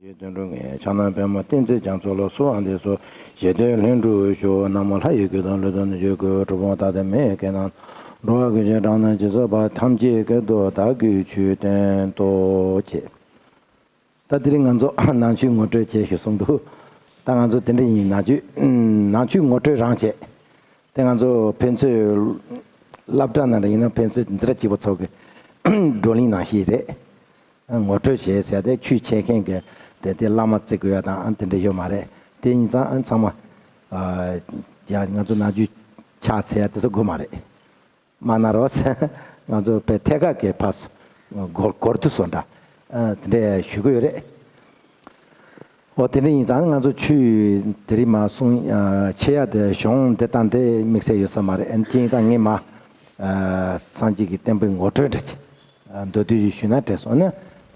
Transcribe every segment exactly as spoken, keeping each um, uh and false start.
ཞེས་དོན་གྲུབ་ངས་ཕྱག་ན་པདྨོ་བསྟན་འཛིན་རྒྱ་མཚོ་ལ་གསོལ་བ་འདེབས་སོ། ཞེས་དོན་ལྷུན་གྲུབ་ཞུ། ན་མོ་ལྷ་ཡི་སྐད་དང་ཀླུ་དང་གནོད་སྦྱིན་སྐད། གྲུལ་བུམ་དག་དང་མི་ཡི་སྐད་རྣམས། འགྲོ་བ་ཀུན་གྱི་སྒྲ་རྣམས་ཇི་སྲིད་པ། ཐམས་ཅད་སྐད་དུ་བདག་གིས་ཆོས་བསྟན་ཏོ། ཅེས། ད་དེ་རིང་ང་ཚོ་ནང་ཆོས་ངོ་སྤྲོད་བྱེད་ཞེས་གསུངས་འདུག་ད་ང་ཚོ་དེ་འདྲ་ཡིན། ནང་ཆོས་ནང་ཆོས་ངོ་སྤྲོད་རང་བྱེད། དེ་ང་ཚོ་ཕན་ཚུན་སློབ་གྲྭ་ནང་ལ་ཡིན་ན་ཕན་ཚུན་འཛིན་གྲྭ་གཅིག་པ་ཚོ་གི་བགྲོ་གླེང་ནང་བཞིན་རེད། ངོ་སྤྲོད་བྱེད་ཟེར་ཏེ་ཆོས་འཆད་མཁན་གྱི་དེ་དེ་བླ་མ་བརྩི་དགོས་ཡ་དང་དེ་འདྲ་ཡོད་མ་རེད། དེ་ཡིན་ཙང་ཚང་མ་ཡ་ང་ཚོ་ནང་ཆོས་ཕྱག་འཚལ་ཡ་དེ་ཚོ་དགོས་མ་རེད། མ་གནང་རོགས། ང་ཚོ་དཔེ་ཐད་ཀར་གྱི་ཕར་སྒོར་སྒོར་དུ་སོང་འདྲ་དེ་འདྲ་ཞུ་གི་ཡོད་རེད། འོ་དེ་འདྲ་ཡིན་ཙང་ང་ཚོ་ཆོས་དེ་རིང་མ་གསུང་ཆེ་ཡ་དེ་གཞུང་འདི་དང་དེ་དམིགས་བསལ་ཡོད་ས་མ་རེད། ཨན་ཅིང་ད་ངས་མ་སངས་རྒྱས་ཀྱི་བསྟན་པའི་ངོ་སྤྲོད་འདྲ་ཅིག་མདོར་བསྡུས་ཞིག་ཞུས་ན་དྲན་སོང་ན།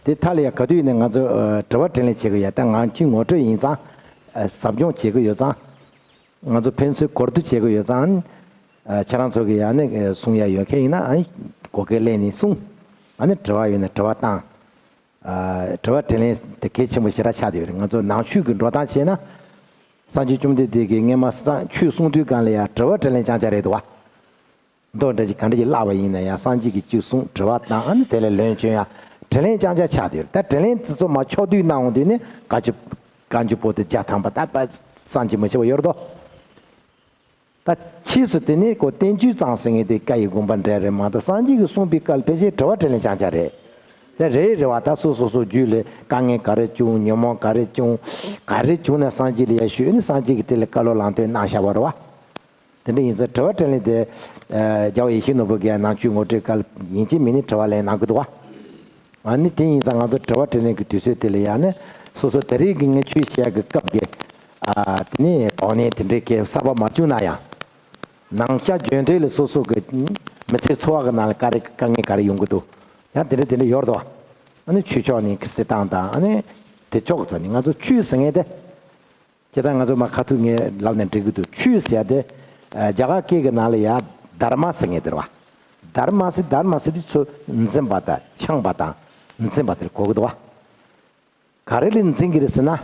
དེ་མཐའ་ལ་ཡ་ག་དུས་ཡིན་ན་ང་ཚོ་དྲི་བ་དྲིས་ལན་བྱེད་དགོས་ཡ། ད་ང་ཆོས་ངོ་སྤྲོད་ཡིན་ཙང་ཟབ་སྦྱོང་བྱེད་དགོས་ཡོད་ཙང་། ང་ཚོ་ཕན་ཚུན་སྒོར་དུ་བྱེད་དགོས་ཡོད་ཙང་། ཁྱེད་རང་ཚོ་གི་ཡ་ནི་གསུང་ཡ་ཡོད་མཁན་ཡིན་ན་གོ་སྐབས་ལེན་ནས་གསུང་། ཨ་ནི་དྲི་བ་ཡོད་ན་དྲི་བ་བཏང་། དྲི་བ་དྲིས་ལན་དེ་གལ་ཆེན་པོ་ཞེ་དྲག་ཆགས་བསྡད་ཡོད་རེད། ང་ཚོ་ནང་ཆོས་ཀྱི་འགྲོ་སྟངས་བྱས་ན། སངས་རྒྱས་བཅོམ་ལྡན་འདས་ཀྱིས་སྔས་མ་སངས་ཆོས་གསུང་དུས་སྒང་ལ་ཡ་དྲི་བ་དྲིས་ལན་རྐྱང་རྐྱང་རེད་འདུག་བ། མདོ་འདྲ་ཞིག་ག་འདྲ་ཞིག་བཀླགས་པ་ཡིན་ན་ཡང་སངས་རྒྱས་ཀྱིས་གཅིག་གསུངས། དྲི་བ་བཏང་། ཨ་ནི་དེ་ལ་ལན་བྱོན་ཡ། དྲིས་ལན་རྐྱང་རྐྱང་ཆགས་བསྡད་ཡོད་རེད། ད་དྲིས་ལན་དེ་ཚོ་མ་ཆོག་དུས་གནང་འོང་དུས་ནི་བཀའ་བརྒྱུད་བཀའ་བརྒྱུད་པོ་ཏི་བརྒྱ་ཐམ་པ་ད་བསམ་གྱིས་མི་ཁྱབ་པ་ཡོད་རེད་དོ། ད་ཕྱིས་སུ་དེ་ནི་ཁོ་བསྟན་བཅོས་གཙང་ཟེར་མཁན་དེ་བཀའ་ཡི་དགོངས་པ་འགྲེལ་རེད་མ་གཏོགས་སངས་རྒྱས་ཀྱིས་གསུངས་པའི་བཀའ་ལ་ཕལ་ཆེར་དྲི་བ་དྲིས་ལན་རྐྱང་རྐྱང་རེད། དེ་རེད་རེད་བ། ད་སོ་སོ་སོ་རྒྱུད་ལ་དཀའ་ངལ་ག་རེ་བྱུང་། ཉོན་མོངས་ག་རེ་བྱུང་། ག་རེ་བྱུང་ན་སངས་རྒྱས་ལ་ཡར་ཞུས་ནས་སངས་རྒྱས་ཀྱིས་དེ་ལ་བཀའ་སློབ་ལམ་སྟོན་གནང་བཞག་པ་རེད་བ། དེ་འདྲ་ཡིན་ཙང་དྲི་བ་དྲིས་ལན་དེ། རྒྱལ་བ་ཡིད་བཞིན་ནོར་བུ་གིས་ནང་ཆོས་ངོ་སྤྲོད་སྐབས་ཡིན་གཅིག་མིན་གཅིག་དྲི་བ་ལན་གནང་གི་འདུག་བ། ཨ་ནི་དེ་ཡིན་ཙང་ང་ཚོ་དྲི་བ་དྲིས་ལན་གྱི་དུས་ཚོད་དེ་ལ་ཡང་ནི་སོ་སོ་དེ་རིང་གི་ངས་ཆོས་བཤད་ཀྱི་སྐབས་ཀྱི་ཨ་དེ་ནི་དོགས་གནས་དེ་འདྲའི་གི་གསར་པ་མ་བྱུང་ན་ཡང་། ནང་བཤད་བརྗོད་འབྲེལ་ལ་སོ་སོ་གི་མི་ཚེའི་འཚོ་བ་གི་ནང་ལ་ག་རེ་དཀའ་ངལ་ག་རེ་ཡོང་གི་འདུག་ཡང་དེ་འདྲ་དེ་འདྲ་ཡོད་རེད་དོ། ཨ་ནི་ཆོས་ཕྱོགས་ནས་གི་སྲིད་སྟངས་དང་ཨ་ནི་དེ་ཕྱོགས་གི་ཐོག་ནས་ང་ཚོ་ཆོས་ཟེར་མཁན་དེ། ཁྱེད་ད་ང་ཚོ་མ་ཁ་ཐུག་ངས་ལབ་ནས་འགྲིག་གི་འདུག་ཆོས་ཟེར་ཡ་དེ་རྒྱ་གར་སྐད་ཀྱི་ནང་ལ་ཡ་དྷརྨ་ཟེར་མཁན་དེ་རེད་བ། དྷརྨ་ཟེར་དྷརྨ་ཟེར་དེ་ཚོ་འཛིན་པ་དང་འཆང་བ་དང་འཛིན་པ་དེར་གོ་གི་འདུག་བ། ག་རེ་ལ་འཛིན་གི་རེད་ཟེར་ན།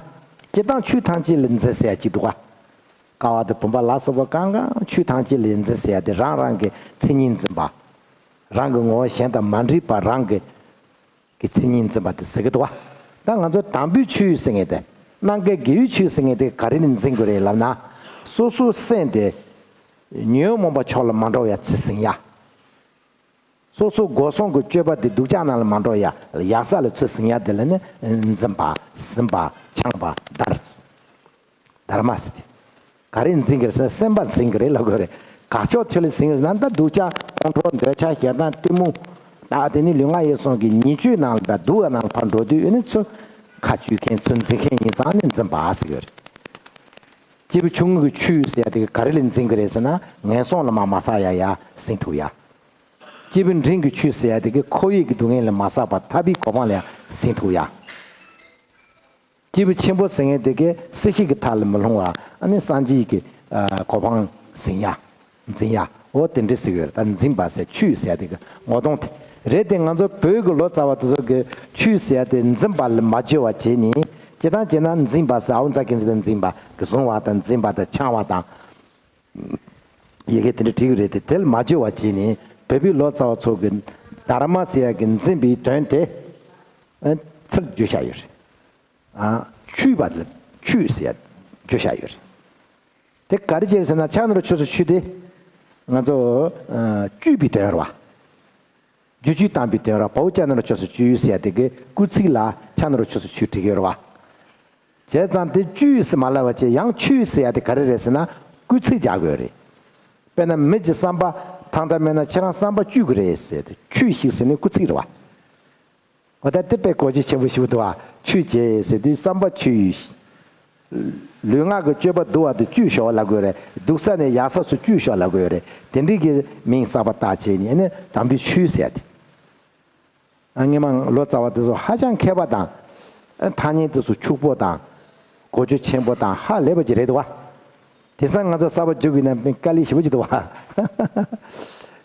སྤྱིར་བཏང་ཆོས་ཐམས་ཅད་ལ་འཛིན་ཟེར་ཡ་གཅིག་འདུག་བ། ཀ་བ་དང་བུམ་པ་ལ་སོགས་པ་གང་གང་ཆོས་ཐམས་ཅད་ལ་འཛིན་ཟེར་ཡ་དེ་རང་རང་གི་མཚན་ཉིད་འཛིན་པ། རང་གི་ངོ་བོ་གཞན་དང་མ་འདྲེས་པ་རང་གི་གི་མཚན་ཉིད་འཛིན་པ་དེ་ཟེར་གི་འདུག་བ། ད་ང་ཚོ་དམ་པའི་ཆོས་ཟེར་མཁན་དེ། རྣམ་དཀར་དགེ་བའི་ཆོས་ཟེར་མཁན་དེ་ག་རེ་ནས་འཛིན་དགོས་རེད་ལབ་ན། སོ་སོའི་སེམས་དེ་ཉོན་མོངས་པ་ཕྱོགས་ལ་མ་འགྲོ་ཡ་ཚུལ་ཟིན་ཡ། སོ་སོའི་སྒོ་སྲུང་གི་སྤྱོད་པ་དེ་སྡུག་ཅག་ནང་ལ་མ་འགྲོ་ཡ་ཡག་ས་ལ་ཚུལ་ཟིན་ཡ་དེ་ལ་ནི་འཛིན་པ་ཟིན་པ་འཆང་བ་དྷརྨ། དྷརྨ་ཟེར་དེ། ག་རེ་འཛིན་གི་རེད་ཟེར་ན་སེམས་པ་འཛིན་གི་རེད་ལབ་དགོས་རེད། དགག་ཕྱོགས་ཆོས་ལ་འཛིན་གི་རེད་ཟེར་ན་ད་སྡུག་ཅག་ཁོང་ཁྲོ་འདོད་ཆགས་ཞེ་སྡང་གཏི་མུག་ད་དེ་ནི་ལུས་ངག་ཡིད་གསུམ་གྱི་ཉེས་སྤྱོད་ནང་ལ་ད་སྡུག་པ་ནང་ལ་ཕར་འགྲོ་དུས་ཨེ་ནི་ཚུར་ཁ་གཅུས་མཁན་ཚུར་འཛིན་མཁན་ཡིན་ཙང་ནི་འཛིན་པ་ཟེར་གི་རེད། སྐྱེས་བུ་ཆུང་ངུ་གི་ཆོས་ཟེར་ཡ་དེ་ག་རེ་ལ་འཛིན་གི་རེད་ཟེར་ན་ངན་སོང་ལ་མ་མ་བསགས་ཡ་ཡ་ཟིན་ཐུབ་ཡ། སྐྱེས་བུ་འབྲིང་གི་ཆོས་ཟེར་ཡ་དེ་གི་འཁོར་བའི་གི་སྡུག་བསྔལ་ལ་མ་བསགས་པ་ཐར་པའི་གོ་འཕང་ལ་ཡང་ཟིན་ཐུབ་ཡ། སྐྱེས་བུ་ཆེན་པོ་ཟེར་མཁན་དེ་གི་སྲིད་ཞི་གི་མཐའ་ལ་མི་ལྷུང་བ་ཨ་ནི་སངས་རྒྱས་ཀྱི་གོ་འཕང་ཟིན་ཡ། འཛིན་ཡ། འོ་དེ་འདྲ་ཟེར་གི་ཡོད་རེད། ད་འཛིན་པ་ཟེར་ཆོས་ཟེར་ཡ་དེ་གི་ངོ་གདོང་དེ་རེད་དེ། ང་ཚོ་བོད་ཀྱི་ལོ་ཙཱ་བ་དེ་ཚོ་གི་ཆོས་ཟེར་ཡ་དེ་འཛིན་པ་ལ་མ་བརྗོད་པ་བྱས་ནས་སྤྱིར་བཏང་བྱས་ན་འཛིན་པ་ཟེར་ཨའོ་ཛ་གི་འཛིན་དང་འཛིན་པ་གི་བཟུང་བ་དང་འཛིན་པ་དང་འཆང་བ་དང་། ཡི་གེ་དེ་འདྲ་བྲིས་ཀྱི་རེད་དེ། དེ་ལ་མ་བརྗོད་པ་བྱས་ནས་བོད་པའི་ལོ་ཙཱ་བ་ཚོ་གི་དྷརྨ་ཟེར་ཡ་གི་འཛིན་པའི་དོན་དེ་ཚུར་བརྗོད་བཞག་ཡོད་རེད། ཆོས་པ་ལ་ཆོས་ཟེར་ཡ་བརྗོད་བཞག་ཡོད་རེད། དེ་ག་རེ་བྱས་ཟེར་ན་ཕྱག་ན་རུ་ཆོས་སུ་ཆུད་དེ་ང་ཚོ་བཅུད་པའི་དོན་རེད་བ། རྒྱུ་བཅུད་དམ་པའི་དོན་ར་བའོ་ཅ་ན་རོ་ཆོས་སུ་བཅུད་ཟེར་ཡ་དེ་གི་སྐུལ་ཚིག་ལ་ཕྱག་ན་རོ་ཆོས་སུ་ཆུད་བྲིས་ཀྱི་ཡོད་རེད་བ། བྱས་ཙང་དེ་བཅུད་ཟེར་མ་ལབ་པ་བྱས་ཡང་ཆུད་ཟེར་ཡ་དེ་ག་རེ་རེད་ཟེར་ན་སྐུལ་ཚིག་རྒྱག་དགོས་རེད། དཔེར་ན་མི་གྱི་བསམ་པ་ཐང་ཐང་མེད་ན་ཁྱེད་རང་བསམ་པ་བཅུད་ཀྱི་རེད་ཟེར་ཏེ་ཆུད་ཞིག་ཟེར་ནས་སྐུལ་ཚིག་རེད་བ། འོ་ད་དེ་དཔེ་གོ་རྒྱུ་ཆེན་པོ་ཞིག་འདུག་བ། ཆུད་བྱས་ཟེར་དུས་བསམ་པ་ཆུད། ལུས་ངག་གི་སྤྱོད་པ་སྡུག་པ་དེ་བཅུད་ཤོག་ལབ་དགོས་རེད། སྡུག་ས་ནས་ཡག་ས་སུ་བཅུད་ཤོག་ལབ་དགོས་རེད། དེ་འདྲའི་གི་མིང་གསར་པ་བཏགས་བྱས་ནས་ནི་དམ་པའི་ཆོས་ཟེར་ཡ་དེ། ཨ་སྔོན་མ་ལོ་ཙཱ་བ་དེ་ཚོ་ཧ་ཅང་མཁས་པ་དང་། ཨ་ཐ་སྙད་དེ་ཚོ་ཕྱུག་པོ་དང་། གོ་རྒྱུ་ཆེན་པོ་དང་ཧ་ལས་པ་ཅིག་རེད་འདུག་བ། དེང་སང་ང་ཚོ་གསར་པ་བརྒྱུད་དགོས་ན་དཔེ་དཀའ་ལས་ཞེ་པོ་ཅིག་འདུག་བ།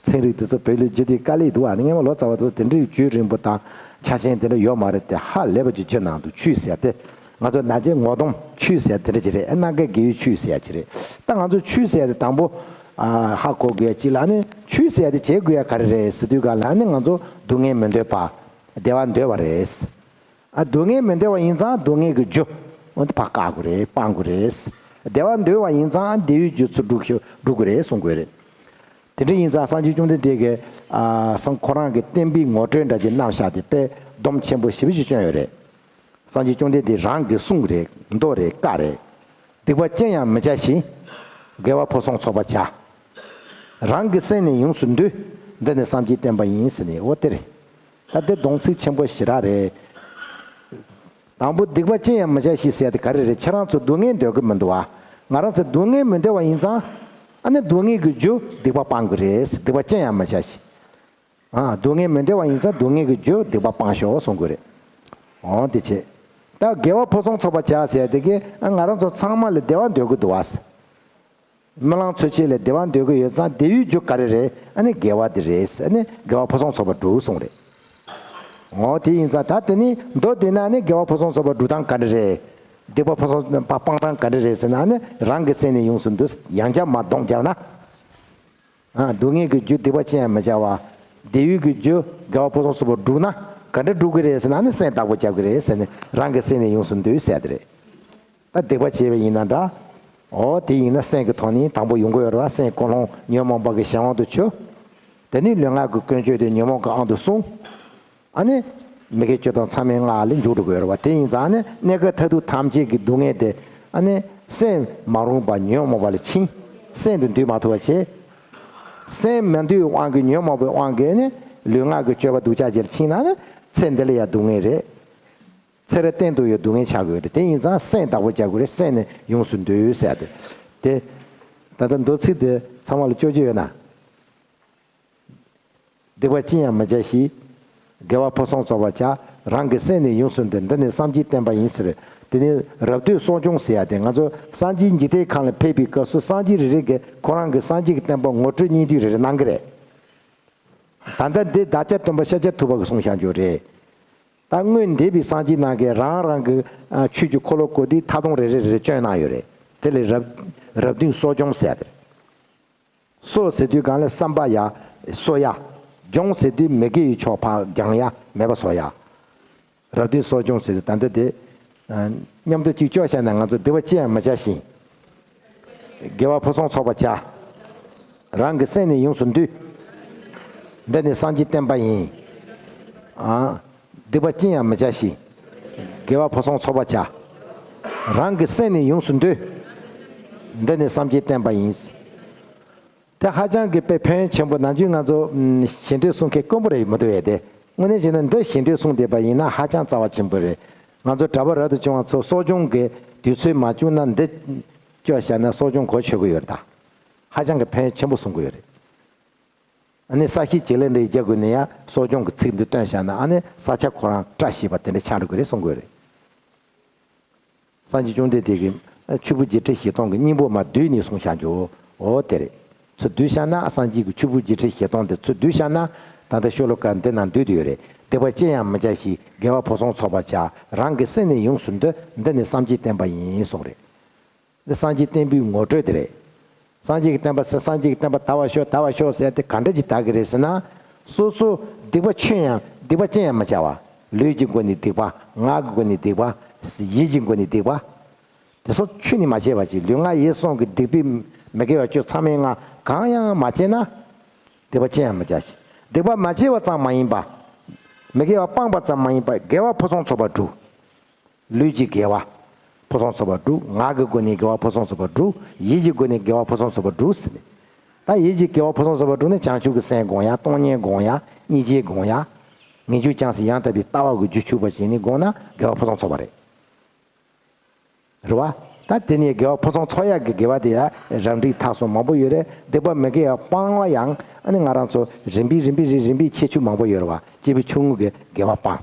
ཚན་རིག་དེ་ཚོ་བོད་ལ་བརྒྱུད་དུས་དཀའ་ལས་འདུག་བ། ཨ་ནི་སྔོན་མ་ལོ་ཙཱ་བ་དེ་ཚོ་དེ་འདྲའི་རྒྱུན་རིང་པོ་དང་ཆ་ཤས་དེ་འདྲ་ཡོད་མ་རེད་དེ། ཧ་ལས་པ་ཅིག་བརྗོད་གནང་འདུག་ཆོས་ཟེར་ཡ་དེ། ང་ཚོ་ན་ཚའི་ངོ་གདོང་ཆོས་ཟེར་ཡ་དེ་འདྲ་ཅིག་རེད། ཨ་སྣ་ཁའི་རྒས་ཡོལ་ཆོས་ཟེར་ཡ་ཅིག་རེད། ད་ང་ཚོ་ཆོས་ཟེར་ཡ་དེ་དང་པོ་ཨ་ཧ་གོ་དགོས་ཡ་ཅིག་ལ། ཨ་ནི་ཆོས་ཟེར་ཡ་དེ་བྱེད་དགོས་ཡ་ག་རེ་རེད་ཟེར་དུས་ག་ལ། ཨ་ནི་ང་ཚོ་སྡུག་བསྔལ་མི་འདོད་པ། བདེ་བ་འདོད་པ་རེད། ཨ་སྡུག་བསྔལ་མི་འདོད་པ་ཡིན་ཙང་སྡུག་བསྔལ་གྱི་རྒྱུ་འོ་དེ་ཕར་བཀག་དགོས་རེད། སྤང་དགོས་རེད། བདེ་བ་འདོད་པ་ཡིན་ཙང་བདེ་བའི་རྒྱུ་ཚུར་སྒྲུབ་ཤོག་སྒྲུབ་དགོས་རེད་གསུང་དགོས་རེད། དེ་འདྲ་ཡིན་ཙང་སངས་རྒྱས་བཅོམ་ལྡན་འདས་ཀྱིས་ཨ་སང་ཁོ་རང་གི་བསྟན་པའི་ངོ་སྤྲོད་འདྲ་ཅིག་གནང་བཞག་དེ་དཔེ་སྡོམ་ཆེན་པོ་ཞེ་པོ་ཅིག་བསྐྱོན་ཡོད་རེད། སངས་རྒྱས་བཅོམ་ལྡན་འདས་རང་གི་གསུང་རེད། མདོ་རེད། བཀའ་རེད། སྡིག་པ་ཅི་ཡང་མི་བྱ་ཞིང་། དགེ་བ་ཕུན་སུམ་ཚོགས་པར་བྱ། རང་གི་སེམས་ནི་ཡོངས་སུ་འདུལ། འདི་ནི་སངས་རྒྱས་བསྟན་པ་ཡིན་ཟེར་ནས་འོ་དེ་རེད། ད་འདི་སྡོམ་ཚིག་ཆེན་པོ་ཞེ་དྲག་རེད། དང་པོ་སྡིག་པ་ཅི་ཡང་མི་བྱ་ཞིང་ཟེར་ཡ་དེ་ག་རེ་རེད། ཁྱེད་རང་ཚོ་སྡུག་བསྔལ་འདོད་ཀྱི་མི་འདུག་བ། ང་རང་ཚོ་སྡུག་བསྔལ་མི་འདོད་པ་ཡིན་ཙང་། ཨ་ནི་སྡུག་བསྔལ་གྱི་རྒྱུ་སྡིག་པ་སྤང་དགོས་རེད། སྡིག་པ་ཅི་ཡང་མི་བྱ་ཞིང་། ཨ་སྡུག་བསྔལ་མི་འདོད་པ་ཡིན་ཙང་སྡུག་བསྔལ་གྱི་རྒྱུ་སྡིག་པ་སྤང་ཤོག་གསུང་དགོས་རེད། འོ་དེ་བྱས། ད་དགེ་བ་ཕུན་སུམ་ཚོགས་པར་བྱ་ཟེར་ཡ་དེ་གིས་ཨ་ང་རང་ཚོ་ཚང་མ་ལ་བདེ་བ་འདོད་ཀྱི་འདུག་བ། རྨི་ལམ་འཚོ་བྱེད་ལ་བདེ་བ་འདོད་ཀྱི་ཡོད་ཙང་བདེ་བའི་རྒྱུ་ག་རེ་རེད། ཨ་ནི་དགེ་བ་དེ་རེད། ཨ་ནི་དགེ་བ་ཕུན་སུམ་ཚོགས་པར་སྒྲུབ་གསུངས་རེད། འོ་དེ་ཡིན་ཙང་ད་དེ་ནི་མདོ་བསྡུས་ན་ཨ་ནི་དགེ་བ་ཕུན་སུམ་ཚོགས་པར་སྒྲུབ་སྟངས་ག་འདྲ་རེད། སྡིག་པ་ཕུན་སུམ་པ་སྤང་སྟངས་ག་འདྲ་རེད་ཟེར་ན། ཨ་ནི་རང་གི་སེམས་ནི་ཡོངས་སུ་འདུལ། ཡང་བསྐྱར་མར་སྡོམ་བརྒྱབ་ན། ཨ་སྡུག་བསྔལ་གྱི་རྒྱུ་སྡིག་པ་ཅི་ཡང་མི་བྱ་བ། བདེ་བའི་གི་རྒྱུ་དགེ་བ་ཕུན་སུམ་ཚོགས་པར་སྒྲུབ་ན་ག་འདྲ་སྒྲུབ་ཀྱི་རེད་ཟེར་ན། ཨ་ནི་སེམས་བདག་པོ་རྒྱབ་ཀྱི་རེད་ཟེར་ནས་རང་གི་སེམས་ནི་ཡོངས་སུ་འདུལ་ཟེར་ཡ་དེ་རེད། ད་སྡིག་པ་བྱས་པ་ཡིན་ན་འདྲ། འོ་དེ་ཡིན་ན་སེམས་ཀྱི་ཐོག་ནས་དང་པོ་ཡོང་གི་ཡོད་རེད་བ། སེམས་ཀུན་སློང་ཉོན་མོངས་པ་གི་གཞན་དབང་དུ་གྱུར། དེ་ནས་ལུས་ངག་གི་ཀུན་སྤྱོད་དེ་ཉོན་མོངས་ཀྱི་དབང་དུ་སོང་། ཨ་ནི་མི་དགེ་བཅུ་དང་མཚམས་མེད་ལྔ་ལ་འཇུག་འགྲོ་གི་ཡོད་རེད་བ། དེ་ཡིན་ཙང་ཨ་ནི་གནས་སྐབས་མཐར་ཐུག་ཐམས་ཅད་ཀྱི་སྡུག་བསྔལ་དེ་ཨ་ནི་སེམས་མ་རུངས་པ་ཉོན་མོངས་པ་ལ་ཕྱིན། སེམས་དེ་འདུལ་མ་ཐུབ་པ་བྱས། སེམས་མ་འདུལ་བའི་དབང་གིས་ཉོན་མོངས་པའི་དབང་གིས་ཨ་ནི་ལུས་ངག་གི་སྤྱོད་པ་སྡུག་ཅག་ཅིག་ལ་ཕྱིན་ན་ཨ་ནི་ཚེ་འདི་ལ་ཡང་སྡུག་བསྔལ་རེད། ཚེ་རབས་གཏན་དུ་ཡང་སྡུག་བསྔལ་ཆགས་ཀྱི་ཡོད་རེད། དེ་ཡིན་ཙང་སེམས་བདག་པོ་རྒྱག་དགོས་རེད། སེམས་ནི་ཡོངས་སུ་འདུལ་ཟེར་ཏེ། དེ་ད་ལྟ་མདོ་ཚིག་དེ་ཚང་མ་ལ་སྐྱོར་རྒྱུ་ཡོད་ན། སྡིག་པ་ཅི་ཡང་མི་བྱ་ཞིང་། དགེ་བ་ཕུན་སུམ་ཚོགས་པར་བྱ། རང་གི་སེམས་ནི་ཡོངས་སུ་འདུལ། འདི་ནི་སངས་རྒྱས་བསྟན་པ་ཡིན་ཟེར། དེ་ནི་རབ་ཏུ་གསོ་སྦྱོང་ཟེར་ཡ་དེ་ང་ཚོ་སངས་རྒྱས་འཇིག་རྟེན་ཁམས་ལ་ཕེབས་པའི་སྐབས་སུ་སངས་རྒྱས་རེ་རེ་གིས་ཁོ་རང་གི་སངས་རྒྱས་ཀྱི་བསྟན་པ་ངོ་སྤྲོད་སྙིང་བསྡུས་རེ་རེ་གནང་གི་རེད། ད་ལྟ་འདི་བདག་ཅག་སྟོན་པ་ཤཱཀྱ་ཐུབ་པ་གིས་གསུངས་བཞག་རྒྱུ་རེད། ད་སྔོན་འདས་པའི་སངས་རྒྱས་རྣམས་ཀྱིས་རང་རང་གི་ཨ་ཆོས་ཀྱི་འཁོར་ལོ་བསྐོར་དུས་ཐབས་སྡོམ་རེ་རེ་རེ་རེ་བསྐྱོན་གནང་ཡོད་རེད། དེ་ལས་རབ་རབ་བདུན་གསོ་སྦྱོང་ཟེར་ཡ་དེ་རེད། གསོ་ཟེར་དུས་གང་ལ་བསམ་པ་ཡ་གསོ་ཡ། སྦྱོང་ཟེར་དུས་མི་དགེ་བའི་ཕྱོགས་ཕར་སྦྱང་ཡ། མེད་པ་བཟོ་ཡ། རབ་བདུན་གསོ་སྦྱོང་ཟེར་དུས་ད་ལྟ་དེ་ཨ་མཉམ་དུ་གཅིག་སྐྱོར་བྱས་ན། ང་ཚོ་སྡིག་པ་ཅི་ཡང་མི་བྱ་ཞིང་། དགེ་བ་ཕུན་སུམ་ཚོགས་པར་བྱ། རང་གི་སེམས་ནི་ཡོངས་སུ་འདུལ། འདི་ནི་སངས་རྒྱས་བསྟན་པ་ཡིན། ཨ་སྡིག་པ་ཅི་ཡང་མི་བྱ་ཞིང་། དགེ་བ་ཕུན་སུམ་ཚོགས་པར་བྱ། རང་གི་སེམས་ནི་ཡོངས་སུ་འདུལ། འདི་ནི་སངས་རྒྱས་བསྟན་པ་ཡིན། དེ་ཧ་ཅང་གི་དཔེ་ཕན་ཆེན་པོ། ནམ་རྒྱུན་ང་ཚོ་ཨམ་བཞེས་སྒྲོལ་གསུང་མཁན་དཀོན་པོ་རེད་མི་འདུག་བས། དེ་དངོས་གནས་བྱས་ན་འདི་བཞེས་སྒྲོལ་གསུང་བསྡད་པ་ཡིན་ན་ཧ་ཅང་རྩ་བ་ཆེན་པོ་རེད། ང་ཚོ་གྲྭ་པ་རབ་ཏུ་བྱུང་བ་ཚོ་གསོ་སྦྱོང་གི་དུས་ཚོད་མ་བྱུང་ན་འདི་སྐྱོར་བཞག་ན་གསོ་སྦྱོང་གོ་ཆོད་ཀྱི་ཡོད་རེད་ད། ཧ་ཅང་གི་ཕན་ཆེན་པོ་གསུང་གི་ཡོད་རེད། ཨ་ནི་ས་གཞི་བྱེ་ལེ་འདྲའི་རྒྱབ་ཀྱི་ནས་ཡང་གསོ་སྦྱོང་གི་ཚིག་འདི་བཏོན་བཞག་ན་ཨ་ནི་ས་ཆ་ཁོ་རང་བཀྲ་ཤིས་པ་དེ་འདྲ་ཆགས་འགྲོ་གི་རེད་གསུང་གི་ཡོད་རེད། སངས་རྒྱས་བཅོམ་ལྡན་འདས་ཀྱིས་ཆུ་བོ་བརྒྱད་ཁྲི་བཞི་སྟོང་གི་སྙིང་པོ་མར་བསྡུས་ནས་གསུངས་བཞག་འཇོག་འོ་དེ་རེད། ཚུར་བསྡུས་བཞག་ན་སངས་རྒྱས་ཀྱི་ཆུ་བོ་བརྒྱད་ཁྲི་བཞི་སྟོང་དེ་ཚུར་བསྡུས་བཞག་ན། ད་ལྟ་ཤོ་ལོ་ཀ་འདི་ན་འདུས་ཏེ་ཡོད་རེད། སྡིག་པ་ཅི་ཡང་མི་བྱ་ཞིང་། དགེ་བ་ཕུན་སུམ་ཚོགས་པར་བྱ། རང་གི་སེམས་ནི་ཡོངས་སུ་འདུལ། འདི་ནི་སངས་རྒྱས་བསྟན་པ་ཡིན་གསུངས་རེད། འདི་སངས་རྒྱས་བསྟན་པའི་ངོ་སྤྲོད་དེ་རེད། སངས་རྒྱས་ཀྱི་བསྟན་པ་ཟེར། སངས་རྒྱས་ཀྱི་བསྟན་པ་དར་བར་ཤོག་དར་བར་ཤོག་ཟེར་ཏེ་ག་འདྲ་ཅིག་དར་གི་རེད་ཟེར་ན། སོ་སོ་སྡིག་པ་ཆོས་ཡང་སྡིག་པ་ཅི་ཡང་མི་བྱ་བ། ལུས་ཀྱི་སྒོ་ནས་སྡིག་པ། ངག་གི་སྒོ་ནས་སྡིག་པ། ཡིད་ཀྱི་སྒོ་ནས་སྡིག་པ། དེ་ཚོ་ཆོས་ནི་མ་བྱས་པ་ཅིག་ལུས་ངག་ཡིད་གསུམ་གྱི་སྡིག་པའི་མི་དགེ་བ་བཅུ་མཚམས་མེད་ལྔ་གང་ཡང་མ་བྱས་ན། སྡིག་པ་ཅི་ཡང་མི་བྱ་ཞིང་། སྡིག་པ་མ་བྱས་པ་ཙམ་མ་ཡིན་པ། མི་དགེ་བ་སྤངས་པ་ཙམ་མ་ཡིན་པ་དགེ་བ་ཕུན་སུམ་ཚོགས་པར་སྒྲུབ། ལུས་ཀྱི་དགེ་བ་ཕུན་སུམ་ཚོགས་པར་སྒྲུབ། ངག་གི་སྒོ་ནས་དགེ་བ་ཕུན་སུམ་ཚོགས་པར་སྒྲུབ། ཡིད་ཀྱི་སྒོ་ནས་དགེ་བ་ཕུན་སུམ་ཚོགས་པར་སྒྲུབ་ཟེར་ནས། ད་ཡིད་ཀྱི་དགེ་བ་ཕུན་སུམ་ཚོགས་པར་སྒྲུབ་ནི་བྱང་ཆུབ་ཀྱི་སེམས་སྒོམ་ཡ། སྟོང་ཉིད་སྒོམ་ཡ། སྙིང་རྗེ་སྒོམ་ཡ། ངེས་འབྱུང་བྱང་སེམས་ཡང་དག་པའི་ལྟ་བ་གི་རྒྱུད་ཕྱུག་པ་བྱས་ནས་སྒོམ་ན་དགེ་བ་ཕུན་སུམ་ཚོགས་པ་རེད། རེད་བ། ད་དེ་ནས་དགེ་བ་ཕུན་སུམ་ཚོགས་ཡག་གི་དགེ་བ་དེ་ཡང་རབ་འབྲིང་ཐ་གསུམ་མང་པོ་ཡོད་རེད། སྡིག་པ་མི་དགེ་བ་སྤང་བ་ཡང་ཨ་ནི་ང་རང་ཚོ་རིམ་པས་རིམ་པས་རིམ་རིམ་པས་ཁྱད་ཆོས་མང་པོ་ཡོད་རེད་བ། སྐྱེས་བུ་ཆུང་ངུ་གི་དགེ་བ་སྤང་།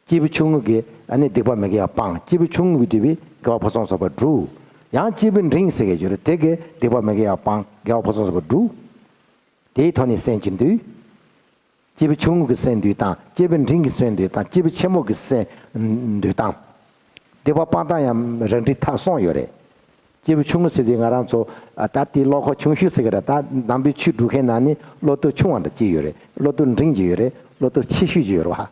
སྐྱེས་བུ་ཆུང་ངུ་གིས་ཨ་ནི་སྡིག་པ་མི་དགེ་བ་སྤང་། སྐྱེས་བུ་ཆུང་ངུ་གིས་བསྡུས་པའི་དགེ་བ་ཕུན་སུམ་ཚོགས་པ་སྒྲུབ། ཡང་སྐྱེས་བུ་འབྲིང་ཟེར་མཁན་ཡོད་རེད། དེ་གིས་སྡིག་པ་མི་དགེ་བ་སྤང་། དགེ་བ་ཕུན་སུམ་ཚོགས་པ་སྒྲུབ། དེའི་ཐོག་ནས་སེམས་ཀྱི་འདུལ། སྐྱེས་བུ་ཆུང་ངུ་གི་སེམས་འདུལ་སྟངས། སྐྱེས་བུ་འབྲིང་གི་སེམས་འདུལ་སྟངས། སྐྱེས་བུ་ཆེན་མོ་གི་སེམས་འདུལ་སྟངས། སྡིག་པ་སྤང་སྟངས་ཡང་རང་འགྲིག་ཐབས་གསུམ་ཡོད་རེད། སྐྱེས་བུ་ཆུང་ངུ་ཟེར་དུས་ང་རང་ཚོ་ཨ་ད་དེ་བློ་ཁོག་ཆུང་ཤོས་ཟེར་གི་རེད། ད་ནང་པའི་ཆོས་སྒྲུབ་མཁན་ནང་ནས་བློ་སྟོབས་ཆུང་བ་འདྲ་གཅིག་ཡོད་རེད། བློ་སྟོབས་འབྲིང་གཅིག་ཡོད་རེད། བློ་སྟོབས་ཆེ་ཤོས་གཅིག་ཡོད་རེད་བ།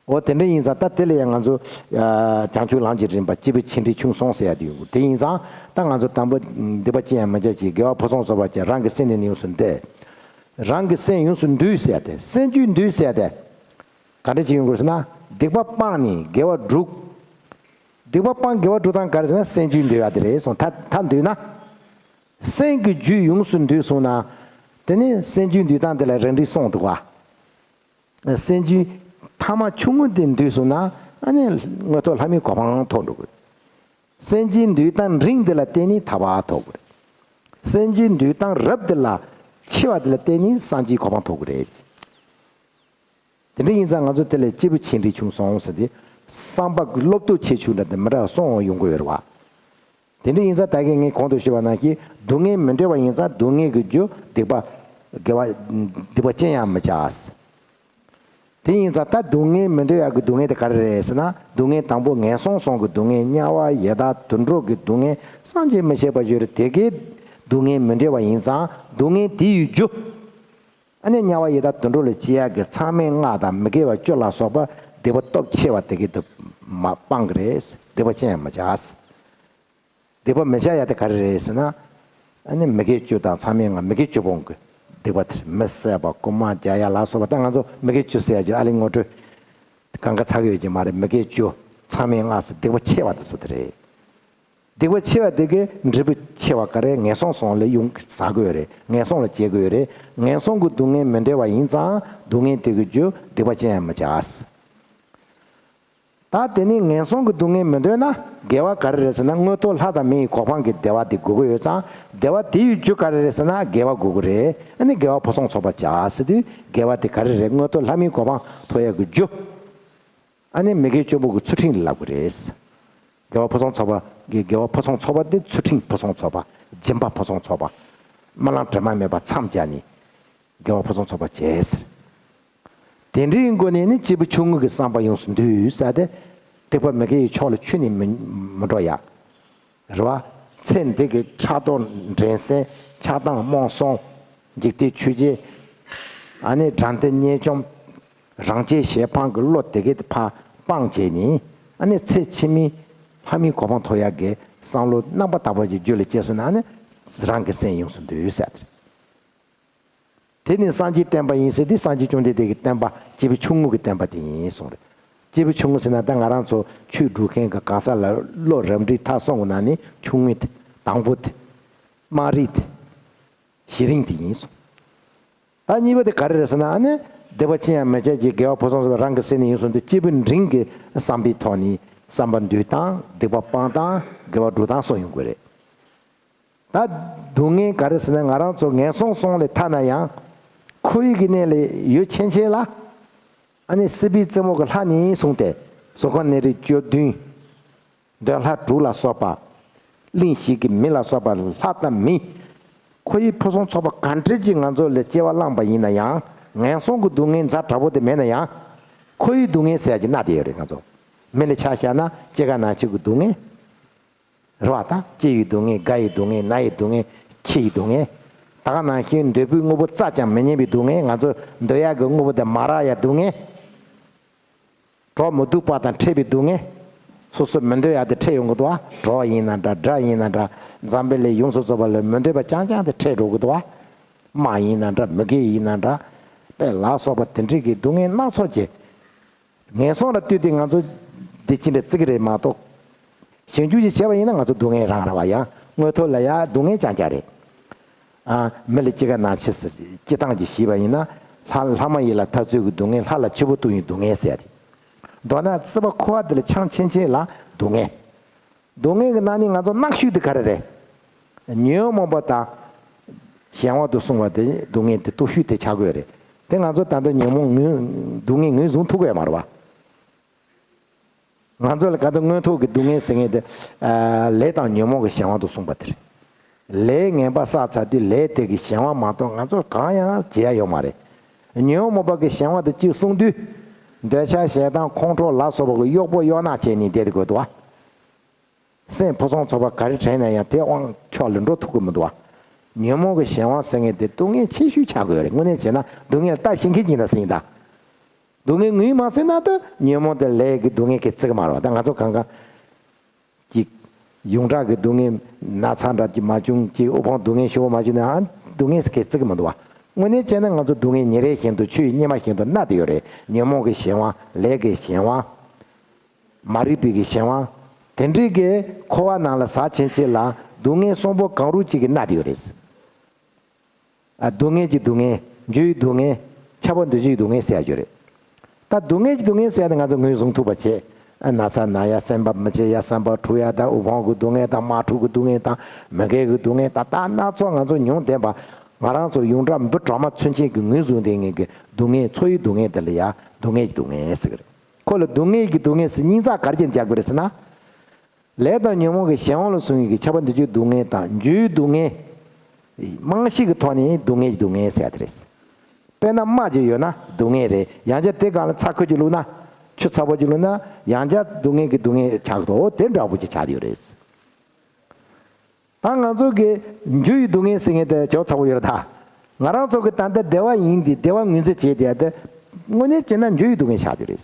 འོ་དེ་འདྲ་ཡིན་ཙང་ད་དེ་ལ་ཡང་ང་ཚོ་ཨ་བྱང་ཆུབ་ལམ་གྱི་རིམ་པ་སྐྱེས་བུ་ཆེ་འབྲིང་ཆུང་གསུམ་ཟེར་ཡ་དེ་ཡོད། དེ་ཡིན་ཙང་ད་ང་ཚོ་དང་པོ་སྡིག་པ་ཅི་ཡང་མི་བྱ་ཞིང་། དགེ་བ་ཕུན་སུམ་ཚོགས་པར་སྤྱད། རང་གི་སེམས་ནི་ཡོངས་སུ་འདུལ། རང་གི་སེམས་ཡོངས་སུ་འདུལ་ཟེར་ཡ་དེ། སེམས་རྒྱུད་འདུལ་ཟེར་ཡ་དེ་ག་འདྲ་ཅིག་ཡོང་དགོས་ཟེར་ན། སྡིག་པ་སྤངས་ནས་དགེ་བ་སྒྲུབ། སྡིག་པ་སྤངས་དགེ་བ་སྒྲུབ་སྟངས་ག་རེ་ཟེར་ན། སེམས་རྒྱུད་འདུལ་བ་དེ་རེད་གསུངས། ད་ད་འདུལ་ན། སེམས་ཀྱི་རྒྱུད་ཡོངས་སུ་འདུལ་སོང་ན། དེ་ནི་སེམས་རྒྱུད་འདུལ་སྟངས་དེ་ལ་རང་འགྲིག་གསུངས་འདུག་བ། སེམས་རྒྱུད་ཐ་མ་ཆུང་ངུ་དེ་འདུལ་སོང་ན། ཨ་ནི་མངོན་མཐོ་ལྷ་མིའི་གོ་འཕང་ཐོབ་འགྲོ་གི། སེམས་རྒྱུད་འདུལ་སྟངས་འབྲིང་དེ་ལ་བརྟེན་ནས་ཐར་པ་ཐོབ་དགོས། སེམས་རྒྱུད་འདུལ་སྟངས་རབ་དེ་ལ་ཆེ་བ་དེ་ལ་བརྟེན་ནས་སངས་རྒྱས་གོ་འཕང་ཐོབ་དགོས་རེད། དེ་འདྲ་ཡིན་ཙང་ང་ཚོ་དེ་ལ་སྐྱེས་བུ་ཆེ་འབྲིང་ཆུང་གསུམ་ཟེར་ཏེ། བསམ་པ་གི་སློབ་སྟོབས་ཆེ་ཆུང་འདྲ་དེ་མི་འདྲ་བ་གསུམ་ཡོང་གི་ཡོད་རེད་བ། དེ་འདྲ་ཡིན་ཙང་ད་གིན་ངས་གོང་དུ་ཞུས་པ་ནང་བཞིན་སྡུག་བསྔལ་མི་འདོད་པ་ཡིན་ཙང་སྡུག་བསྔལ་གྱི་རྒྱུ་སྡིག་པ། དགེ་བ། སྡིག་པ་ཅི་ཡང་མི་བྱ། དེ་ཡིན་ཙང་ད་སྡུག་བསྔལ་མི་འདོད་ཡག་གི་སྡུག་བསྔལ་དེ་ག་རེ་རེད་ཟེར་ན། སྡུག་བསྔལ་དང་པོ་ངན་སོང་གསུམ་གྱི་སྡུག་བསྔལ། དམྱལ་བ་ཡི་དྭགས་དུད་འགྲོ་གི་སྡུག་བསྔལ། སངས་རྒྱས་མི་ཤེས་པ་ཡོད་རེད། དེ་གའི་སྡུག་བསྔལ་མི་འདོད་པ་ཡིན་ཙང་སྡུག་བསྔལ་དེ་ཡི་རྒྱུ། ཨ་ནི་དམྱལ་བ་ཡི་དྭགས་དུད་འགྲོ་ལ་སྐྱེ་ཡག་གི་མཚམས་མེད་ལྔ་དང་མི་དགེ་བ་བཅུ་ལ་སོགས་པ་སྡིག་པ་སྟོབས་ཆེ་བ་དེ་གའི་དེ་མ་སྤང་གི་རེད། སྡིག་པ་ཅི་ཡང་མི་བྱ། སྡིག་པ་མི་བྱ་ཡ་དེ་ག་རེ་རེད་ཟེར་ན། ཨ་ནི་མི་དགེ་བཅུ་དང་མཚམས་མེད་ལྔ། མི་དགེ་བཅུ་སྤོང་གི་སྡིག་པ་དེ་རེད། མི་བསད་པ། རྐུན་མ་རྒྱག་ཡ་ལ་སོགས་པ། ད་ང་ཚོ་མི་དགེ་བཅུ་ཟེར་ཡ་ཅིག་ཨ་ལས་ངོ་སྤྲོད་གང་ག་ཚ་གི་ཡོད་ཀྱི་མ་རེད། མི་དགེ་བཅུ། མཚམས་མེད་ལྔ་ཟེར་སྡིག་པ་ཆེ་བ་དེ་ཚོ་དེ་རེད། སྡིག་པ་ཆེ་བ་དེ་གའི་འབྲས་བུ་ཆེ་བ་ག་རེ། ངན་སོང་གསུམ་ལ་ཡོང་ཟ་དགོས་རེད། ངན་སོང་ལ་སྐྱེ་དགོས་རེད། ངན་སོང་གི་སྡུག་བསྔལ་མི་འདོད་པ་ཡིན་ཙང་སྡུག་བསྔལ་དེ་གི་རྒྱུ་སྡིག་པ་ཅི་ཡང་མི་བྱ། ད་དེ་ནས་ངན་སོང་གི་སྡུག་བསྔལ་མི་འདོད་ན་དགེ་བ་ག་རེ་རེད་ཟེར་ན། མངོན་མཐོ་ལྷ་དང་མི་ཡི་གོ་འཕང་གི་བདེ་བ་དེ་དགོས་ཀྱི་ཡོད་ཙང་། བདེ་བ་དེ་ཡི་རྒྱུ་ག་རེ་རེད་ཟེར་ན་དགེ་བ་དགོས་ཀྱི་རེད། ཨ་ནི་དགེ་བ་ཕུན་སུམ་ཚོགས་པར་བྱ་ཟེར་དུས་དགེ་བ་དེ་ག་རེ་རེད། མངོན་མཐོ་ལྷ་མིའི་གོ་འཕང་ཐོབ་ཡག་གི་རྒྱུ། ཨ་ནི་མི་དགེ་བཅུ་སྤོང་གི་ཚུལ་ཁྲིམས་ལ་ལབ་ཀྱི་རེད། དགེ་བ་ཕུན་སུམ་ཚོགས་པ་གི་དགེ་བ་ཕུན་སུམ་ཚོགས་པ་དེ་ཚུལ་ཁྲིམས་ཕུན་སུམ་ཚོགས་པ། སྦྱིན་པ་ཕུན་སུམ་ཚོགས་པ། རྨི་ལམ་དྲི་མ་མེད་པ་མཚམས་སྦྱར་ནས་དགེ་བ་ཕུན་སུམ་ཚོགས་པ་བྱས་ཟེར། དེ་འདྲའི་སྒོ་ནས་ནི་སྐྱེས་བུ་ཆུང་ངུ་གི་བསམ་པ་ཡོངས་སུ་འདུལ་ཟེར་ཏེ། སྡིག་པ་མི་དགེ་ཡི་ཕྱོགས་ལ་ཁྱོན་ནས་མི་མི་འགྲོ་ཡ། རེད་བ། ཚེ་འདི་གི་ཕྲག་དོག་འགྲན་སེམས། ཆགས་སྡང་རྨོངས་གསུམ། འཇིག་རྟེན་ཆོས་བརྒྱད། ཨ་ནི་དགྲ་འདོད་གཉེན་སྐྱོང་། རང་གཅེས་ཞེ་ཕངས་ཀྱི་བློ་དེ་གའི་ཕར་སྤངས་བྱས་ནས། ཨ་ནི་ཚེ་ཕྱི་མའི་ལྷ་མིའི་གོ་འཕང་ཐོབ་ཡག་གི་བསམ་བློ་རྣམ་པར་དག་པ་ཞིག་རྒྱུད་ལ་སྐྱེས་སོང་ན། ཨ་ནི་རང་གི་སེམས་ཡོངས་སུ་འདུལ་ཟེར། དེ་ནི་སངས་རྒྱས་བསྟན་པ་ཡིན་ཟེར་དུས་སངས་རྒྱས་བཅོམ་ལྡན་འདས་ཀྱི་བསྟན་པ་སྐྱེས་བུ་ཆུང་ངུ་གི་བསྟན་པ་དེ་ཡིན་གསུངས་རེད། སྐྱེས་བུ་ཆུང་ངུ་ཟེར་ན་ད་ང་རང་ཚོ་ཆོས་སྒྲུབ་མཁན་གྱི་གང་ཟག་ལ་བློ་རབ་འབྲིང་ཐ་གསུམ་གྱི་ནང་ནས་ཆུང་ངུ་དེ། དང་པོ་དེ། དམའ་རིས་དེ། ཞེ་རིང་དེ་ཡིན་གསུངས། ད་གཉིས་པ་དེ་ག་རེ་རེད་ཟེར་ན། ཨ་ནི་སྡིག་པ་ཅི་ཡང་མི་བྱ་ཞིང་། དགེ་བ་ཕུན་སུམ་ཚོགས་པར། རང་གི་སེམས་ནི་ཡོངས་སུ་འདུལ། སྐྱེས་བུ་འབྲིང་གི་བསམ་པའི་ཐོག་ནས་བསམ་པ་འདུལ་སྟངས། སྡིག་པ་སྤང་སྟངས། དགེ་བ་སྒྲུབ་སྟངས་གསུམ་ཡོང་གི་རེད། ད་སྡུག་བསྔལ་ག་རེ་ཟེར་ན། ང་རང་ཚོ་ངན་སོང་གསུམ་ལས་ཐར་ན་ཡང་། འཁོར་བའི་གི་གནས་ལ་ཡོད་ཕྱིན་ཆད་ལ། ཨ་ནི་སྲིད་པའི་རྩེ་མོ་གི་ལྷ་ནས་བཟུང་སྟེ་གཟུགས་ཁམས་གནས་རིས་བཅུ་བདུན། འདོད་ལྷ་དྲུག་ལ་སོགས་པ། གླིང་བཞི་གི་མི་ལ་སོགས་པ་ལྷ་དང་མི། འཁོར་བའི་ཕུན་སུམ་ཚོགས་པ་གང་འདྲ་ཅིག་ང་ཚོ་ལ་སྐྱེ་བ་བླངས་པ་ཡིན་ན་ཡང་། ངན་སོང་གི་སྡུག་བསྔལ་ཛ་དྲག་པོ་དེ་མེད་ན་ཡང་། འཁོར་བའི་སྡུག་བསྔལ་ཟེར་ཡ་ཅིག་མནར་བསྡད་ཡོད་རེད་ང་ཚོ། མི་ལ་ཆ་བཞག་ན་སྐྱེ་རྒ་ན་འཆི་གི་སྡུག་བསྔལ། རེད་བ། ད་སྐྱེ་བའི་སྡུག་བསྔལ། རྒ་ཡི་སྡུག་བསྔལ། ན་ཡི་སྡུག་བསྔལ། འཆི་ཡི་སྡུག་བསྔལ། ད་ག་ནང་བཞིན་འདོད་པའི་དངོས་པོ་རྩ་ཅང་མི་རྙེད་པའི་སྡུག་བསྔལ། ང་ཚོ་འདོད་ཡག་གི་དངོས་པོ་དེ་མ་རག་ཡ་སྡུག་བསྔལ། གྲོགས་མི་སྡུག་པ་དང་འཕྲད་པའི་སྡུག་བསྔལ། སོ་སོ་མི་འདོད་ཡ་དེ་འཕྲད་ཡོང་གི་འདུག་བ། གྲོགས་ཡིན་ན་འདྲ། དགྲ་ཡིན་ན་འདྲ། འཛམ་བུ་གླིང་ཡོངས་སུ་རྫོགས་པ་ལ་མི་འདོད་པ་རྐྱང་རྐྱང་དེ་འཕྲད་འགྲོ་གི་འདུག་བ། དམག་ཡིན་ན་འདྲ། མི་དགེ་ཡིན་ན་འདྲ། དཔེ་ལ་སོགས་པ་དེ་འདྲའི་གི་སྡུག་བསྔལ་སྣ་ཚོགས་ཀྱི། ངན་སོང་ལ་ལྟོས་ཏེ་ང་ཚོ་འདི་ཅི་འདྲ་བརྩི་གི་རེད་མ་གཏོགས། ཞིབ་འཇུག་ཅིག་བྱས་པ་ཡིན་ན་ང་ཚོ་སྡུག་བསྔལ་རང་རེད་བ། ཡང་མངོན་མཐོ་ལ་ཡང་སྡུག་བསྔལ་རྐྱང་རྐྱང་རེད། ཨ། མི་ལ་སྐྱེ་རྒ་ན་འཆི་ཟེར་སྐྱེ་སྟངས་ཀྱི་ཞེས་པ་ཡིན་ན། ལྷ་ལྷ་མ་ཡིན་ལ་འཐབ་རྩོད་ཀྱི་སྡུག་བསྔལ། ལྷ་ལ་འཆི་བ་ལྟུང་བའི་སྡུག་བསྔལ་ཟེར་ཡ་དེ། མདོར་ན་སྲིད་པ་འཁོར་བ་འདི་ལ་འཁྱམས་ཕྱིན་ཆད་ལ་སྡུག་བསྔལ། སྡུག་བསྔལ་གྱི་ནང་ནས་ང་ཚོ་གནག་ཤོས་དེ་ག་རེ་རེད། ཉོན་མོངས་པ་དང་གཞན་དབང་དུ་སོང་བ་དེ་སྡུག་བསྔལ་དེ་སྟོབས་ཤུགས་དེ་ཆགས་ཀྱི་ཡོད་རེད། དེ་ང་ཚོ་ད་ལྟ་ཉོན་མོངས་ངོས་སྡུག་བསྔལ་ངོས་བཟུང་ཐུབ་ཀྱི་ཡོད་མ་རེད་བ། ང་ཚོ་ལ་ག་དུས་མངོན་མཐོ་གི་སྡུག་བསྔལ་ཟེར་མཁན་དེ། ཨ། ལས་དང་ཉོན་མོངས་ཀྱི་གཞན་དབང་དུ་སོང་བ་དེ་རེད། ལས་ངན་པ་བསགས་ཚར་དུས་ལས་དེ་གི་གཞན་དབང་མ་གཏོགས་ང་ཚོར་གང་ཡང་བྱེད་ཡ་ཡོད་མ་རེད། ཉོན་མོངས་པ་གི་གཞན་དབང་དེ་གཅིག་སོང་དུས། འདོད་ཆགས་ཞེ་སྡང་ཁོང་ཁྲོ་ལ་སོགས་པ་གི་གཡོག་པོ་གཡོག་ནག་བྱས་ནས་བསྡད་དགོས་འདུག་བ། སེམས་ཕུན་སུམ་ཚོགས་པ་ག་རེ་དྲན་ན་ཡང་དེ་དབང་ཕྱོགས་ལ་འགྲོ་ཐུབ་ཀྱི་མི་འདུག་བ། ཉོན་མོངས་ཀྱི་གཞན་དབང་ཟེར་མཁན་དེ་སྡུག་བསྔལ་ཆེ་ཤོས་ཆགས་ཀྱི་ཡོད་རེད། དངོས་གནས་བྱས་ན་སྡུག་བསྔལ་ལ་ལྟ་ཤེས་མཁན་གྱི་ན་ཟིན་ད། སྡུག་བསྔལ་ངོས་མ་ཟིན་ན་ད་ཉོན་མོངས་དེ་ལས་ཀྱི་སྡུག་བསྔལ་གྱི་བརྩི་གི་མ་རེད་བ། ད་ང་ཚོ་གང་ག་ཅིག་ཡོངས་གྲགས་ཀྱི་སྡུག་བསྔལ་ན་ཚ་འདྲ་ཅིག་མ་བྱུང་ཅིག་དབུལ་ཕོངས་སྡུག་བསྔལ་ཞེ་པོ་མ་བྱུང་ན་ཨ་སྡུག་བསྔལ་ཟེར་མཁན་བརྩི་གི་མི་འདུག་བ། དངོས་གནས་བྱས་ན་ང་ཚོ་སྡུག་བསྔལ་ཉིན་རེ་བཞིན་དུ་ཆུ་ཡི་སྙེ་མ་བཞིན་དུ་མནར་བསྡད་ཡོད་རེད། ཉོན་མོངས་ཀྱི་གཞན་དབང་ལས་ཀྱི་གཞན་དབང་། མ་རིག་པའི་གི་གཞན་དབང་། དེ་འདྲའི་གི་འཁོར་བ་ནང་ལ་ཟག་བཅས་བྱས་ལ་སྡུག་བསྔལ་གསུམ་པོ་གང་རུང་གཅིག་གིས་མནར་ཡོད་རེད། ཨ་སྡུག་བསྔལ་གྱི་སྡུག་བསྔལ། འགྱུར་བའི་སྡུག་བསྔལ། ཁྱབ་པ་འདུ་བྱེད་ཀྱི་སྡུག་བསྔལ་ཟེར་ཡ་ཡོད་རེད། ད་སྡུག་བསྔལ་གྱི་སྡུག་བསྔལ་ཟེར་ཡ་དེ་ང་ཚོ་ངོས་བཟུང་ཐུབ་པ་བྱས། ཨ་ན་ཚ་ན་ཡ་སེམས་པ་མི་བརྗེད་ཡ་བསམ་པ་འཁྲུག་ཡ་དང་དབུལ་ཕོངས་ཀྱི་སྡུག་བསྔལ་དང་དམག་འཁྲུག་གི་སྡུག་བསྔལ་དང་མི་དགེ་གི་སྡུག་བསྔལ་དང་ད་སྣ་ཚོགས་ང་ཚོ་མྱོང་བསྡད་པ། ང་རང་ཚོ་ཡོངས་གྲགས་འབུ་གྲོག་མ་ཚུན་ཆད་ཀྱི་ངོས་བཟུང་བསྡད་མཁན་གྱི་སྡུག་བསྔལ་འཚོ་བའི་སྡུག་བསྔལ་དེ་ལ་ཡ་སྡུག་བསྔལ་གྱི་སྡུག་བསྔལ་ཟེར་གི་རེད། ཁོ་ལ་སྡུག་བསྔལ་གྱི་སྡུག་བསྔལ་ཟེར་སྙིང་རྩ་ག་རེ་བྱས་ནས་རྒྱག་དགོས་རེད་ཟེར་ན། ལས་དང་ཉོན་མོངས་ཀྱི་གཞན་དབང་ལ་སོགས་པའི་ཁྱབ་པ་འདུ་བྱེད་སྡུག་བསྔལ་དང་འགྱུར་བའི་སྡུག་བསྔལ། རྨང་གཞི་གི་ཐོག་ནས་སྡུག་བསྔལ་གྱི་སྡུག་བསྔལ་ཟེར་ཡ་དེ་རེད། དཔེར་ན་རྨ་ཅིག་ཡོད་ན་སྡུག་བསྔལ་རེད། ཡང་བསྐྱར་དེ་སྒང་ལ་ཚྭ་ཁོལ་ཅིག་བླུགས་ན། ཆུ་ཚ་པོ་ཅིག་བླུགས་ན་ཡང་བསྐྱར་སྡུག་བསྔལ་གྱི་སྡུག་བསྔལ་ཆགས་ཀྱི་འདུག་འོ་དེ་འདྲ་པོ་ཅིག་ཆགས་ཡོད་རེད། ད་ང་ཚོ་གི་འགྱུར་བའི་སྡུག་བསྔལ་ཟེར་མཁན་དེ་ཇོ་ཚ་པོ་ཡོད་རེད་ད། ང་རང་ཚོ་གི་ད་ལྟ་བདེ་བ་ཡིན་དེ་བདེ་བ་ངོས་འཛིན་བྱས་བསྡད་ཡ་དེ་དངོས་གནས་བྱས་ན་འགྱུར་བའི་སྡུག་བསྔལ་ཆགས་ཡོད་རེད།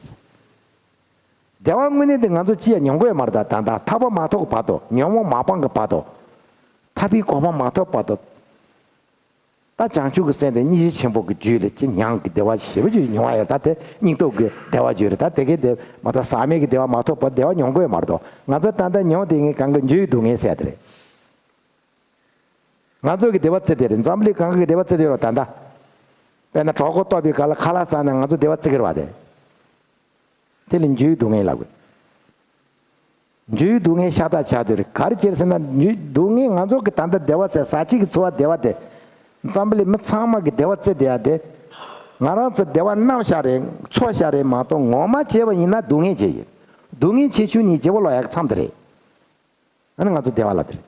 བདེ་བ་དངོས་གནས་དེ་ང་ཚོ་ཅི་ཡང་མྱོང་གི་ཡོད་མ་རེད་ད། ད་ལྟ་ཐག་པ་མ་ཐོགས་བར་དུ་ཉོན་མོངས་མ་སྤངས་ཀྱི་བར་དུ། ཐར་པའི་གོ་འཕང་མ་ཐོབ་བར་དུ། ད་བྱང་ཆུབ་ཀྱི་སེམས་དེ་སྙིང་རྗེ་ཆེན་པོ་གི་རྒྱུད་ལ་ཅི་མྱང་གི་བདེ་བ་ཞེ་པོ་ཅིག་མྱོང་བ་ཡོད་ད། དེ་སྙིང་སྟོབས་ཀྱི་བདེ་བ་བརྗོད་རེད་ད། དེ་གའི་བདེ་མ་ཐོབ་ཟག་མེད་ཀྱི་བདེ་བ་མ་ཐོབ་བར་བདེ་བ་མྱོང་གི་ཡོད་མ་རེད་དོ། ང་ཚོ་ད་ལྟ་མྱོང་བསྡད་མཁན་གང་གི་འགྱུར་བའི་སྡུག་བསྔལ་ཟེར་ཡ་དེ་རེད། ང་ཚོ་གི་བདེ་བ་བརྩི་དེ་རེད། འཛམ་གླིང་གང་གི་བདེ་བ་བརྩི་དེ་རེད་ད་ལྟ། དཔེར་ན་གྲོད་ཁོག་ལྟོགས་པའི་སྐབས་ལ་ཁ་ལག་ཟ་ན་ང་ཚོ་བདེ་བ་བརྩི་གི་རེད་བ་དེ། དེ་ལ་འགྱུར་བའི་སྡུག་བསྔལ་ལབ་དགོས། འགྱུར་བའི་སྡུག་བསྔལ་ཤ་སྟག་ཆགས་བསྡད་རེད། ག་རེ་བྱས་ཟེར་ན་འགྱུར་སྡུག་བསྔལ་ང་ཚོ་གི་ད་ལྟ་བདེ་བ་ཟེར་ཟག་བཅས་ཀྱི་འཚོ་བ་བདེ་བ་དེ། འཛམ་བུ་གླིང་མི་ཚང་མ་གི་བདེ་བ་བརྩི་བསྡད་ཡ་དེ། ང་རང་ཚོ་བདེ་བ་རྣམ་གཞག་རེད་ཚོགས་བཞག་རེད་མ་གཏོགས་ངོ་མ་བྱས་པ་ཡིན་ན་སྡུག་བསྔལ་བྱས་ཡིན། སྡུག་བསྔལ་ཆེ་ཆུང་གཉིས་བརྗེ་པོ་ལོག་ཡག་མཚམས་དེ་རེད། ཨ་ནི་ང་ཚོ་བདེ་བ་ལབ་དེ་རེད།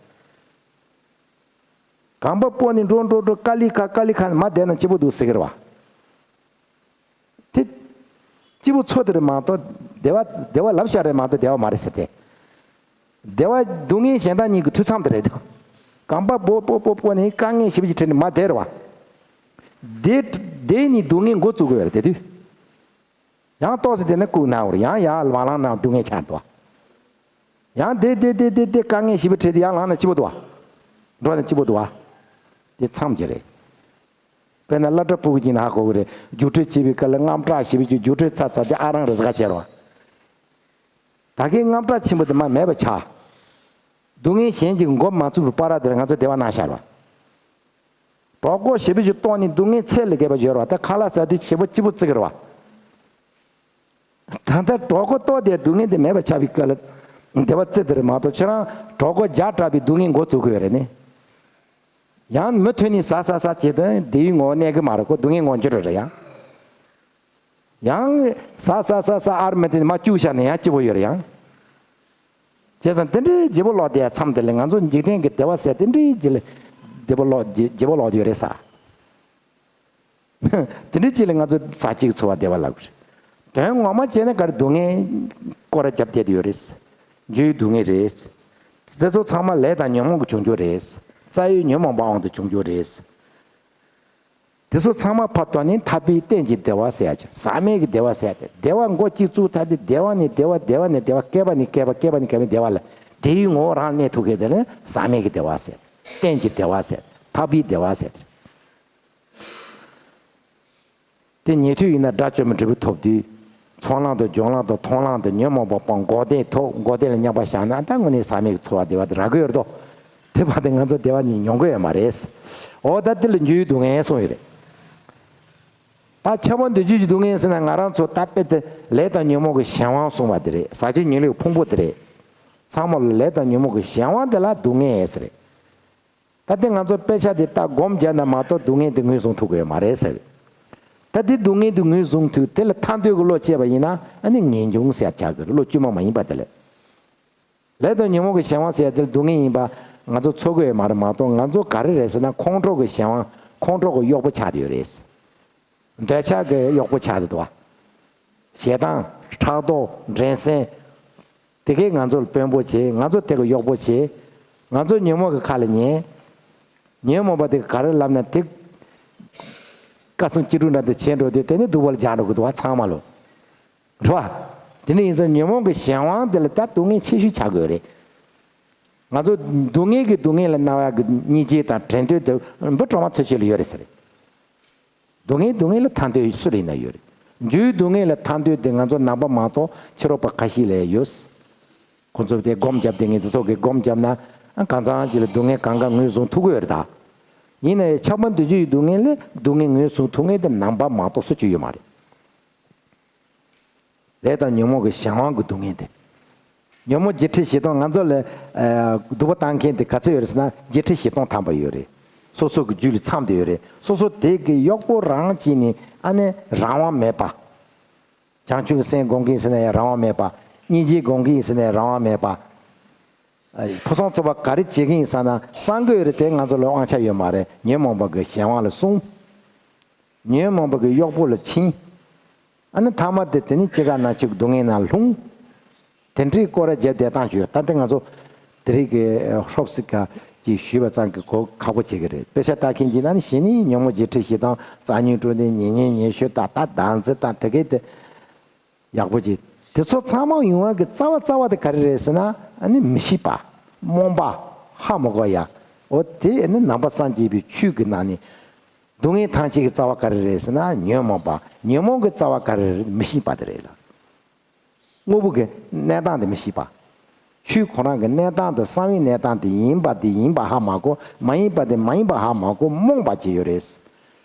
གོམ་པ་སྤོས་ནས་འགྲོ་འགྲོ་འགྲོ་ཀ་ལི་ཁ་ཀ་ལི་ཁ་མ་བསྡད་ན་སྐྱིད་པོ་འདུག་ཟེར་གི་རེད་བ། དེ་སྐྱིད་པོ་འཚོ་དེ་རེད་མ་གཏོགས་བདེ་བ་བདེ་བ་ལབ་བཞག་རེད་མ་གཏོགས་བདེ་བ་མ་རེད་ཟེར་ཏེ། བདེ་བ་སྡུག་བསྔལ་གཞན་དག་གཉིས་ཀྱི་དུས་མཚམས་དེ་རེད་དོ། གོམ་པ་སྤོ་སྤོ་སྤོ་སྤོ་ནས་དཀའ་ངལ་ཞེ་པོ་ཅིག་འཕྲད་ནས་མ་བསྡད་རེད་བ། དེ་དེ་ནས་སྡུག་བསྔལ་འགོ་བཙུགས་དགོས་རེད་དེ་དུས། ཡང་ཏོག་ཙམ་དེ་ནས་སྐུག་ན་འོར་ཡང་ཡང་ལང་ལང་ན་སྡུག་བསྔལ་ཆགས་འདུག་བ། ཡང་དེ་དེ་དེ་དེ་དེ་དཀའ་ངལ་ཞེ་པོ་འཕྲད་དེ་ཡང་ལངས་ན་སྐྱིད་པོ་འདུག་བ། འགྲོ་ན་སྐྱིད་པོ་འདུག་བ། དེ་མཚམས་ཀྱི་རེད། དཔེར་ན་སློབ་གྲྭ་ཕྲུ་གུ་གཅིག་ན་ཧ་གོ་གི་རེད། རྒྱུགས་སྤྲོད་བྱེད་པའི་སྐབས་ལ་དངངས་སྐྲག་ཞེ་པོ་ཅིག་རྒྱུགས་སྤྲོད་ཚར་ཚར་དེ་ཨ་རང་རེ་ཟ་ག་བྱེད་རོགས། ད་གིན་དངངས་སྐྲག་ཆེན་པོ་དེ་མ་མེད་པ་ཆགས། སྡུག་བསྔལ་གཞན་གྱིས་འགོ་མ་བཙུགས་པའི་བར་དེར་ང་ཚོ་བདེ་བ་གནང་བཞག་རོགས། གྲོད་ཁོག་ཞེ་པོ་ཅིག་ལྟོགས་ནས་སྡུག་བསྔལ་ཚད་ལས་བརྒལ་བ་ཡོད་རེད་བ། ད་ཁ་ལག་ཟ་དུས་བྱེད་པོ་སྐྱིད་པོ་བརྩི་གི་རེད་བ། ད་ལྟ་གྲོད་ཁོག་ལྟོགས་དེ་སྡུག་བསྔལ་དེ་མེད་པ་ཆགས་པའི་སྐབས་ལ་བདེ་བ་བརྩི་དེ་རེད་མ་གཏོགས་ཁྱེད་རང་གྲོད་ཁོག་བརྒྱ་དྲག་པའི་སྡུག་བསྔལ་འགོ་བཙུགས་གི་ཡོད་རེད་ནི། ཡང་མུ་མཐུད་ནས་ཟ་ཟ་ཟ་བྱེད་དུས་བདེ་བའི་ངོ་བོ་གནས་གི་མ་རེད་ཁོ་སྡུག་བསྔལ་ངོ་བོ་འགྱུར་རེད་ཡང་། ཡང་ཟ་ཟ་ཟ་ཟ་ཨར་མི་དེ་མ་བཅུག་བཞག་ནས་ཡང་སྐྱིད་པོ་ཡོད་རེད་ཡང་། བྱས་ཙང་དེ་འདྲའི་བརྗེ་པོ་ལོག་བསྡད་ཡ་མཚམས་དེ་ལ་ང་ཚོ་འཇིག་རྟེན་གྱི་བདེ་བ་ཟེར་དེ་འདྲའི་བརྗེ་ལ་བརྗེ་པོ་ལོག་བརྗེ་བརྗེ་པོ་ལོག་བསྡད་ཡོད་རེད་ཟ། དེ་འདྲའི་ཅིག་ལ་ང་ཚོ་ཟག་བཅས་ཀྱི་འཚོ་བ་བདེ་བ་ལབ་དགོས་རེད། དོན་ངོ་མ་བྱས་ན་ག་རེ་སྡུག་བསྔལ་སྐོར་ར་རྒྱབ་བསྡད་ཡོད་རེད། འགྱུར་བའི་སྡུག་བསྔལ་རེད། དེ་ཚོ་ཚང་མ་ལས་དང་ཉོན་མོངས་ཀྱིས་བྱུང་རྒྱུ་རེད། རྩ་བའི་ཉོན་མོངས་པའི་དབང་དུ་བྱུང་རྒྱུ་རེད། དེ་ཚོ་ཚང་མ་ཕར་བཏོན་ནས་ཐར་པའི་གཏན་གྱི་བདེ་བ་ཟེར་ཡ་ཅིག་ཟག་མེད་ཀྱི་བདེ་བ་ཟེར་ཡ་དེ་བདེ་བ་མགོ་གཅིག་བཙུགས་ཐག་དེ་བདེ་བ་ནས་བདེ་བ་བདེ་བ་ནས་བདེ་བ་བསྐལ་པ་ནས་བསྐལ་པ་བསྐལ་པ་ནས་བསྐལ་པའི་བདེ་བ་ལ་བདེ་བའི་ངོ་བོ་རང་གནས་ཐུབ་མཁན་དེ་ལ་ཟག་མེད་ཀྱི་བདེ་བ་ཟེར། གཏན་གྱི་བདེ་བ་ཟེར། ཐར་པའི་བདེ་བ་ཟེར། དེ་ཉན་ཐོས་ཡིན་ན་དགྲ་བཅོམ་པའི་འབྲས་བུ་ཐོབ་དུས། ཚོགས་ལམ་དང་སྦྱོར་ལམ་དང་མཐོང་ལམ་དང་ཉོན་མོངས་པ་སྤངས་འགོག་བདེན་ཐོབ། འགོག་བདེན་ལ་མཉམ་པར་བཞག་ན་ད་དངོས་གནས་ཟག་མེད་ཀྱི་འཚོ་བ་བདེ་བ་དེ་རག་གི་ཡོད་དོ། དེ་བར་དུ་ང་ཚོ་བདེ་བ་གཉིས་མྱོང་གི་ཡོད་མ་རེད། འོ་ད་དེ་ལ་འགྱུར་བའི་སྡུག་བསྔལ་གསུངས་ཡོད་རེད། ད་ཁྱབ་པ་འདུ་བྱེད་ཀྱི་སྡུག་བསྔལ་ཟེར་ན་ང་རང་ཚོ་ད་དཔེ་དེ་ལས་དང་ཉོན་མོངས་ཀྱི་གཞན་དབང་གསུངས་པ་དེ་རེད། ཟག་བཅས་ཉེར་ལེན་གྱི་ཕུང་པོ་དེ་རེད། ཚང་མ་ལ་ལས་དང་ཉོན་མོངས་ཀྱི་གཞན་དབང་དེ་ལ་སྡུག་བསྔལ་ཟེར་རེད། ད་ལྟ་ང་ཚོ་དཔེ་ཆ་དེ་ལྟ་སྒོམ་བརྒྱབ་ན་མ་གཏོགས་སྡུག་བསྔལ་དེ་ངོས་བཟུང་ཐུབ་ཀྱི་ཡོད་མ་རེད་ཟེར། ད་དེ་སྡུག་བསྔལ་དེ་ངོས་བཟུང་ཐུབ་དེ་ལ་ཐར་འདོད་ཀྱི་བློ་སྐྱེས་པ་ཡིན་ན་ཨ་ནི་ངེས་འབྱུང་ཟེར་ཡ་ཆགས་ཀྱི་རེད། བློ་བཅོས་མ་མ་ཡིན་པ་དེ་ལས། ལས་དང་ཉོན་མོངས་ཀྱི་གཞན་དབང་ཟེར་ཡ་དེ་ལ་སྡུག་བསྔལ་ཡིན་པ་ང་ཚོ་ཚོར་གྱི་ཡོད་མ་རེད་མ་གཏོགས་ང་ཚོ་ག་རེ་རེད་ཟེར་ན་ཁོང་ཁྲོ་གི་གཞན་དབང་ཁོང་ཁྲོ་གི་གཡོག་པོ་ཆགས་བསྡད་ཡོད་རེད། འདོད་ཆགས་ཀྱི་གཡོག་པོ་ཆགས་བསྡད་འདུག་བ། ཞེ་སྡང་ཕྲག་དོག་འགྲན་སེམས། དེ་གས་ང་ཚོ་ལ་དཔོན་པོ་བྱེད། ང་ཚོ་དེ་ག་གཡོག་པོ་བྱེད། ང་ཚོ་ཉོན་མོངས་ཀྱི་ཁ་ལ་ཉན། ཉོན་མོངས་པ་དེ་ག་རེ་ལབ་ན་དེ། དཀར་གསུམ་གཅེར་བུ་འདྲ་དེ་བྱེད་འགྲོ་དུས་དེ་ནི་སྡུག་པ་ལ་སྦྱར་འགྲོ་གི་འདུག་བ། ཚང་མ་ལོ། རེད་བ། དེ་ནི་ཡིན་ཙང་ཉོན་མོངས་ཀྱི་གཞན་དབང་དེ་ལ་ད་སྡུག་བསྔལ་ཆེ་ཤོས་ཆགས་དགོས་རེད། ང་ཚོ་སྡུག་བསྔལ་གྱི་སྡུག་བསྔལ་ལ་སྣང་བ་གི་སྙིང་རྗེ་དང་དྲན་འདོད་དེ་འབུ་གྲོག་མ་ཚོ་ཆེད་ལ་ཡོད་རེད་ཟེར། སྡུག་བསྔལ་སྡུག་བསྔལ་ལ་ཐར་འདོད་སུ་རེད་ན་ཡོད་རེད། རྒྱུའི་སྡུག་བསྔལ་ལ་ཐར་འདོད་དེ་ང་ཚོ་ནང་པ་མ་གཏོགས་ཕྱི་རོལ་པ་ཁ་ཤས་ལ་ཡོད། ཁོ་ཚོ་དེ་སྒོམ་བརྒྱབ་དེ་ངས་དེ་ཚོ་གི་སྒོམ་བརྒྱབ་ན་གང་ཚང་ཅིག་ལ་སྡུག་བསྔལ་གང་ག་ངོས་བཟུང་ཐུབ་ཀྱི་ཡོད་རེད་ད། ཡིན་ན་ཡང་ཆགས་པ་འདོད་འཇོའི་སྡུག་བསྔལ་ལས་སྡུག་བསྔལ་ངོས་བཟུང་ཐུབ་མཁན་དེ་ནང་པ་མ་གཏོགས་སུ་ཅིག་ཡོད་མ་རེད། ལས་དང་ཉོན་མོངས་ཀྱི་གཞན་དབང་གི་སྡུག་བསྔལ་དེ། ཉོན་མོངས་བརྒྱད་ཁྲི་བཞི་སྟོང་ང་ཚོ་ལ་ཨ་སྡུག་པ་བཏང་མཁན་དེ་ག་ཚོད་ཡོད་རེད་ཟེར་ན་བརྒྱད་ཁྲི་བཞི་སྟོང་ཐམ་པ་ཡོད་རེད། སོ་སོ་གི་རྒྱུད་ལ་ཚང་བསྡད་ཡོད་རེད། སོ་སོ་དེ་གི་གཡོག་པོ་རང་བྱས་ནས་ཨ་ནི་རང་དབང་མེད་པ། བྱང་ཆུབ་ཀྱི་སེམས་སྒོམ་གྱིན་ཟེར་ན་ཡང་རང་དབང་མེད་པ། སྙིང་རྗེ་སྒོམ་གྱིན་ཟེར་ན་ཡང་རང་དབང་མེད་པ། ཨ་ཕུན་སུམ་ཚོགས་པ་ག་རེ་བྱེད་ཀྱིན་ཟེར་ན་བསམ་གྱི་ཡོད་རེད་དེ་ང་ཚོ་ལ་དབང་ཆ་ཡོད་མ་རེད། ཉོན་མོངས་པ་གི་གཞན་དབང་ལ་སོང་། ཉོན་མོངས་པ་གི་གཡོག་པོ་ལ་ཕྱིན། ཨ་ནི་ཐ་མ་དེ་དེ་ནི་ཅི་ག་ན་ཅིག་སྡུག་བསྔལ་ནང་ལྷུང་། དེ་འདྲའི་སྐོར་ར་བརྒྱབ་བསྡད་སྟངས་བྱོས། ད་ལྟ་ང་ཚོ་དེ་རིང་གི་ཧྲོབ་སི་ཀ་ཅིག་ཞུས་པ་ཙམ་གྱིས་གོ་ཁག་པོ་བྱེད་ཀྱི་རེད། དཔེ་ཆ་ལྟ་མཁན་གྱིས་ན་ནི་གཞི་ནས་ཉོན་མོངས་བརྒྱད་ཁྲི་བཞི་སྟོང་རྩ་ཉོན་དྲུག་ནས་ཉེ་ཉོན་ཉེ་ཤོས་དང་ད་བདག་འཛིན་དང་དེ་གས་དེ་ཡག་པོ་བྱེད། དེ་ཚོ་ཚང་མ་ཡོང་བ་གི་རྩ་བ་རྩ་བ་དེ་ག་རེ་རེད་ཟེར་ན་ཨ་ནི་མི་ཤེས་པ། རྨོངས་པ། ཧ་མ་གོ་ཡ། འོ་དེ་ཨ་ནི་ནང་པ་སངས་རྒྱས་པའི་ཆོས་ཀྱི་ནང་ནས་སྡུག་བསྔལ་ཐམས་ཅད་ཀྱི་རྩ་བ་ག་རེ་རེད་ཟེར་ན་ཉོན་མོངས་པ། ཉོན་མོངས་ཀྱི་རྩ་བ་ག་རེ་རེད་མི་ཤེས་པ་དེ་རེད་ལ། དངོས་པོ་གི་གནས་སྟངས་དེ་མི་ཤེས་པ། ཆོས་ཁོ་རང་གི་གནས་སྟངས་དེ་གསང་བའི་གནས་སྟངས་དེ་ཡིན་པ་དེ་ཡིན་པ་ཧ་མ་གོ། མ་ཡིན་པ་དེ་མ་ཡིན་པ་ཧ་མ་གོ་རྨོངས་པ་ཅིག་ཡོད་རེད།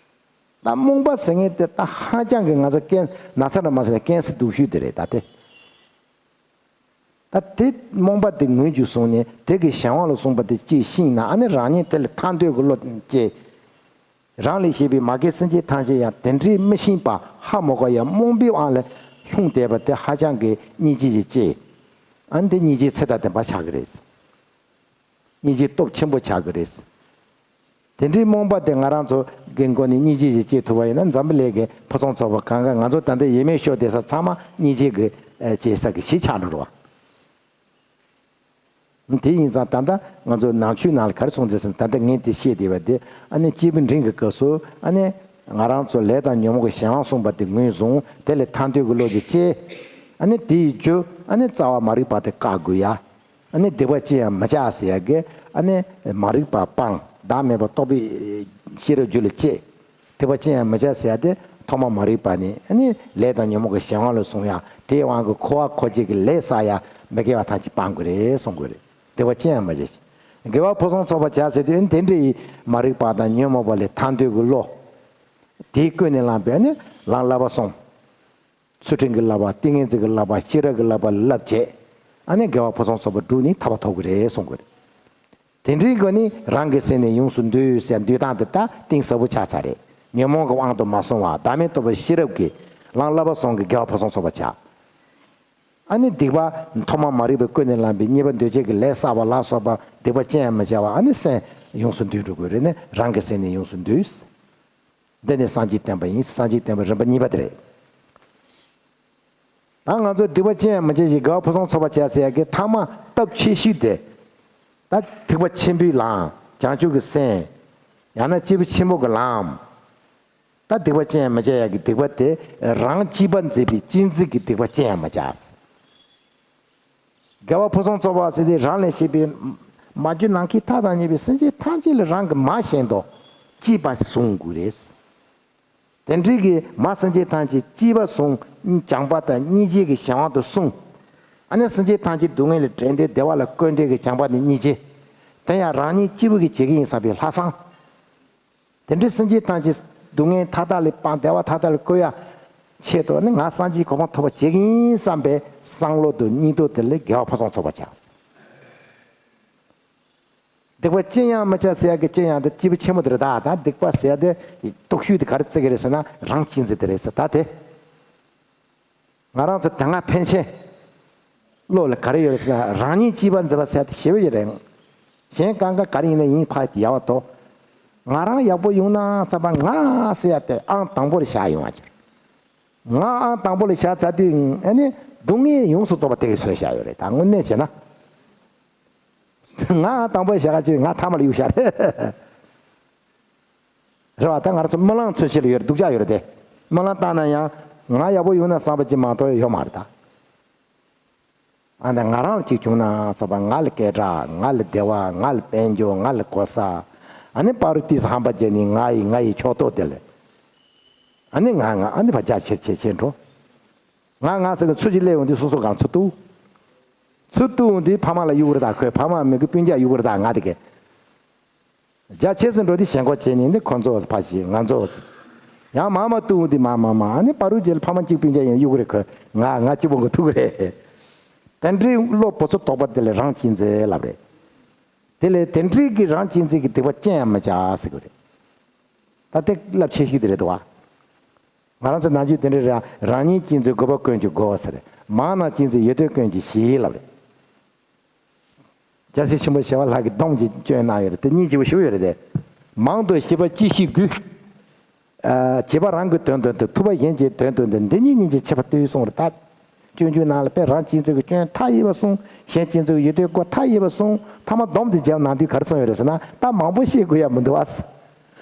ད་རྨོངས་པ་ཟེར་མཁན་དེ་ད་ཧ་ཅང་གི་ང་ཚོ་རྐྱེན་ན་ཚ་ར་མ་ཟེར་ན་རྐྱེན་སེལ་སྡུག་ཤོས་དེ་རེད་ད་དེ། ད་དེ་རྨོངས་པ་དེ་ངོས་ཀྱིས་བཟུང་ནས་དེ་གི་གཞན་དབང་ལ་སོང་བ་དེ་ཅིག་ཤེས་ན་ཨ་ནི་རང་ཉིད་དེ་ལ་ཐར་འདོད་ཀྱི་བློ་སྐྱེ། རང་ལས་གཞན་པའི་མ་རྒན་སེམས་ཅན་ཐམས་ཅད་ཡང་དེ་འདྲའི་མི་ཤེས་པ་ཧ་མ་གོ་ཡང་རྨོངས་པའི་དབང་ལ་ལྷུང་བསྡད་པ་དེ་ཧ་ཅང་གི་སྙིང་རྗེ་ཞིག་སྐྱེ། ཨ་ནི་དེ་སྙིང་རྗེའི་ཚད་དང་ལྡན་པ་ཆགས་ཀྱི་རེད། སྙིང་རྗེའི་སྟོབས་ཆེན་པོ་ཆགས་ཀྱི་རེད། དེ་འདྲའི་རྨོངས་པ་དེ་ང་རང་ཚོ་གི་མགོ་ནས་སྙིང་རྗེ་ཞིག་སྐྱེ་ཐུབ་པ་ཡིན་ན་འཛམ་བུ་གླིང་གི་ཕུན་སུམ་ཚོགས་པ་གང་ག་ང་ཚོ་ད་ལྟ་ཡས་མས་ཤོར་བསྡད་ས་ཚང་མ་སྙིང་རྗེ་གི་སྐྱེ་ས་གི་གཞི་ཆགས་འགྲོ་རེད་བ། དེ་ཡིན་ཙང་ད་ལྟ་ང་ཚོ་ནང་ཆོས་ནང་ལ་ག་རེ་གསུངས་འདུག་ཟེར་ན་ད་ལྟ་ངས་དེ་བཤད་བསྡད་པ་དེ་ཨ་ནི་སྐྱེས་བུ་འབྲིང་གི་སྐབས་སུ་ཨ་ནི་ང་རང་ཚོ་ལས་དང་ཉོན་མོངས་ཀྱི་གཞན་དབང་གསུངས་པ་དེ་ངོས་བཟུང་། དེ་ལས་ཐར་འདོད་ཀྱི་བློ་ཅིག་སྐྱེ། ཨ་ནི་དེ་ཡི་རྒྱུ་ཨ་ནི་རྩ་བ་མ་རིག་པ་དེ་བཀག་དགོས་ཡ། ཨ་ནི་སྡིག་པ་ཅི་ཡང་མི་བྱ་ཟེར་ཡ་གི་ཨ་ནི་མ་རིག་པ་སྤང་། བདག་མེད་པ་རྟོགས་པའི་ཤེས་རབ་རྒྱུད་ལ་སྐྱེ། སྡིག་པ་ཅི་ཡང་མི་བྱ་ཟེར་ཡ་དེ་ཐོག་མ་མ་རིག་པ་ནས་ཨ་ནི་ལས་དང་ཉོན་མོངས་ཀྱི་གཞན་དབང་ལ་བཟུང་ཡ། དེའི་དབང་གིས་འཁོར་བ་འཁོར་བྱེད་ཀྱི་ལས་བསགས་ཡ་མི་དགེ་བ་ཐམས་ཅད་སྤང་དགོས་རེད་གསུང་དགོས་རེད། སྡིག་པ་ཅི་ཡང་མི་བྱ། དགེ་བ་ཕུན་སུམ་ཚོགས་པ་བྱ་ཟེར་དུས་ཨ་ནི་དེ་འདྲ་ཡི་མ་རིག་པ་དང་ཉོན་མོངས་པ་ལས་ཐར་འདོད་ཀྱི་བློ། དེས་ཀུན་ནས་བསླངས་པའི་ཨ་ནི་ལམ་བསླབ་པ་གསུམ། ཚུལ་ཁྲིམས་ཀྱི་བསླབ་པ། ཏིང་ངེ་འཛིན་གྱི་བསླབ་པ། ཤེས་རབ་ཀྱི་བསླབ་པ་ལ་བསླབ་བྱས། ཨ་ནི་དགེ་བ་ཕུན་སུམ་ཚོགས་པ་བསྒྲུབས་ནས་ཐར་པ་ཐོབ་ཀྱི་རེད་གསུང་གི་རེད། དེ་འདྲའི་སྒོ་ནས་རང་གི་སེམས་ནི་ཡོངས་སུ་འདུལ་ཟེར་འདུལ་སྟངས་དེ་ད་གཏིང་ཟབ་པོ་ཆགས་ཚར་རེད། ཉོན་མོངས་ཀྱི་དབང་དུ་མ་སོང་བ་བདག་མེད་རྟོགས་པའི་ཤེས་རབ་ཀྱིས་ལམ་བསླབ་པ་གསུམ་གྱིས་དགེ་བ་ཕུན་སུམ་ཚོགས་པ་བྱ། ཨ་ནི་སྡིག་པ་ཐོག་མ་མ་རིག་པས་ཀུན་ནས་བསླངས་པའི་ཉེས་པ་འདོད་བྱེད་ཀྱི་ལས་བསགས་པ་ལ་སོགས་པ་སྡིག་པ་ཅི་ཡང་མི་བྱ་བ་ཨ་ནི་སེམས་ཡོངས་སུ་འདུལ་འགྲོ་དགོས་རེད། ནི་རང་གི་སེམས་ནི་ཡོངས་སུ་འདུལ། འདི་ནི་སངས་རྒྱས་བསྟན་པ་ཡིན། སངས་རྒྱས་བསྟན་པའི་རིམ་པ་གཉིས་པ་དེ་རེད། ད་ང་ཚོས་སྡིག་པ་ཅི་ཡང་མི་བྱ་ཞིང་དགེ་བ་ཕུན་སུམ་ཚོགས་པར་བྱ་ཟེར་ཡ་གི་ཐ་མ་སྟོབས་ཆེ་ཤོས་དེ། ད་སྡིག་པ་ཆེན་པོའི་ལམ། བྱང་ཆུབ་ཀྱི་སེམས། ཡང་ན་སྐྱེས་བུ་ཆེན་པོ་གི་ལམ། ད་སྡིག་པ་ཅི་ཡང་མི་བྱ་ཡ་གི་སྡིག་པ་དེ་རང་གཅེས་པར་འཛིན་པའི་གཅེས་འཛིན་གྱི་སྡིག་པ་ཅི་ཡང་མི་བྱ། དགེ་བ་ཕུན་སུམ་ཚོགས་པ་ཟེར་དེ་རང་ལས་གཞན་པའི་མ་གྱུར་ནམ་མཁའི་མཐའ་དང་མཉམ་པའི་སེམས་ཅན་ཐམས་ཅད་ལ་རང་གི་མ་བཞིན་དུ་གཅེས་པར་བཟུང་དགོས་རེད། དེ་འདྲའི་གི་མ་སེམས་ཅན་ཐམས་ཅད་གཅེས་པར་བཟུང་། བྱམས་པ་དང་སྙིང་རྗེ་གི་གཞན་དབང་དུ་བཟུང་། ཨ་ནི་སེམས་ཅན་ཐམས་ཅད་སྡུག་བསྔལ་ལས་བྲལ་འདོད་བདེ་བ་ལ་བཀོད་འདོད་ཀྱི་བྱམས་པ་དང་སྙིང་རྗེ། དེ་ཡང་རང་ཉིད་གཅིག་པུ་གིས་བྱེད་ཀྱི་ཡིན་བསམ་པའི་ལྷག་བསམ། དེ་འདྲའི་སེམས་ཅན་ཐམས་ཅད་སྡུག་བསྔལ་མཐའ་དག་ལས་སྤངས་བདེ་བ་མཐའ་དག་ལ་བཀོད་ཡ་ཆེད་དུ་ནི་ང་སངས་རྒྱས་གོ་འཕང་ཐོབ་པ་བྱེད་ཀྱི་ཡིན་བསམ་པའི་བསམ་བློ་དང་སྙིང་སྟོབས་དེ་ལས་དགེ་བ་ཕུན་སུམ་ཚོགས་པ་བྱ། སྡིག་པ་ཅི་ཡང་མི་བྱ་ཟེར་ཡ་གི་ཅི་ཡང་དེ་སྐྱེས་བུ་ཆེན་པོ་དེ་རེད། ད་ད་སྡིག་པ་ཟེར་ཡ་དེ་སྟོབས་ཤུགས་དེ་ག་རེ་བརྩི་གི་རེད་ཟེར་ན་རང་གཅེས་འཛིན་དེ་རེད་ཟེར། ད་དེ། ང་རང་ཚོ་དེ་སྔ་ཕན་ཆད་བློ་ལ་ག་རེ་ཡོད་རེད་ཟེར་ན་རང་ཉིད་གཅེས་པར་འཛིན་པ་ཟེར་ཡ་དེ་ཞེ་པོ་ཡོད་རེད། གཞན་གང་ག་ག་རེ་ཡིན་ན་ཡིན་ཕར་ཡལ་བ་དོ། ང་རང་ཡག་པོ་ཡོང་ན་བསམ་པ་ང་ཟེར་ཡ་དེ་ཨང་དང་པོ་ལ་བཞག་ཡོང་བ་ཅིག་ང་ཨང་དང་པོ་ལ་བཞག་ཚར་དུས་ཨ་ནི་ སྡུག་བསྔལ་ཡོངས་སུ་རྫོགས་པ་དེ་གིས་བཟོས་བཞག་ཡོད་རེད། ད་དངོས་གནས་བྱས་ན། ང་དང་པོ་བཞག་ཅིག་ང་ཐ་མ་ལ་གཡུག་བཞག་རེད། རེད་བ། ད་ང་རང་ཚོ་སྨོན་ལམ་འཚོལ་བྱེད་ལ་ཡོད་རེད། སྡུག་ཅག་ཡོད་རེད་དེ། སྨོན་ལམ་བཏང་ན་ཡང་ང་ཡག་པོ་ཡོང་ན་བསམ་པ་ཅིག་མ་གཏོགས་ཡོད་མ་རེད་ད། ཨ་ནི་ང་རང་ལ་གཅིག་བྱུང་ན་བསམ་པ། ང་ལ་སྐད་གྲགས། ང་ལ་བདེ་བ། ང་ལ་དཔལ་འབྱོར། ང་ལ་གོ་ས། ཨ་ནི་པ་རུ་ཏིས་ཧམ་པ་བྱས་ནས་ང་ཡི་ང་ཡི་ཕྱོགས་གཏོགས་དེ་ལ། ཨ་ནི་ང་ང་ཨ་ནི་བར་རྒྱ་ཆེར་ཆེར་ཆེར་འགྲོ། ང་ང་ཟེར་གི་ཚུར་ཅིག་སླེབས་འོང་དུས་སོ་སོ་གང་ཚུར་གཏུག་ཚུར་གཏུག་འོང་དུས་ཕ་མ་ལ་གཡུག་རེད་ད། ཁོས་ཕ་མ་མི་གི་སྤུན་ཀྱག་གཡུག་རེད་ད། ང་དེ་གས། རྒྱ་ཆེ་ཙམ་འགྲོ་དུས་ཞེན་ཁོག་བྱས་ནས་ནི་ཁོ་ཚོ་ཕ་ཞིག་ང་ཚོ། ཡང་མ་མ་གཏུག་འོང་དུས་མ་མ་མ་ཨ་ནི་པ་རུ་རྗེས་ལ་ཕ་མ་གཅིག་སྤུན་ཀྱག་ཡིན་གཡུག་རེད། ཁོས་ང་ང་གཅིག་པོ་གི་ཐུག་རེད། དེ་འདྲའི་བློ་བུ་ཚོ་དོག་པ་དེ་ལ་རང་གཅེས་འཛིན་ལབ་རེད། དེ་ལས་དེ་འདྲའི་གི་རང་གཅེས་འཛིན་གྱི་སྡིག་པ་ཅི་ཡང་མི་བྱ་ཟེར་གི་རེད། ད་དེ་རླབས་ཆེ་ཤོས་དེ་རེད་འདུག་བ། ང་རང་ཚོ་ནམ་རྒྱུན་དེ་འདྲ་རེད། རང་ཉིད་གཅེས་འཛིན་དགོས་པ་ཀུན་གྱི་སྒོ་ཟེར། མང་རྣམས་གཅེས་འཛིན་ཡོད་དོ་ཀུན་གྱི་གཞི་ལབ་རེད། རྒྱལ་སྲས་ཆེན་པོ་ཞི་བ་ལྷ་གིས་སྡོམ་གྱིས་བསྐྱོན་གནང་ཡོད་རེད། དེ་སྙིང་རྗེ་པོ་ཞིག་ཡོད་རེད་དེ། མང་དུ་བྱས་པ་ཅི་ཞིག་དགོས། ཨ། བྱས་པ་རང་གི་དོན་དོན་དུ། ཐུབ་པ་གཞན་གྱི་དོན་དོན་དུ། འདི་ཉིད་སྙིང་རྗེ་ཆེ་བ་ལྟོས་གསུངས་རེད་ད། སྤྱོད་འཇུག་ནང་ལ་དཔེ་རང་གཅེས་འཛིན་གྱི་སྐྱོན་མཐའ་ཡས་པ་གསུངས། གཞན་གཅེས་འཛིན་གྱི་ཡོན་ཏན་གོ་མཐའ་ཡས་པ་གསུངས། ཐ་མ་སྡོམ་དེ་བརྒྱབ་གནང་དུས་ག་རེ་གསུངས་ཡོད་རེད་ཟེར་ན། ད་མང་པོ་བཤད་དགོས་ཡ་མི་འདུག་བ།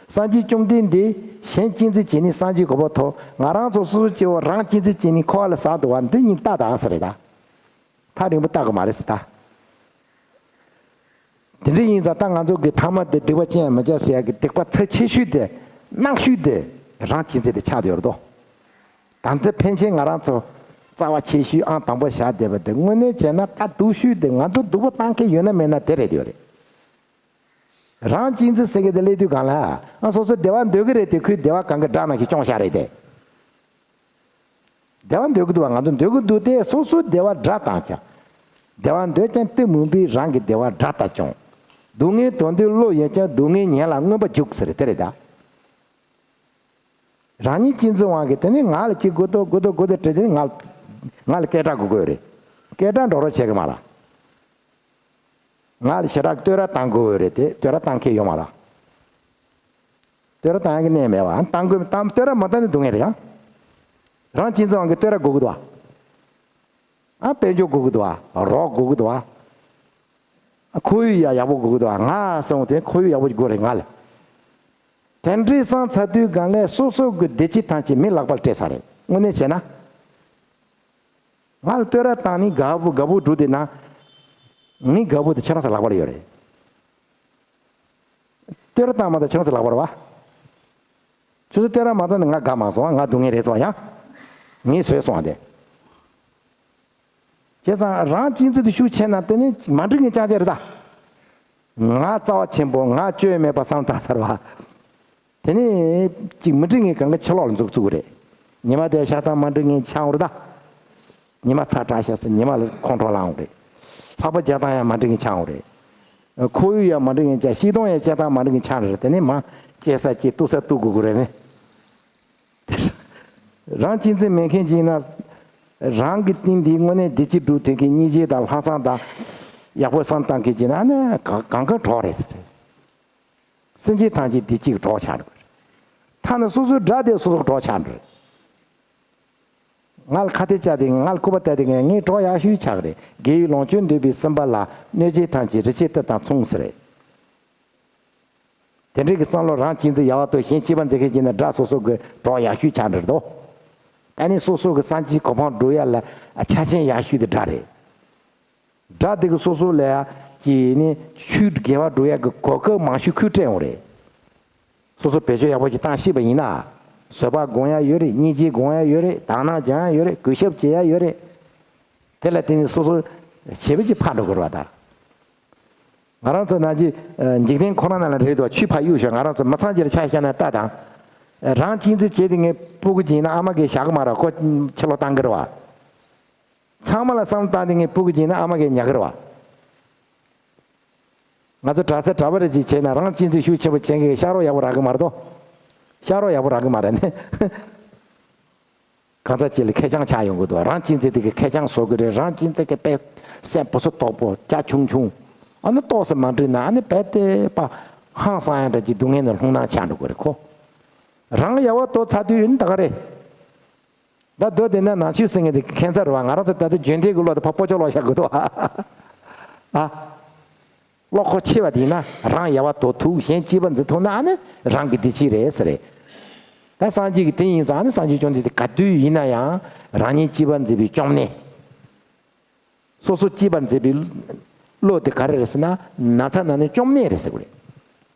སངས་རྒྱས་བཅོམ་ལྡན་འདས་གཞན་གཅེས་འཛིན་བྱས་ནས་སངས་རྒྱས་གོ་བ་ཐོབ། ང་རང་ཚོ་སོ་སོ་སྐྱེ་བོ་རང་གཅེས་འཛིན་བྱས་ནས་འཁོར་བ་ལ་ཟགས་འདུག་བ། འདི་གཉིས་ལྟ་དང་ཟེར་རེད་ད། ཐག་རིང་པོ་ལྟ་དགོས་མ་རེད་ཟེར་ད། དེ་འདྲ་ཡིན་ཙང་ད་ང་ཚོ་གི་ཐ་མ་དེ་སྡིག་པ་ཅི་ཡང་མི་བྱ་ཟེར་ཡག་གི་སྡིག་པ་ཚབས་ཆེ་ཤོས་དེ། རྣག་ཤོས་དེ་རང་གཅེས་འཛིན་དེ་ཆགས་བསྡད་ཡོད་རེད་དོ། ད་ལྟ་ཕན་ཆད་ང་རང་ཚོ་རྩ་བ་ཆེ་ཤོས་ཨང་དང་པོ་བཞག་བསྡད་པ་དེ་དངོས་གནས་བྱས་ན་ད་སྡུག་ཤོས་དེ། ང་ཚོ་སྡུག་པོ་བཏང་མཁན་ཡོད་ན་མེད་ན་དེ་རེད་ཡོད་རེད། རང་གཅེས་འཛིན་ཟེར་མཁན་དེ་སླེབས་དུས་སྒང་ལ། ཨ། སོ་སོ་བདེ་བ་འདོད་ཀྱི་རེད་དེ། ཁོས་བདེ་བ་གང་གི་དགྲ་ནང་བཞིན་སྐྱོང་བཞག་རེད་དེ། བདེ་བ་འདོད་ཀྱི་འདུག་བ། ང་ཚོ་འདོད་ཀྱི་འདུག་སྟེ། སོ་སོའི་བདེ་བ་དགྲ་བཏང་ཀྱང་། བདེ་བ་འདོད་ཀྱང་གཏི་མུག་པས། རང་གི་བདེ་བ་དགྲ་ལྟར་སྐྱོང་། སྡུག་བསྔལ་དོན་འདོད་བློ་ཡོད་ཀྱང་། སྡུག་བསྔལ་ཉེ་ལ་མངོན་པར་རྒྱུག་ཟེར་དེ་རེད་ད། རང་ཉིད་གཅེས་འཛིན་དབང་གིས་དེ་ནི་ང་ལ་ཅིག་དགོས་འདུག་དགོས་འདུག་དགོས་འདུག་དྲིས་དེ་ནི་ང་ལ་ང་ལ་སྐད་གྲགས་དགོས་དགོས་རེད། སྐད་གྲགས་འགྲོ་རོགས་བྱེད་གི་མ་རེད། ང་ལ་ཞེ་དྲག་བསྟོད་ར་བཏང་དགོས་རེད་དེ། བསྟོད་ར་བཏང་མཁན་ཡོད་མ་རེད། བསྟོད་ར་བཏང་ཡག་གི་གནས་མེད་བ། བཏང་དགོས། བཏང་། བསྟོད་ར་མ་བཏང་ན་སྡུག་བསྔལ་རེད་ཡ། རང་གཅེས་འཛིན་དབང་གིས་བསྟོད་ར་དགོས་ཀྱི་འདུག་བ། ཨ། དཔལ་འབྱོར་དགོས་ཀྱི་འདུག་བ། རོགས་དགོས་ཀྱི་འདུག་བ། ཨ། ཁོར་ཡུག་ཡ་ཡག་པོ་དགོས་ཀྱི་འདུག་བ། ང་སོང་དེ་ཁོར་ཡུག་ཡག་པོ་ཅིག་དགོས་རེད་ང་ལ། དེ་འདྲའི་བསམ་ཚར་དུས་སྒང་ལ་སོ་སོ་གི་བདེ་སྐྱིད་ཐམས་ཅད་མིའི་ལག་པར་སྤྲད་ཚར་རེད། དངོས་གནས་བྱས་ན། ང་ལ་བསྟོད་ར་བཏང་ནས་དགའ་པོ་དགའ་པོ་བསྒྲུབས་བསྡད་ན། ངའི་དགའ་པོ་དེ་ཁྱེད་རང་ཚོ་ལག་པ་ལ་ཡོད་རེད། བསྟོད་ར་བཏང་མ་ཐག་ཁྱེད་རང་ཚོ་ལག་པ་རེད་བ། ཁྱོད་ཚོ་བསྟོད་ར་མ་བཏང་ན་ང་དགའ་མ་སོང་། ང་སྡུག་བསྔལ་རེད་སོང་ཡ། ངས་བཟོས་སོང་དེ། བྱས་ཙང་རང་གཅེས་འཛིན་དེ་ཤུགས་ཆེ་ན་དེ་ནི་མ་འགྲིག་ངེས་རྐྱང་རྐྱང་རེད་ད། ང་རྩ་བ་ཆེན་པོ། ང་བཅོས་མེད་པ་བསམ་བཏང་ཚར་བ། དེ་ནི་ཅིག་མི་འགྲིག་ངེས་གང་ག་ཕྱི་ལོགས་ལ་འཛུགས་བཅུག་གི་རེད། ཉི་མ་དེ་ཤ་སྟག་མ་འགྲིག་ངེས་ཆགས་འོང་རེད་ད། ཉི་མ་ཚ་དྲགས་ཤག་ཟེར་ཉི་མ་ལ་ཁོང་ཁྲོ་ལངས་འོང་རེད། ལྷགས་པ་རྒྱག་སྟངས་ཡང་མ་འགྲིག་ངེས་ཆགས་འོང་རེད། ཁོར་ཡུག་ཡང་མ་འགྲིག་ངེས་ཆགས། སྐྱིད་གཏོང་ཡང་བྱེད་སྟངས་མ་འགྲིག་ངེས་ཆགས་འགྲོ་རེད། དེ་ནི་མ་སྐྱེ་ས་སྐྱེ། གཏུག་ས་གཏུག་དགོས་ཀྱི་རེད་ནི། རང་གཅེས་འཛིན་མེད་མཁན་ཅིག་ཡིན་ན། རང་གི་སྟེང་འདི་དངོས་གནས་བདེ་སྐྱིད་སྒྲུབ་ཐུབ་མཁན། སྙིང་རྗེ་དང་ལྷག་བསམ་དང་ཡག་པོ་བསམ་བཏང་མཁན་ཅིག་ཡིན་ན་ཨ་ནི་གང་གང་གང་གྲོགས་རེད་ཟེར། སེམས་ཅན་ཐམས་ཅད་བདེ་སྐྱིད་ཀྱི་གྲོགས་ཆགས་འགྲོ་གི་རེད། ཐ་ན་སོ་སོའི་དགྲ་དེ་སོ་སོ་གི་གྲོགས་ཆགས་འགྲོ་གི་རེད། ང་ལ་ཁ་གཏད་བཅག་དེ། ང་ལ་སྐུར་པ་བཏབ་དེ། ངའི་གྲོགས་ཡག་ཤོས་ཆགས་ཀྱི་རེད། དགེ་བའི་ལོངས་སྤྱོད་འདོད་པའི་སེམས་པ་ལ། གནོད་བྱེད་ཐམས་ཅད་རི་ཆད་དེ་དང་མཚུངས་ཟེར་རེད། དེ་འདྲའི་གི་བསམ་བློ་རང་གཅེས་འཛིན་ཡག་པོ་ཐོག་གཞན་གཅེས་པ་མཛད་མཁན་ཅིག་ཡིན་ན་དགྲ་སོ་སོ་གི་གྲོགས་ཡག་ཤོས་ཆགས་འགྲོ་གི་རེད་དོ། ད་ནི་སོ་སོ་གི་སངས་རྒྱས་གོ་འཕང་སྒྲུབ་ཡ་ལ་ཆ་རྐྱེན་ཡག་ཤོས་དེ་དགྲ་རེད། དགྲ་དེ་གིས་སོ་སོ་ལ་ཡ་ཅིག་ནི་ཆོས་དགེ་བ་སྒྲུབ་ཡ་གི་གོ་སྐབས་མང་ཤོས་ཁོས་སྤྲད་ཡོང་རེད། སོ་སོ་བེད་སྤྱོད་ཡག་པོ་ཅིག་བཏང་ཤེས་པ་ཡིན་ན། བཟོད་པ་སྒོམ་ཡ་ཡོད་རེད། སྙིང་རྗེ་སྒོམ་ཡ་ཡོད་རེད། དག་སྣང་སྦྱང་ཡ་ཡོད་རེད། གུས་ཞབས་བྱེད་ཡ་ཡོད་རེད། དེ་ལ་བརྟེན་ནས་སོ་སོ་བྱེད་པ་ཅིག་ཕར་འགྲོ་དགོས་རེད་བ་ད། ང་རང་ཚོ་ནང་གི་འཇིག་རྟེན་ཁོ་རང་ནང་ལ་རེད་དོ། ཆོས་ཕར་གཡུག་ཞོག་ང་རང་ཚོ་མི་ཚང་གཅིག་ལ་ཆ་བཞག་ན་ལྟ་དང་། རང་གཅེས་འཛིན་བྱས་ཏེ་ངས་སྤུ་གུ་ཅིག་ཡིན་ན་ཨ་མ་གིས་བཞག་གི་མ་རེད། ཁོ་ཕྱི་ལོགས་བཏང་གི་རེད་བ། ཚང་མ་ལ་བསམ་བློ་བཏང་སྟེ་ངས་སྤུ་གུ་ཅིག་ཡིན་ན་ཨ་མ་གིས་ཉར་གི་རེད་བ། ང་ཚོ་གྲྭ་ས་གྲྭ་པ་རེ་ཅིག་བྱས་ན་རང་གཅེས་འཛིན་ཤུགས་ཆེན་པོ་བྱེད་མཁན་གྱི་ཤག་རོགས་ཡག་པོ་རག་གི་མ་རེད་དོ། ཤག་རོགས་ཡག་པོ་རག་གི་མ་རེད་ནི། གང་ཟག་ཅིག་ལ་ཁེར་རྐྱང་ཆགས་ཡོང་གི་འདུག་རང་གཅེས་འཛིན་དེ་གི་ཁེར་རྐྱང་བཟོ་གི་རེད། རང་གཅེས་འཛིན་གི་དཔེ་སེམས་པོ་སུ་དོག་པོ་རྒྱ་ཆུང་ཆུང་། ཨ་ནི་ཏོག་ཙམ་མ་འགྲིག་ན་ཨ་ནི་རྦད་དེ་པ་ཧང་སང་ཡ་འདྲ་ཅིག་སྡུག་བསྔལ་ནས་ལྷུང་སྣང་ཆགས་འགྲོ་གི་རེད་ཁོ། རང་ཡག་པོ་དོ་ཚར་དུས་ཡིན་ད་ག་རེད། ད་མདོ་དེ་ན་ནང་ཆོས་ཟེར་མཁན་དེ་ཁྱད་མཚར་རེད་བ། ང་རང་ཚོ་ད་ལྟ་རྒྱུན་ལྡན་གྱི་བློ་དེ་ཕར་སྤོ་ཆོག་ལོག་བཞག་དགོས་འདུག་ཨ། ཨ། བློ་ཁོག་ཆེ་བ་དེ་ཡིན་ན་རང་ཡལ་བ་དོར་ཐུབ། གཞན་གཅེས་པར་འཛིན་ཐུབ་ན་ཨ་ནི་རང་གི་བདེ་སྐྱིད་རེད་ཟེར་རེད། ད་སངས་རྒྱས་ཀྱི་དེ་ཡིན་ཙང་ཨ་ནི་སངས་རྒྱས་བཅོམ་ལྡན་འདས་ག་དུས་ཡིན་ན་ཡང་རང་ཉིད་གཅེས་པར་འཛིན་པའི་བཅོམ་ནས། སོ་སོ་གཅེས་པར་འཛིན་པའི་བློ་དེ་ག་རེ་རེད་ཟེར་ན། ན་ཚ་ན་ནི་བཅོམ་ནས་རེད་ཟེར་དགོས་རེད།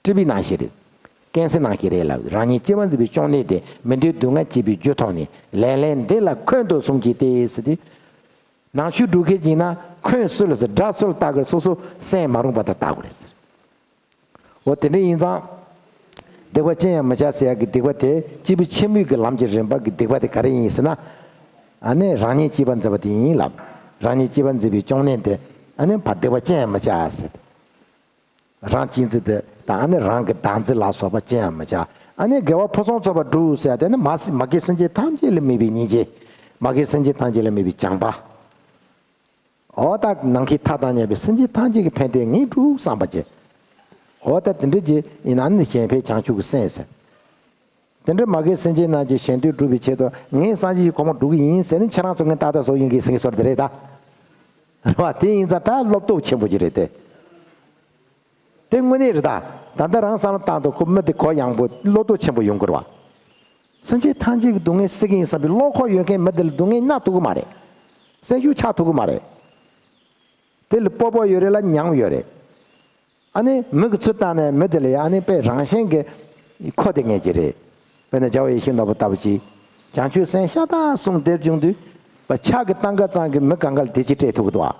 སྤྲུལ་པའི་རྣམ་ཤེས་རེད། ཀན་སའི་རྣམ་ཤེས་རེད་ལབ། རང་ཉིད་གཅེས་པར་འཛིན་པའི་བཅོམ་ནས་དེ། མི་འདོད་སྡུག་བསྔལ་སྐྱེས་པའི་རྒྱུ་མཐོང་ནས། ལས་ལན་འདི་ལ་འཁོན་དུ་བཟུང་གིས་ཏེ་ཟེར་ཏེ། ནང་ཆོས་སྒྲུབ་མཁན་ཅིག་ན་འཁོན་སུ་ལ་ཟེར། དགྲ་སུ་ལ་བལྟ་དགོས། སོ་སོ་སེམས་མ་རུངས་པ་དང་བལྟ་དགོས་རེད་ཟེར། འོ་དེ་འདྲ་ཡིན་ཙང་། སྡིག་པ་ཅི་ཡང་མི་བྱ་ཟེར་ཡག་གི་སྡིག་པ་དེ། སྐྱེས་བུ་ཕྱི་མོས་ཀྱི་ལམ་གྱི་རིམ་པ་གི་སྡིག་པ་དེ་ག་རེ་ཡིན་ཟེར་ན། ཨ་ནི་རང་ཉིད་གཅེས་པར་འཛིན་པ་དེ་ཡིན་ལབ། རང་ཉིད་གཅེས་པར་འཛིན་པའི་བཅོམ་ནས་དེ། ཨ་ནི་ཕར་སྡིག་པ་ཅི་ཡང་མི་བྱ་ཟེར། རང་གཅེས་འཛིན་དེ་དང་། ཨ་ནི་རང་གི་བདག་འཛིན་ལ་སོགས་པ་ཅི་ཡང་མི་བྱ། ཨ་ནི་དགེ་བ་ཕུན་སུམ་ཚོགས་པ་སྒྲུབ་ཟེར་ཡག་དེ་ནི་མ་མ་གི་སེམས་ཅན་ཐམས་ཅད་ལ་དམིགས་པའི་སྙིང་རྗེ། མ་གི་སེམས་ཅན་ཐམས་ཅད་ལ་དམིགས་པའི་བྱམས་པ། འོ་ད་ནམ་མཁའི་མཐའ་དང་མཉམ་པའི་སེམས་ཅན་ཐམས་ཅད་ཀྱི་ཕན་བདེ་ངས་སྒྲུབ་བསམ་པ་བྱེད། འོ་ད་དེ་འདྲ་ཅིག་ཡིན་ན་ནི་གཞན་ཕན་བྱང་ཆུབ་ཀྱི་སེམས་ཟེར། དེ་འདྲ་མ་གི་སེམས་ཅན་རྣམས་ཀྱི་ཞེ་འདོད་སྒྲུབ་པའི་ཆེད་དུ་ངས་སངས་རྒྱས་ཀྱི་གོ་འཕང་སྒྲུབ་ཀྱི་ཡིན་ཟེར་ནས་ཁྱེད་རང་ཚོ་ངས་ཏག་ཏག་བཟོ་ཡིན་གྱི་ཟེར་གྱི་ཟེར་བ་དེ་རེད་ད། རེད་བ། དེ་ཡིན་ཙང་ད་བློ་སྟོབས་ཆེན་པོ་ཅིག་རེད་དེ། དེ་དངོས་གནས་རེད་ད། ད་ལྟ་རང་བསམ་བློ་བཏང་དུས་ཁོ་མི་དེ་གོ་ཡངས་པོ་བློ་སྟོབས་ཆེན་པོ་ཡོང་དགོས་རེད་བ། སེམས་ཅན་ཐམས་ཅད་ཀྱི་སྡུག་བསྔལ་སེལ་གྱི་ཡིན་བསམ་པའི་བློ་ཁོག་ཡོད་མཁན་མི་དེ་ལ་སྡུག་བསྔལ་མནར་ཐུབ་ཀྱི་མ་རེད། སེམས་ཤུགས་ཆག་ཐུབ་ཀྱི་མ་རེད། དེ་ལ་སྤོབས་པ་ཡོད་རེད་ལ་མྱོང་ཡོད་རེད། ཨ་ནི་མི་གི་ཚུལ་བཏང་ནས་མི་དེ་ལ་ཨ་ནི་དཔེ་རང་བཞིན་གྱི་ཁོ་དེ་ངེས་ཀྱི་རེད། དཔེར་ན་རྒྱལ་བ་ཡིད་བཞིན་ནོར་བུ་ལྟ་བུ་ཅིག་བྱང་ཆུབ་སེམས་ཤ་སྟག་གསུམ་ལྡན་བྱུང་དུས། ཕྱག་གི་སྟངས་ཀ་ཙམ་གྱིས་མི་གང་ག་ལ་བདེ་སྐྱིད་སྤྲད་ཐུབ་ཀྱི་འདུག་ཨ།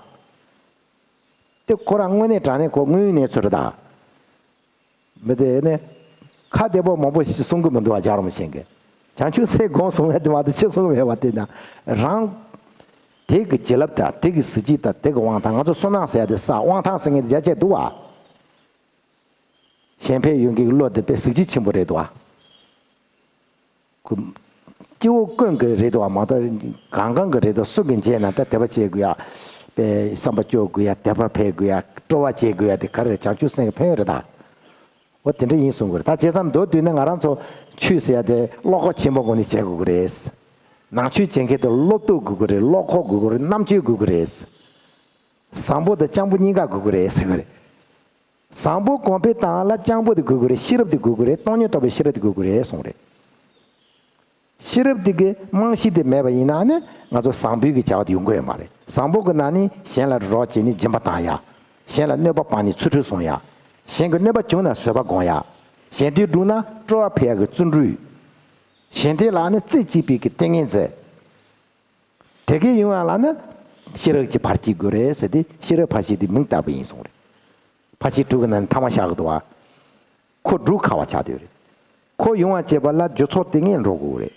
དེ་ཁོ་རང་དངོས་གནས་དྲང་གནས་ཁོ་དངོས་ཡོད་གནས་ཚུལ་རེད་ད། མི་དེ་ནི་ཁ་བདེ་པོ་མང་པོ་ཞིག་གསུང་གི་མི་འདུག་བ། རྒྱལ་བ་རིན་པོ་ཆེ་གིས་བྱང་ཆུབ་སེམས་སྒོམ་གསུང་བའི་དེ་མ་གཏོགས་ཅི་གསུང་གི་མེད་པ། དེ་ན་རང་དེ་གི་བྱིན་རླབས་དང་དེ་གི་གཟི་བརྗིད་དང་དེ་གི་དབང་ཐང་། ང་ཚོ་བསོད་ནམས་ཟེར་ཡ་དེ་ས་དབང་ཐང་ཟེར་མཁན་དེ་རྒྱ་ཆེ་འདུག་བ། གཞན་ཕན་ཡོད་མཁན་གྱི་བློ་དེ་དཔེ་གཟི་བརྗིད་ཆེན་པོ་རེད་འདུག་བ། ཁོ་སྐྱེ་བོ་ཀུན་གྱི་རེད་དོ། མ་གཏོགས་གང་གང་གི་རེད་དོ། སུ་གི་རྗེས་ན་ད་དད་པ་བྱེད་དགོས་ཡ། དཔེ་བསམ་པ་སྐྱོ་དགོས་ཡ། དད་པ་འཕེལ་དགོས་ཡ། སྤྲོ་བ་བྱེད་དགོས་ཡ་དེ་ག་རེ་རེད། བྱང་ཆུབ་སེམས་ཀྱི་ཕན་ཡོན་རེད་ད། འོ་དེ་འདྲ་ཡིན་གསུང་གི་རེད། ད་བྱས་ཙང་མདོར་བསྡུས་ན་ང་རང་ཚོ་ཆོས་ཟེར་ཡ་དེ་བློ་ཁོག་ཆེན་པོ་སྒོ་ནས་བྱེད་དགོས་ཀྱི་རེད། ནང་ཆོས་བྱེད་མཁན་དེ་བློ་སྟོབས་དགོས་ཀྱི་རེད། བློ་ཁོག་དགོས་ཀྱི་རེད། རྣམ་དཔྱོད་དགོས་ཀྱི་རེད། བཟང་པོ་དང་སྤྱང་པོ་གཉིས་ཀ་དགོས་ཀྱི་རེད་ཟེར་གི་རེད། བཟང་པོ་གོང་འཕེལ་བཏང་ལ་སྤྱང་པོ་དེ་དགོས་ཀྱི་རེད། ཤེས་རབ་དེ་དགོས་ཀྱི་རེད། སྟོང་ཉིད་རྟོགས་པའི་ཤེས་རབ་དེ་དགོས་ཀྱི་རེད་གསུངས་རེད། ཤེས་རབ་དེ་གི་རྨང་གཞི་དེ་མེད་པ་ཡིན་ན་ནི་ང་ཚོ་བཟང་པོའི་གི་བྱ་བ་དེ་ཡོང་གི་ཡོད་མ་རེད། བཟང་པོ་གི་ནང་ནས་གཞན་ལ་རོགས་བྱས་ནས་སྦྱིན་པ་བཏང་ཡ། གཞན་ལ་གནོད་པ་སྤངས་ནས་ཚུལ་ཁྲིམས་སྲུང་ཡ། གཞན་གྱི་གནོད་པ་བྱུང་ན་བཟོད་པ་སྒོམ་ཡ། གཞན་དོན་སྒྲུབ་ན་སྤྲོ་བ་འཕེལ་ཡ་གི་བརྩོན་འགྲུས། གཞན་དོན་ལ་ནི་རྩེ་གཅིག་པའི་གི་ཏིང་ངེ་འཛིན། དེ་གའི་ཡོང་བ་ལ་ནི་ཤེས་རབ་ཀྱི་ཕར་ཕྱིན་དགོས་རེད་ཟེར་ཏེ། ཤེས་རབ་ཕར་ཕྱིན་དེ་མིང་བཏགས་པ་ཡིན་གསུངས་རེད། ཕར་ཕྱིན་དྲུག་གི་ནང་ནས་ཐ་མ་བཞག་གི་འདུག་བ། ཁོ་སྒྲུབ་ཁག་པ་ཆགས་བསྡད་རེད། ཁོ་ཡོང་བ་བྱེད་པ་ལ་རྒྱུ་ཚོགས་དེ་ངས་འགྲོ་དགོས་རེད།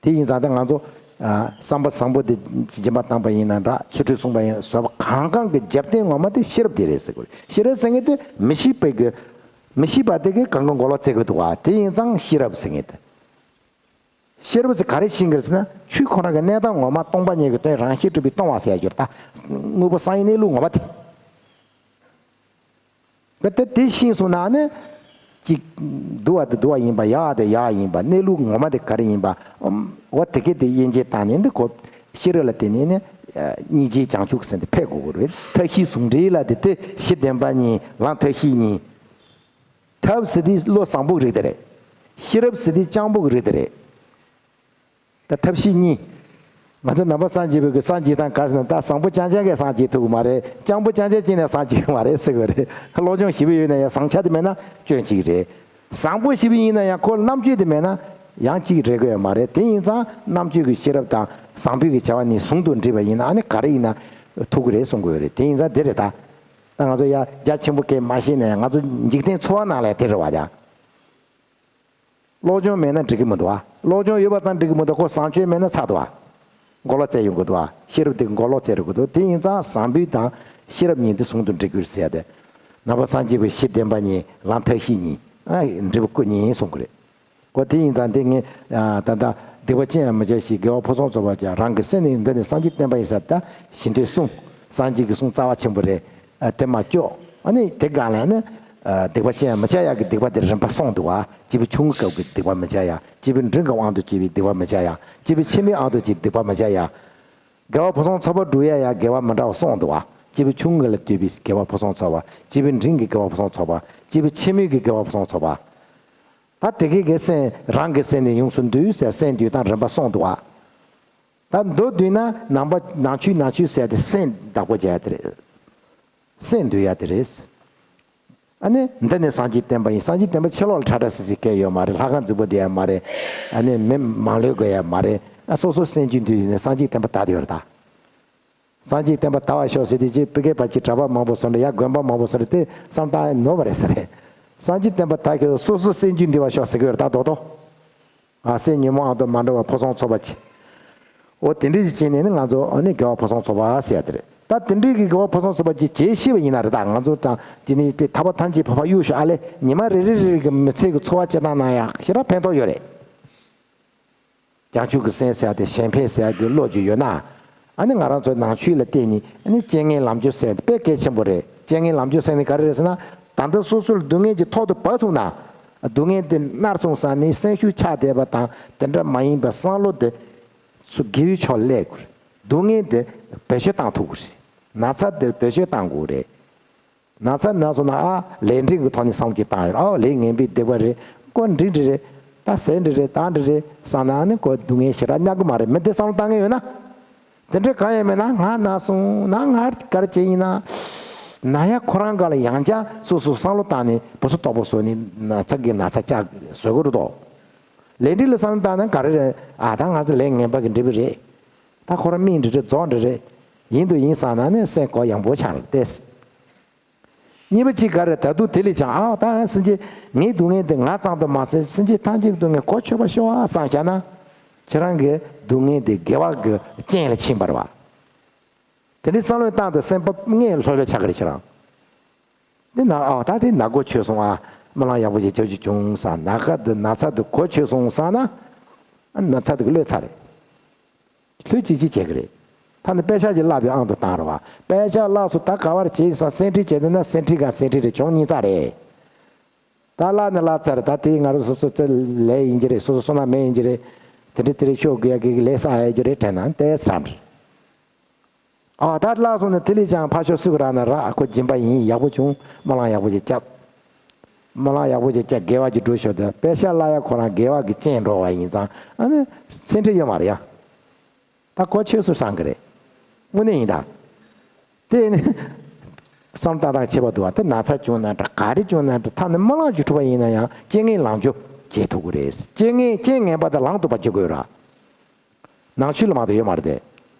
དེ་ཡིན་ཙང་ད་ང་ཚོ་ཨ་བསམ་པ་བཟང་པོ་དེ་སྦྱིན་པ་བཏང་པ་ཡིན་ན་འདྲ། ཚུལ་ཁྲིམས་སྲུང་པ་ཡིན་ན། བཟོད་པ་གང་གང་གི་རྒྱབ་རྟེན་ངོ་མ་དེ་ཤེས་རབ་དེ་རེད་ཟེར་དགོས་རེད། ཤེས་རབ་ཟེར་མཁན་དེ་མི་ཤེས་པའི་གི་མི་ཤེས་པ་དེ་གི་གང་ག་མགོ་ལོག་བཙལ་དགོས་འདུག་བ། དེ་ཡིན་ཙང་ཤེས་རབ་ཟེར་མཁན་དེ། ཤེས་རབ་ཟེར་ག་རེ་ཤེས་ཀྱི་རེད་ཟེར་ན། ཆོས་ཁོ་རང་གི་གནས་སྟངས་ངོ་མ་སྟོང་པ་ཉིད་ཀྱི་དོན་རང་བཞིན་གྲུབ་པའི་སྟོང་པ་ཟེར་ཡ་ཅིག་ཡོད་རེད་ད། དངོས་པོ་བསམ་ཡས་གནས་ལུགས་ངོ་མ་དེ། དེ་དེ་ཤེས་སོང་ན་ནི། གཅིག་དུ་བ་དེ་དུ་བ་ཡིན་པ། ཡག་དེ་ཡག་ཡིན་པ། གནས་ལུགས་ངོ་མ་དེ་ག་རེ་ཡིན་པ། ཨམ། འོ་དེ་གས་དེ་དབྱེ་འབྱེད་བཏང་ནས་འདི་ཁོ་ཤེས་རབ་ལ་བརྟེན་ནས་ནི་སྙིང་རྗེ་བྱང་ཆུབ་ཀྱི་སེམས་དེ་འཕེལ་དགོས་ཀྱི་རེད། ཐབས་ཤེས་ཟུང་འབྲེལ་ལ་དེ་དེ་གཞི་བདེན་པ་གཉིས། ལམ་ཐབས་ཤེས་གཉིས། ཐབས་ཟེར་དུས་བློ་བཟང་པོ་གི་རིགས་དེ་རེད། ཤེས་རབ་ཟེར་དུས་སྤྱང་པོ་གི་རིགས་དེ་རེད། ད་ཐབས་ཤེས་གཉིས། ང་ཚོ་ནང་པ་སངས་རྒྱས་པའི་གི་སངས་རྒྱས་སྟངས་ག་རེ་ཟེར་ན། ད་བཟང་པོ་རྐྱང་རྐྱང་གིས་སངས་རྒྱས་ཐུབ་ཀྱི་མ་རེད། སྤྱང་པོ་རྐྱང་རྐྱང་གཅིག་ནས་སངས་རྒྱས་ཀྱི་མ་རེད་ཟེར་གི་རེད། སློབ་སྦྱོང་ཞེ་པོ་ཡོད་ན་ཡང་བཟང་ཆ་དེ་མེད་ན་སྐྱོན་གཅིག་རེད། བཟང་པོ་ཞེ་པོ་ཡིན་ན་ཡང་ཁོ་རྣམ་དཔྱོད་དེ་མེད་ན་ཡང་གཅིག་རེད་གི་ཡོད་མ་རེད། དེ་ཡིན་ཙང་རྣམ་དཔྱོད་ཀྱི་ཤེས་རབ་དང་བཟང་པོའི་གི་བྱ་བ་གཉིས་ཟུང་དུ་འབྲེལ་བ་ཡིན་ན་ཨ་ནི་ག་རེ་ཡིན་ན་ཐུབ་ཀྱི་རེད་གསུང་གི་ཡོད་རེད། དེ་ཡིན་ཙང་དེ་རེད་ད། ད་ང་ཚོ་ཡ་རྒྱ་ཆེན་པོ་སྐད་མ་ཤེས་ན་ཡང་ང་ཚོ་འཇིག་རྟེན་འཚོ་བ་ནང་ལ་དེ་རེད་བ་ད། སློབ་སྦྱོང་མེད་ན་འགྲིག་གི་མི་འདུག་ཨ། སློབ་སྦྱོང་ཡོད་པ་ཙམ་འགྲིག་གི་མི་འདུག་ཁོ་བཟང་སྤྱོད་མེད་ན་ཚར་འདུག་ཨ། མགོ་ལོག་བཙལ་ཡོང་གི་འདུག་ཨ། ཤེས་རབ་དེ་མགོ་ལོག་བཙལ་འགྲོ་གི་འདུག་དེ་ཡིན་ཙང་བཟང་པོའི་དང་ཤེས་རབ་གཉིས་འདི་ཟུང་དུ་འབྲེལ་དགོས་ཟེར་ཡ་དེ། ནང་པ་སངས་རྒྱས་པའི་གཞི་བདེན་པ་གཉིས། ལམ་ཐབས་ཤེས་གཉིས། ཨ། འབྲས་བུ་སྐུ་གཉིས་གསུང་གི་རེད། འོ་དེ་ཡིན་ཙང་དེ་ངས་ཨ་ད་ལྟ་སྡིག་པ་ཅི་ཡང་མི་བྱ་ཞིང་། དགེ་བ་ཕུན་སུམ་ཚོགས་པར་བྱ། རང་གི་སེམས་ནི་འདི་ནི་བསམ་གྱིས་བརྟན་པ་ཡིན་ཟེར། ད་ཞི་འདོད་གསུམ། སངས་རྒྱས་ཀྱི་གསུང་རྩ་བ་ཆེན་པོ་རེད། ཨ། དེ་མ་ལྕོགས། ཨ་ནི་དེ་སྒང་ལ་ནི་ སྡིག་པ་ཅི་ཡང་མི་བྱ་ཡག་གི་སྡིག་པ་དེ་རིམ་པ་གསུངས་འདུག་བ། སྐྱེས་བུ་ཆུང་ངུའི་སྐབས་ཀྱི་སྡིག་པ་མི་བྱ་ཡག་སྐྱེས་བུ་འབྲིང་གི་དབང་དུ་བྱས་པའི་སྡིག་པ་མི་བྱ་ཡག་སྐྱེས་བུ་ཆེན་པོའི་དབང་དུ་བྱས་པའི་སྡིག་པ་མི་བྱ་ཡག་དགེ་བ་ཕུན་སུམ་ཚོགས་པ་སྒྲུབ་ཡ་ཡ་དགེ་བ་མི་འདྲ་བ་གསུངས་འདུག་བ། སྐྱེས་བུ་ཆུང་ངུ་ལ་ལྟོས་པའི་དགེ་བ་ཕུན་སུམ་ཚོགས་པ། སྐྱེས་བུ་འབྲིང་གི་དགེ་བ་ཕུན་སུམ་ཚོགས་པ། སྐྱེས་བུ་ཆེན་མོའི་གི་དགེ་བ་ཕུན་སུམ་ཚོགས་པ། ད་དེ་གའི་གི་སེམས་རང་གི་སེམས་ནི་ཡོངས་སུ་འདུལ་ཟེར་སེམས་འདུལ་སྟངས་རིམ་པ་གསུངས་འདུག་བ། ད་མདོར་བསྡུས་ན་ནང་པ་ནང་ཆོས་ནང་ཆོས་ཟེར་ཏེ་སེམས་བདག་པོ་བྱས་ཏེ་རེད། སེམས་འདུལ་ཡ་དེ་རེད། ཨ་ནི་འདི་ནི་སངས་རྒྱས་བསྟན་པ་ཡིན། སངས་རྒྱས་བསྟན་པ་ཕྱི་ལོགས་ལ་ཁྲ་ཁྲ་སིལ་སིལ་སྐད་ཡོད་མ་རེད། ལྷ་ཁང་རྫིག་པོ་བསྡད་ཡ་མ་རེད། ཨ་ནི་མི་མང་ལོས་དགོས་ཡ་མ་རེད། ཨ་སོ་སོ་སེམས་རྒྱུད་འདུལ་ཡིན་ནས་སངས་རྒྱས་བསྟན་པ་དར་ཡོད་རེད་ད། སངས་རྒྱས་བསྟན་པ་དར་བར་ཤོག་ཟེར་དུས་ཅིག་བི་ཀེ་པ་ཅིག་གྲྭ་པ་མང་པོ་སོང་རེད་ཡ། དགོན་པ་མང་པོ་སོང་རེད་དེ་བསམ་བཏང་ནོར་བ་རེད་ཟེར་རེད། སངས་རྒྱས་བསྟན་པ་དར་ཤོག་སོ་སོ་སེམས་རྒྱུད་འདུལ་བར་ཤོག་ཟེར་གི་ཡོད་རེད་ད་རྡོག་རྡོག་ཨ་སེམས་ཉོན་མོངས་དབང་དུ་མ་འགྲོ་བར་ཕུན་སུམ་ཚོགས་པ་ཅིག་འོ་དེ་འདྲའི་ཅིག་བྱས་ནས་ནི་ང་ཚོ་ཨ་ནི་དགེ་བ་ཕུན་སུམ་ཚོགས་པ་ཟེར་ཡ་དེ་རེད། ད་དེ་འདྲའི་གི་དགེ་བ་ཕུན་སུམ་ཚོགས་པ་ཅིག་བྱེད་ཤེས་པ་ཡིན་ན་རེད་ད། ང་ཚོ་དང་དེ་ནི་དཔེ་ཐར་པ་ཐམས་ཅད་འཕགས་པ་གཡུ་ཞོ་ཨ་ལེ་ཉི་མ་རེ་རེ་རེ་གི་མི་ཚེ་གི་འཚོ་བ་སྐྱེལ་སྟངས་ནང་ཡང་ཞེ་དྲག་ཕན་ཐོགས་ཡོད་རེད། བྱང་ཆུབ་ཀྱི་སེམས་ཟེར་ཡ་དེ་གཞན་ཕན་ཟེར་ཡ་གི་བློ་ཅིག་ཡོད་ན། ཨ་ནི་ང་རང་ཚོའི་ནང་ཆོས་ལ་བརྟེན་ནས་ཨ་ནི་རྐྱེན་ངན་ལམ་བྱེད་ཟེར་ཡ་དེ་དཔེ་གལ་ཆེན་པོ་རེད། རྐྱེན་ངན་ལམ་བྱེད་ཟེར་ནི་ག་རེ་རེད་ཟེར་ན། ད་ལྟ་སོ་སོ་ལ་སྡུག་བསྔལ་གྱི་ཐོག་ཏུ་བབས་སོང་ན། སྡུག་བསྔལ་དེ་མནར་སོང་ཙང་ནི་སེམས་ཤུགས་ཆག་བསྡད་པ་དང་དེ་འདྲ་མ་ཡིན་པའི་བསམ་བློ་དེ་ཚུར་དགེ་བའི་ཕྱོགས་སླེབས་དགོས་རེད། སྡུག་བསྔལ་དེ་བེད་སྤྱོད་བཏང་ཐུབ་དགོས་རེད། ན་ཚ་དེ་བེད་སྤྱོད་བཏང་དགོས་རེད། ན་ཚ་ན་སོང་ན་ཨ་ལས་འབྲས་ཀྱི་ཐོག་ནས་བསམ་བློ་ཅིག་བཏང་ཡོད། ཨ་ལས་ངན་པའི་སྡིག་པ་རེད། ཁོ་འགྲིག་འགྲིག་རེད། ད་ཟས་འགྲིག་རེད། ད་འགྲིག་རེད་བསམ་ན་ཨ་ནི་ཁོ་སྡུག་བསྔལ་ཞེ་དྲག་མྱང་གི་མ་རེད། མི་དེ་བསམ་བློ་བཏང་མཁན་ཡོད་ན། དེ་འདྲ་གང་ཡང་མེད་ན་ང་ན་སོང་ན་ང་ག་རེ་བྱས་ཡིན་ན། ན་ཡ་ཁོ་རང་སྒང་ལ་ཡང་བསྐྱར་སོ་སོ་བསམ་བློ་བཏང་ནས་བུ་སོ་སྟོབས་པོ་བཟོ་ནས་ན་ཚ་གི་ན་ཚ་བཅག་བཟོ་དགོས་རེད་དོ། ལས་འབྲས་ལ་བསམ་བློ་བཏང་ན་ག་རེ་རེད། ཨ་ད་ང་ཚོ་ལས་ངན་པ་གི་འབྲས་བུ་རེད། ད་ཁོ་རང་སྨན་འགྲིག་རེད། རྫོགས་འགྲིག་རེད། ཡིན་དུ་ཡིན་བསམ་ན་ནི་སེམས་ཁོ་ཡང་པོ་ཆགས་ལ་ཏེ། གཉིས་པ་གཅིག་ག་རེ། ད་དུང་དེ་ལས་ཀྱང་ཨ་ད་སེམས་ཅན་ངའི་སྡུག་བསྔལ་འདི་ང་ཙམ་དུ་མ་ཟད་སེམས་ཅན་ཐམས་ཅད་ཀྱི་སྡུག་བསྔལ་གོ་ཆོད་པར་ཤོག་ཨ་བསམ་བཞག་ན། ཁྱེད་རང་གི་སྡུག་བསྔལ་འདི་དགེ་བ་གི་རྐྱེན་ལ་ཕྱིན་པ་རེད་བ། དེ་འདྲའི་བསམ་བློའི་སྟངས་དུ་སེམས་པ་ལྔས་ལྷོད་ལྷོད་ཆགས་ཀྱི་རེད་ཁྱེད་རང་། འདི་ན་ཨ་ད་དེ་ན་གོ་ཆོད་སོང་ཨ། སྨོན་ལམ་ཡག་པོ་ཞིག་རྒྱབ་རྒྱུ་བྱུང་བསམ། ན་ཁ་འདི་ན་ཚ་འདི་གོ་ཆོད་སོང་བསམ་ན། ཨ་ན་ཚ་འདི་གི་ལོས་ཚར་རེད། ལྷོད་ཅིག་ཅིག་བྱེད་ཀྱི་རེད། ད་ནི་པད་ཤག་ཅིག་བརླགས་པའི་དབང་དུ་བཏང་རེད་བ། པད་ཤག་བརླགས་སོང་ད་ག་བར་བྱེད་ཡིན་ཟེར་སེམས་ཁྲལ་བྱས་བསྡད་ན་སེམས་ཁྲལ་གང་སེམས་ཁྲལ་རེད། གྱོང་གཉིས་རྩ་རེད། ད་བརླགས་ནི་བརླགས་ཚར་རེད། ད་དེ་ང་རང་སོ་སོ་ཚེ་ལས་ཡིན་གྱི་རེད། སོ་སོ་བསོད་ནམས་མེད་ཡིན་གྱི་རེད། དེ་འདྲ་དེ་རེད་ཤོག་དགོས་ཡ་གི་ལས་བསགས་ཡ་གི་རེད་དྲན་ན་ཏེ་སྲམ་རེད། ཨ་ད་བརླགས་སོང་ན་དེ་ལས་ཀྱང་ཕར་ཞོག་སུ་གི་རག་ན་རག་ཁོ་སྦྱིན་པ་ཡིན་ཡག་པོ་བྱུང་སྨོན་ལམ་ཡག་པོ་ཞིག་བརྒྱབ། སྨོན་ལམ་ཡག་པོ་ཞིག་བརྒྱབ་དགེ་བ་ཞིག་སྒྲུབ་ཤོག་དེ་པད་ཤག་བརླགས་ཡ་ཁོ་རང་དགེ་བ་གི་རྐྱེན་འགྲོ་བ་ཡིན་ཙང་ཨ་ནི་སེམས་ཁྲལ་ཡོད་མ་རེད་ཡ། ད་གོ་ཆོད་སོང་བསམ་གི་རེད། དངོས་གནས་ཡིན་ད། དེ་ནི་བསམ་བཏང་སྟངས་ཁྱད་པར་འདུག་བ། དེ་ན་ཚ་བྱུང་ན་འདྲ་ག་རེ་བྱུང་ན་འདྲ་ད་ནི་སྨོན་ལམ་ཞིག་འཁྲུག་པ་ཡིན་ན་ཡང་རྐྱེན་ངན་ལམ་འཇུག་བྱེད་ཐུབ་ཀྱི་རེད། རྐྱེན་ངན་རྐྱེན་ངན་པ་དང་ལམ་སྟོན་པ་བྱེད་དགོས་ར། ནང་ཆོས་ལ་མ་གཏོགས་ཡོད་མ་རེད་དེ།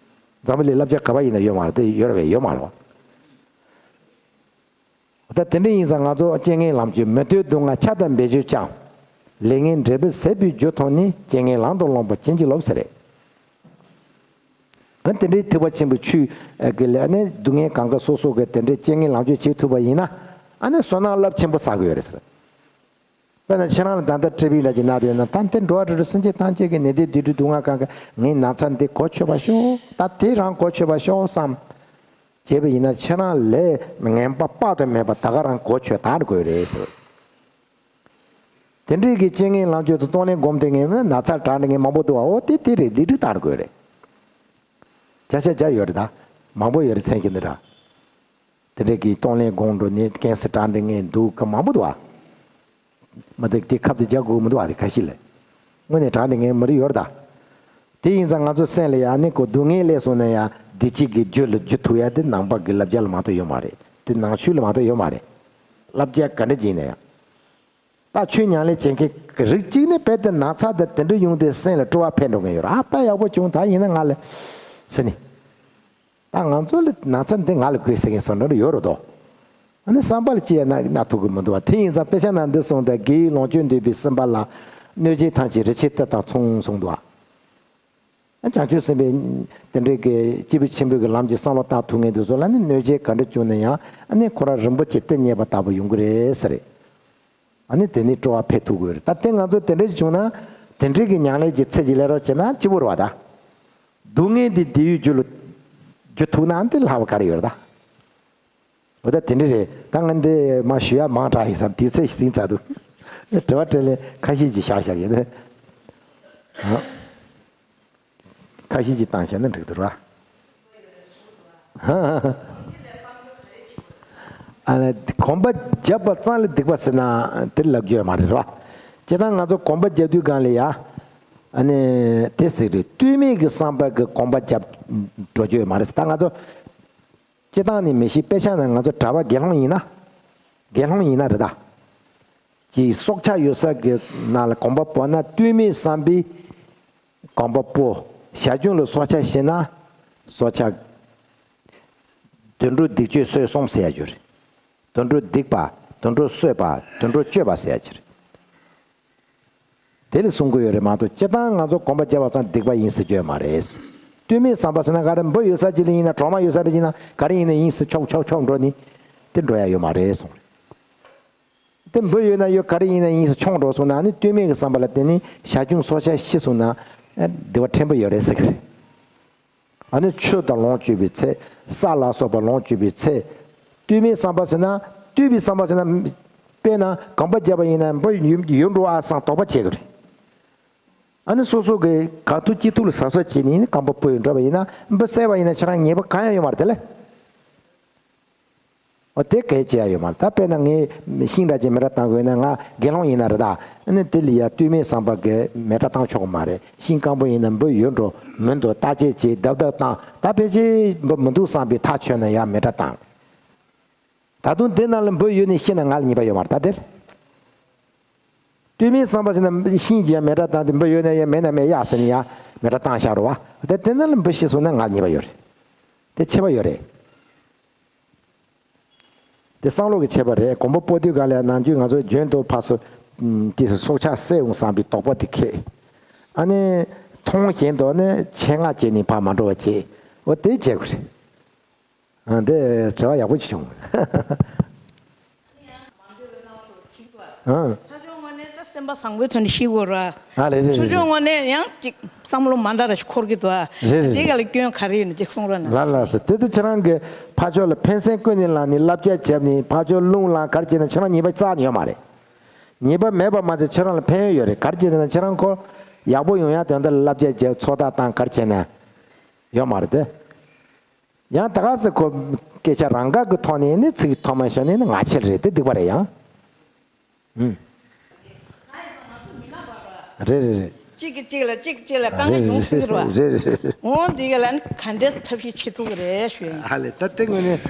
འཛམ་བུ་གླིང་བསླབ་བྱ་ག་པར་ཡིན་ན་ཡོད་མ་རེད་དེ། ཡོད་རེད་པས་ཡོད་མ་རེད་བ། ད་དེ་འདྲ་ཡིན་ཙང་ང་ཚོ་རྐྱེན་ངན་ལམ་གྱི་མི་ལྟོས་སྡུག་བསྔལ་ཆགས་དང་འབད་བརྗོད་ཀྱང་། ལས་ངན་འབྲས་བུ་ཟད་པའི་རྒྱུ་མཐོང་ནས་རྐྱེན་ངན་ལམ་དུ་སློང་བ་བྱིན་གྱིས་རློབས་ཟེར་རེད། ཨ་དེ་འདྲའི་ཐེག་པ་ཆེན་པོའི་ཆོས་ཀྱི་ལས་ནི་སྡུག་བསྔལ་གང་ག་སོ་སོ་གི་དེ་འདྲའི་རྐྱེན་ངན་ལམ་གྱི་བྱེད་ཐུབ་པ་ཡིན་ན། ཨ་ནི་བསོད་ནམས་རླབས་ཆེན་པོ་བསགས་ཀྱི་ཡོད་རེད་ཟེར། དཔེར་ན་ཁྱེད་རང་ལ་ད་ལྟ་ཊི་བི་ལབ་ཀྱི་ན་དེ་ཡོད་ན་ད་འདི་འགྲོ་བ་རིགས་དྲུག་སེམས་ཅན་ཐམས་ཅད་ཀྱི་ནད་དེ་བདུད་དྲི་སྡུག་བསྔལ་གང་ག་ངའི་ན་ཚ་འདི་གོ་ཆོད་པ་ཤོག་ད་དེ་རང་གོ་ཆོད་པ་ཤོག་བསམ། བྱས་པ་ཡིན་ན་ཁྱེད་རང་ལས་ངན་པ་དཔག་ཏུ་མེད་པ་ད་ག་རང་གོ་ཆོད་དར་དགོས་རེད་ཟེར། དེ་འདྲའི་གི་རྐྱེན་ངན་ལམ་གྱི་དུ་གཏོང་ལེན་སྒོམ་དེ་ངས་ན་ཚ་གྲ་འདྲ་ངས་མང་པོ་འདུག་བ། འོ་དེ་དེ་རེད། ལི་ཁྲི་དར་དགོས་རེད། བརྒྱ་ཆ་བརྒྱ་ཡོད་རེད་ད། མང་པོ་ཡོད་རེད་མཚན་གྱི་འདི་ར། དེ་འདྲའི་གི་གཏོང་ལེན་སྒོམ་འགྲོ་ནས་ཀན་སི་གྲ་འདྲ་ངས་འདུག་གི་མང་པོ་འདུག་བ། མ་དེ་དེ་ཁབ་དེ་རྒྱག་དགོས་མི་འདུག་བ་དེ་ཁ་ཤས་ལས། དངོས་གནས་དྲང་དེ་ངའི་མི་རིགས་ཡོད་རེད་ད། དེ་ཡིན་ཙང་ང་ཚོ་སེམས་ལ་ཡ་ནི་ཁོ་སྡུག་བསྔལ་སླེབས་སོང་ན་ཡ་བདེ་སྐྱིད་ཀྱི་རྒྱུ་ལ་འགྱུར་ཐུབ་ཡ་དེ་ནང་པ་གི་བསླབ་བྱ་ལ་མ་གཏོགས་ཡོད་མ་རེད། དེ་ནང་ཆོས་ལ་མ་གཏོགས་ཡོད་མ་རེད། བསླབ་བྱ་ག་འདྲ་ཅིག་ཡིན་ན་ཡང་། ད་ཆོས་ཉམས་ལེན་བྱེད་མཁན་གྱི་རིགས་གཅིག་ནི་རྦད་དེ་ན་ཚ་དེ་དེ་འདྲ་ཡོང་དུས་སེམས་ལ་སྤྲོ་བ་འཕེལ་འགྲོ་མཁན་ཡོད་རེད། ཨ་ཕ་ཡག་པོ་བྱུང་ད་ཡིན་ན་ང་ལ་ཟེར་ནི། ད་ང་ཚོ་ལ་ན་ཚ་འདི་ང་ལ་དགོས་ཟེར་མཁན་བཟོ་འདྲ་ཡོད་རེད་དོ། ཨ་ནི་བསམ་པ་ལ་ཅི་ཡང་ན་ན་ཐུབ་ཀྱི་མི་འདུག་བ། དེ་ཡིན་ཙང་དཔེ་ཆ་ནང་འདི་གསུངས་ཏེ་དགེ་བའི་ལོངས་སྤྱོད་འདོད་པའི་སེམས་པ་ལ། གནོད་བྱེད་ཐམས་ཅད་རིགས་ཆད་གཏི་དང་མཚུངས་གསུངས་འདུག་བ། ཨ་བྱང་ཆུབ་སེམས་དཔའི་དེ་འདྲའི་གི་སྐྱེས་བུ་ཆེན་པོའི་གི་ལམ་གྱི་བསམ་བློ་བཏང་ཐུབ་མཁན་དེ་ཚོ་ལ་ནི་གནོད་བྱེད་ག་འདྲ་བྱུང་ན་ཡང་ཨ་ནི་ཁོ་རང་རིན་པོ་ཆེ་གཏེར་རྙེད་པ་ལྟ་བུ་ཡོང་གི་རེད་ཟེར། ཨ་ནི་དེ་ནི་སྤྲོ་བ་འཕེལ་ཐུབ་ཀྱི་ཡོད་རེད། ད་དེ་ང་ཚོ་དེ་འདྲ་ཞིག་བྱུང་ན་དེ་འདྲའི་གི་ཉམས་ལེན་གྱི་ཚད་ཀྱི་ལས་རོགས་བྱས་ན་སྐྱིད་པོ་རེད་བ་ད། སྡུག་བསྔལ་འདི་བདེ་བའི་རྒྱུ་ལ་འགྱུར་ཐུབ་ན་འདི་ལྷག་པ་ག་རེ་ཡོད་རེད་ད། འོ་ད་དེ་འདྲ་རེད། ད་ང་འདི་མ་ཞུ་ཡ་མང་དྲགས་ཡིན་བསམ། དུས་ཚོད་ཟིན་ཚར་འདུག་དྲི་བ་དྲིས་ལན་ཁ་ཤས་ཅིག་བཞག་བཞག་ཡིན། ཨ། ཁ་ཤས་ཅིག་བཏང་བཞག་ན་འགྲིག་འདུག་ར། ཨ་ནི་གོམ་པ་བརྒྱབ་པ་ཙམ་ལ་སྡིག་པ་ཟེར་ན་དེ་ལབ་རྒྱུ་ཡོད་མ་རེད་ར། སྤྱིར་བཏང་ང་ཚོ་གོམ་པ་རྒྱབ་དུས་སྒང་ལ་ཡ། ཨ་ནི་དེ་ཟེར་རེད། ལྟོས་མེད་ཀྱི་བསམ་པ་གི་གོམ་པ་རྒྱབ་འགྲོ་རྒྱུ་ཡོད་མ་རེད། ད་ང་ཚོ་སྤྱིར་བཏང་ནས་མི་ཤེས། དཔེ་ཆ་ནང་ང་ཚོ་གྲྭ་པ་དགེ་སློང་ཡིན་ན། དགེ་སློང་ཡིན་ན་རེད་ད། ཀྱི་སྲོག་ཆགས་ཡོད་ས་གི་ནང་ལ་གོམ་པ་སྤོ་ན་ལྟོས་མེད་བསམ་པའི་གོམ་པ་སྤོ། ཞར་བྱུང་ལ་སྲོག་ཆགས་ཤི་ན་སྲོག་ཆགས། དུད་འགྲོ་སྡིག་སྤྱོད་གསོད་གསུམ་ཟེར་ཡ་རྒྱུ་རེད། དུད་འགྲོ་སྡིག་པ། དུད་འགྲོ་གསོད་པ། དུད་འགྲོ་སྤྱོད་པ་ཟེར་ཡ་རྒྱུ་རེད། དེ་ལ་གསུང་གི་ཡོད་རེད་མ་གཏོགས། སྤྱིར་བཏང་ང་ཚོ་གོམ་པ་བརྒྱབ་པ་ཙམ་སྡིག་པ་ཡིན་ཟེར་རྒྱུ་ཡོད་མ་རེད། ལྟོས་མེད་བསམ་པ་ཟེར་ན་ག་རེ། འབུ་ཡོད་ས་ཅིག་ལ་ཡིན་ན། གྲོག་མ་ཡོད་ས་རེ་ཡིན་ན། ག་རེ་ཡིན་ན་ཡིན་ཟེར་ཆོག་ཆོག་ཆོག་འགྲོ་ནི་དེ་འགྲོ་ཡ་ཡོད་མ་རེད་གསུངས་རེད། དེ་འབུ་ཡོད་ན་ཡོད། ག་རེ་ཡིན་ན་ཡིན་ཟེར་མཆོངས་འགྲོ་སོང་ན། ཨ་ནི་ལྟོས་མེད་ཀྱི་བསམ་པ་ལ་བརྟེན་ནས་ཞར་བྱུང་སྲོག་ཆགས་ཤི་སོང་ན་སྡིག་པ་ཕྲན་བུ་ཡོད་རེད་ཟེར་གི་རེད། ཨ་ནི་ཆུ་དང་ལོངས་སྤྱོད་པའི་ཚེ། ས་ལ་སོགས་པ་ལོངས་སྤྱོད་པའི་ཚེ། ལྟོས་མེད་བསམ་པ་ཟེར་ན། ལྟོས་པའི་བསམ་པ་ཟེར་ན། དཔེར་ན་གོམ་པ་བརྒྱབ་པ་ཡིན་ན་འབུ་ཡོད་ཡོད་འགྲོ་ཨ་བསམ་དོགས་པ་བྱེད་གི་རེད། ཨ་ནི་སོ་སོ་གི་ག་ཐུག་ཅི་ཐུག་ལ་གཟབ་གཟབ་བྱས་ནས་གོམ་པ་སྤོས་འགྲོ་བ་ཡིན་ན། འབུ་བསད་པ་ཡིན་ན་ཁྱེད་རང་ཉེས་པ་གང་ཡང་ཡོད་མ་རེད་དེ་ལས། འོ་དེ་གལ་ཆེ་ཡ་ཡོད་མ་རེད། ད་དཔེར་ན་ངས་ཤིང་འདྲ་ཅིག་མེ་སྲེག་བཏང་དགོས་ན། ང་དགེ་སློང་ཡིན་ན་རེད་ད། ཨ་ནི་དེ་ལ་ཡ་ལྟོས་མེད་བསམ་པ་གིས་མེ་སྲེག་བཏང་ཆོག་གི་མ་རེད། ཤིང་སྐམ་པོ་ཡིན་ན་འབུ་ཡོད་འགྲོ་མི་འདུག་བརྟག་དཔྱད་བྱས་རྡབ་རྡབ་བཏང་། ད་ཕལ་ཆེར་འབུ་མི་འདུག་བསམ་པའི་ཐག་ཆོད་ན་ཡ་མེ་སྲེག་བཏང་། ད་དུང་དེ་ནང་ལ་འབུ་ཡོད་ནས་ཤི་ན་ང་ལ་ཉེས་པ་ཡོད་མ་རེད་ད་དེར། ལྟོས་མེད་བསམ་པ་ཟེར་ན་ཤིང་གཅིག་ཡ་མེ་སྲེག་བཏང་སྟེ། འབུ་ཡོད་ན་ཡ་མེད་ན་མེད་ཡ་ཟེར་ནས་ཡ་མེ་སྲེག་བཏང་བཞག་རེད་བ། དེ་དེ་ནང་ལ་འབུ་ཤི་སོང་ན་ང་ལ་ཉེས་པ་ཡོད་རེད། དེ་ཁྱད་པར་ཡོད་རེད། དེ་བསམ་བློ་གི་ཁྱད་པར་རེད། གོམ་པ་སྤོ་དུས་ག་ལ་ནང་རྒྱུན་ང་ཚོ་རྒྱུན་དུ་ཕར་ཚུར་ཏོག་ཙམ་སྲོག་ཆགས་བསད་འོང་བསམ་པའི་དོགས་པ་དེ་ཁེགས། ཨ་ནི་མཐོང་བཞིན་དུ་ནི་ཆེད་མངགས་བྱས་ནས་ཕར་མ་འགྲོ་བ་བྱེད། འོ་དེ་བྱེད་དགོས་རེད། ཨ་འདི་དྲི་བ་ཡག་པོ་ཅིག་བྱུང་། ཨ། ལྷ་ཆོས་ངོས་ནས་ད་སེམས་པ་བཟང་པོའི་ཐོག་ནས་ཤི་དགོས་ར། ཨ་ལེ་རེད་ཆོས་རེད་ཕྱོགས་རེད། ངོས་ནས་ཡང་ཅིག་བསམ་བློ་མ་འདྲ་ར་ཞིག་འཁོར་གྱི་འདུག་ཨ། རེད་རེད་དེ་ག་རེད། ལ་སྐྱོན་ག་རེ་ཡོད་ན་ཅིག་གསུང་རོགས་གནང་། ལ་ལ་སོ། དེ་དུས་ཁྱེད་རང་གིས་ཕར་ཕྱོགས་ལ་ཕན་སེམས་ཀུན་ནས་བསླངས་ནས་བསླབ་བྱ་བརྒྱབ་ནས་ཕར་ཕྱོགས་རླུང་ལངས་ག་རེ་བྱས་ན་ཁྱེད་རང་ཉེས་པ་རྩ་ནས་ཡོད་མ་རེད། ཉེས་པ་མེད་པ་མ་ཚད་ཁྱེད་རང་ལ་ཕན་ཡོན་ཡོད་རེད། ག་རེ་བྱས་ན་ཁྱེད་རང་ཁོ་ཡག་པོ་ཡོང་ཡ་དོན་དག་ལ་བསླབ་བྱ་བརྒྱབ། ཚོད་ལྟ་བཏང་། ག་རེ་བྱས་ན་ཡོད་མ་རེད་དེ། ཡང་ད་ག་ཟེ་ཁོ་སྐད་ཆ་རང་དགའ་གི་ཐོག་ནས་ནི་ཚིག་ཐོག་མ་ཤོད་ནས་ནི་ང་ཆེར་རེད་དེ་སྡིག་པ་རེད་ཡང་། ཨུམ། རེད་རེད་རེད། གཅིག་གིས་གཅིག་ལ་གཅིག་གཅིག་ལ་དཀའ་ངལ་ཡོང་སྲིད་ཀྱི་རེད་བ། རེད་རེད་རེད། འོ་འདི་ག་ལ་ནི་ག་འདྲའི་ཐབས་ཤེས་བྱེད་ཐུབ་ཀྱི་རེད་ཞུ་ཡིན། ཧ་ལས། ད་དེ་ངོས་ནས་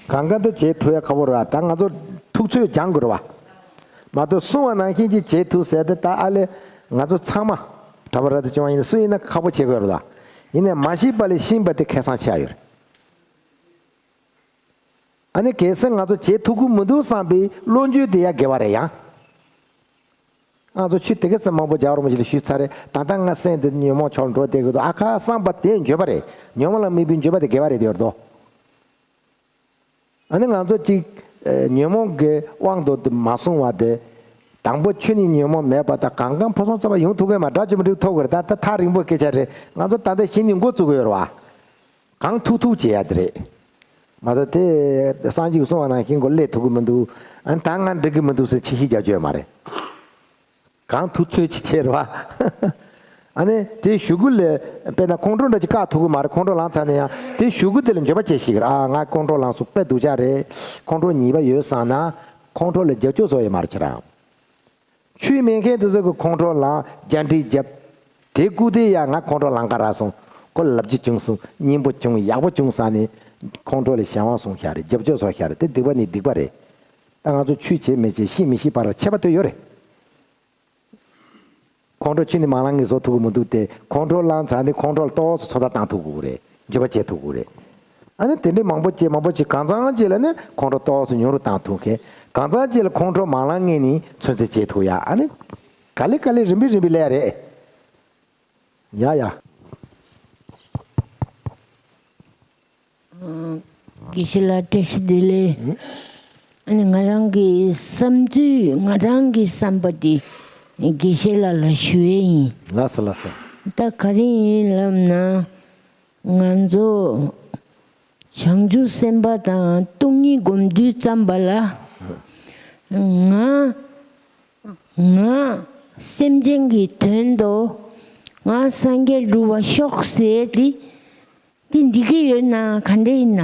གང་ག་འདི་བྱེད་ཐུབ་ཡ་ཁག་པོ་རེད་བ། ད་ང་ཚོ་ཐུགས་ཚོད་སྦྱང་དགོས་རེད་བ། མ་གཏོགས་གསུང་བ་ནང་བཞིན་ཅིག་བྱེད་ཐུབ་ཟེར་ཏེ། ད་ཨ་ལེ་ང་ཚོ་ཚང་མ་གྲྭ་པ་ར་དེ་སྐྱོང་བ་ཡིན་ན་སུ་ཡིན་ན་ཁག་པོ་བྱེད་དགོས་རེད་ད། ཡིན་ནའི་མ་ཤེས་པ་ལས་ཤེས་པ་དེ་ཁེ་བཟང་ཆེ་ཡ་ཡོད་རེད། ཨ་ནི་གལ་སྲིད་ང་ཚོ་བྱེད་ཐུབ་ཀྱི་མི་འདུག་བསམ་པའི་བློ་འགྱོད་དེ་ཡ་དགེ་བ་རེད་ཡང་། ང་ཚོ་ཆོས་དེ་ག་ཚོད་མང་པོ་རྒྱལ་བ་རིན་པོ་ཆེ་ལ་ཞུས་ཚར་རེད། ད་ལྟ་ང་སེམས་དེ་ཉོན་མོངས་ཕྱོགས་འགྲོ་བསྡད་ཀྱི་འདུག་ཨ་ཁ་བསམ་པ་དེ་འགྱོད་པ་རེད། ཉོན་མོངས་ལ་དམིགས་པའི་འགྱོད་པ་དེ་དགེ་བ་རེད་དེ་ཡོད་དོ། ཨ་ནི་ང་ཚོ་གཅིག་ཨེ་ཉོན་མོངས་ཀྱི་དབང་དུ་མ་སོང་བ་དེ། དང་པོ་ཆུ་ནས་ཉོན་མོངས་མེད་པ་དང་། གང་གང་ཕུན་སུམ་ཚོགས་པ་ཡོང་ཐུབ་ཀྱི་མ། འདྲ་ཅི་མི་འགྲིག་ཐུབ་ཀྱི་རེད། ད་ད་ཐག་རིང་པོའི་སྐད་ཆ་རེད། ང་ཚོ་ད་ལྟ་གཞི་ནས་འགོ་བཙུགས་ཀྱི་ཡོད་རེད་བ། གང་ཐུབ་ཐུབ་བྱེད་ཡ་དེ་རེད། མ་གཏོགས་དེ་སངས་རྒྱས་ཀྱིས་གསུངས་པ་ནང་བཞིན་གོ་སླེབས་ཐུབ་ཀྱི་མི་འདུག་ཨ་ནི་ད་ང་འགྲིག་གི་མི་འདུག་ཟེར་ཕྱི་བཤོལ་རྒྱག་རྒྱུ་ཡོད་མ་རེད། གང་ཐུབ་ཚོད་ཅིག་བྱེད་རེད་བ། ཨ་ནི་དེ་གཞུག་གུ་ལ་དཔེར་ན་ཁོང་ཁྲོ་འདྲ་ཅིག་བཀག་ཐུབ་ཀྱི་མ་རེད། ཁོང་ཁྲོ་ལངས་ཚར་ན་ཡང་དེ་གཞུག་གུ་དེ་ལ་འགྱོད་པ་བྱེད་ཤེས་ཀྱི་རེད། ཨ་ང་ཁོང་ཁྲོ་ལངས་སོང་། དཔེ་སྡུག་ཅག་རེད། ཁོང་ཁྲོ་ཉེས་པ་ཡོད་བསམ་ན་ཁོང་ཁྲོ་ལ་རྒྱབ་སྐྱོར་བཟོ་ཡོད་མ་རེད་ཁྱེད་རང་། ཆོས་མེད་མཁན་དེ་ཚོ་གི་ཁོང་ཁྲོ་ལངས་རྒྱ་འདྲི་རྒྱབ། དེ་སྐུ་དེ་ཡང་ང་ཁོང་ཁྲོ་ལངས་ཀ་རག་སོང་། ཁོ་ལབ་རྒྱུ་བྱུང་སོང་། སྙན་པོ་བྱུང་། ཡག་པོ་བྱུང་བསམ་ནས་ཁོང་ཁྲོ་ལ་གཞན་དབང་སོང་ཤག་རེད། རྒྱབ་སྐྱོར་སོང་ཤག་རེད། དེ་སྡིག་པ་ནི་སྡིག་པ་རེད། ད་ང་ཚོ་ཆོས་བྱེད་མི་བྱེད་ཤེས་མི་ཤེས་བར་ཁྱད་པར་དེ་ཡོད་རེད། ཁོང་ཁྲོ་ཆུ་ནས་མ་ལངས་ངེས་བཟོ་ཐུབ་ཀྱི་མི་འདུག་སྟེ། ཁོང་ཁྲོ་ལངས་ཚར་ནས་ཁོང་ཁྲོ་ལ་ཏོག་ཙམ་ཚོད་ལྟ་བཏང་ཐུབ་དགོས་ཀྱི་རེད། འགྱོད་པ་བྱེད་ཐུབ་དགོས་ཀྱི་རེད། ཨ་ནི་དེ་འདྲའི་མང་པོ་བྱེད་མང་པོ་བྱེད་གང་ཚང་བྱེད་ལ་ནི་ཁོང་ཁྲོ་ཏོག་ཙམ་ཉུང་རུ་བཏང་ཐུབ་མཁན། གང་ཚང་བྱེད་ལ་ཁོང་ཁྲོ་མ་ལངས་ངེས་ནས་ཚོད་འཛིན་བྱེད་ཐུབ་ཡ། ཨ་ནི་ག་ལེ་ག་ལེ་རིམ་པས་རིམ་པས་སླེབས་ཡ་རེད། ཡ་ཡ། དགེ་བཤེས་ལགས་བཀྲ་ཤིས་བདེ་ལེགས། ཨ་ནི་ང་རང་གི་བསམ་ཚུལ། ང་རང་གི་བསམ་པ་དེ་དགེ་བཤེས་ལགས་ལ་ཞུ་ཡས་ཡིན། ལགས་སོ་ལགས་སོ། ད་ག་རེ་ཡིན་ལབ་ན། ང་ཚོ་ བྱང་ཆུབ་སེམས་དཔའ་དང་སྟོང་ཉིད་སྒོམ་དུས་ཙམ་པ་ལ། ང་ང་སེམས་ཅན་གྱི་དོན་དུ་ང་སངས་རྒྱས་འགྲུབ་པར་ཤོག་ཟེར་ཏེ། དེ་འགྲིག་གི་ཡོད་ན་ག་འདྲ་ཡིན་ན།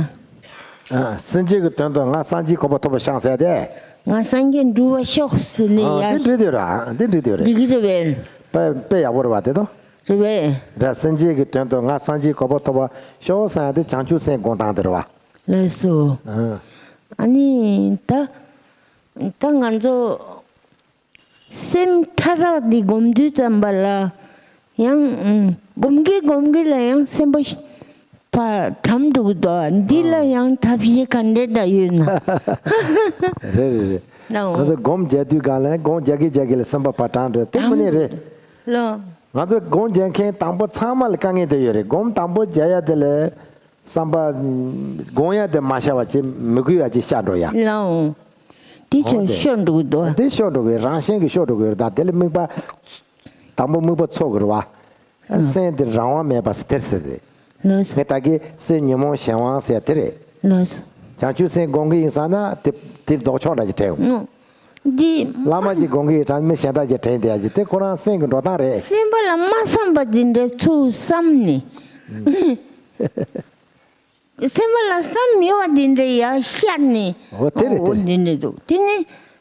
ཨ། སེམས་ཅན་གྱི་དོན་དུ་ང་སངས་རྒྱས་གོ་འཕང་ཐོབ་པར་ཤོག་ཟེར་ཏེ། ང་སངས་རྒྱས་འགྲུབ་པར་ཤོག་ཟེར་ནས། ཨ། ཡ། དེ་འགྲིག་དེ་ར། དེ་འགྲིག་དེ་རེད། འགྲིག་གི་རེད་པས། དཔེ་དཔེ་ཡག་པོ་རེད་པ་དེ་དང་། རེད་པས། ར། སེམས་ཅན་གྱི་དོན་དུ་ང་སངས་རྒྱས་གོ་འཕང་ཐོབ་པར་ཤོག་ཟེར་ཡ་དེ་བྱང་ཆུབ་སེམས་སྒོམ་སྟངས་དེ་རེད་པ། ལགས་སོ། ཨ། ཨ་ནི་ད་ད་ང་ཚོ་སེམས་ཕྲ་རགས་འདི་སྒོམ་དུས་ཙམ་པ་ལ་ཡང་། ཨུམ། སྒོམ་གི་སྒོམ་གི་ལ་ཡང་སེམས་པ་ཕར་གྲམ་འགྲོ་གི་འདུག་འདི་ལ་ཡང་ཐབས་ཤེས་ག་འདྲ་འདྲ་ཡོད་ན། རེད་རེད་རེད། ལའོ། ང་ཚོ་སྒོམ་རྒྱག་དུས་སྒང་ལ་སྒོམ་རྒྱག་གི་རྒྱག་གི་ལ་སེམས་པ་ཕར་གྲམ་འགྲོ་དེ་དངོས་གནས་རེད། ལོ། ང་ཚོ་སྒོམ་རྒྱག་མཁན་དང་པོ་ཚང་མ་ལ་དཀའ་ངལ་དེ་ཡོད་རེད། སྒོམ་དང་པོ་རྒྱག་ཡ་དེ་ལ་བསམ་པ་སྒོམ་ཡ་དེ་མ་ཤར་བ་ཅིག་མི་དགོས་ཡ་ཅིག་ཤར་འགྲོ་ཡ། ལའོ། དེ་ཆོ་འོ་དེ། ཤོར་འགྲོ་གི་འདུག་དེ་ཤོར་འགྲོ་གི་རང་བཞིན་གྱིས་ཤོར་འགྲོ་གི་རེད། ད་དེ་ལ་དམིགས་པ། དང་པོ་དམིགས་པ་ཚོགས་དགོས་རེད་པ། ཨ། སེམས་དེ་རང་དབང་མེད་པ་ཟེར་དེར་ཟེར་རེད། ལགས་སོ། ངས་ད་གིན་སེམས་ཉོན་མོངས་གཞན་དབང་ཟེར་ཡ་དེ་རེད། ལགས་སོ། བྱང་ཆུབ་སེམས་སྒོམ་གི་ཡིན་ས་ན་དེ་དེ་ལྡོག་ཕྱོགས་འདྲ་ཅིག་དྲན་འོང་། ཨོ། འདི། བླ་མ་ཅིག་སྒོམ་གི་ཡིན་ཙང་མི་གཞན་དག་ཅིག་དྲན་བསྡད་ཡ་ཅིག་དེ་ཁོ་རང་སེམས་ཀྱི་འགྲོ་སྟངས་རེད། སེམས་པ་ལ་མ་བསམ་པ་འདི་འདྲ་ཚུར་བསམ་ནས། སེམས་པ་ལ་བསམ་མེད་པ་འདི་འདྲ་ཡར་ཤར་ནས། འོ་དེ་རེད། འོ་དེ་འདི་འདྲ་འདུག་དེ་ནི་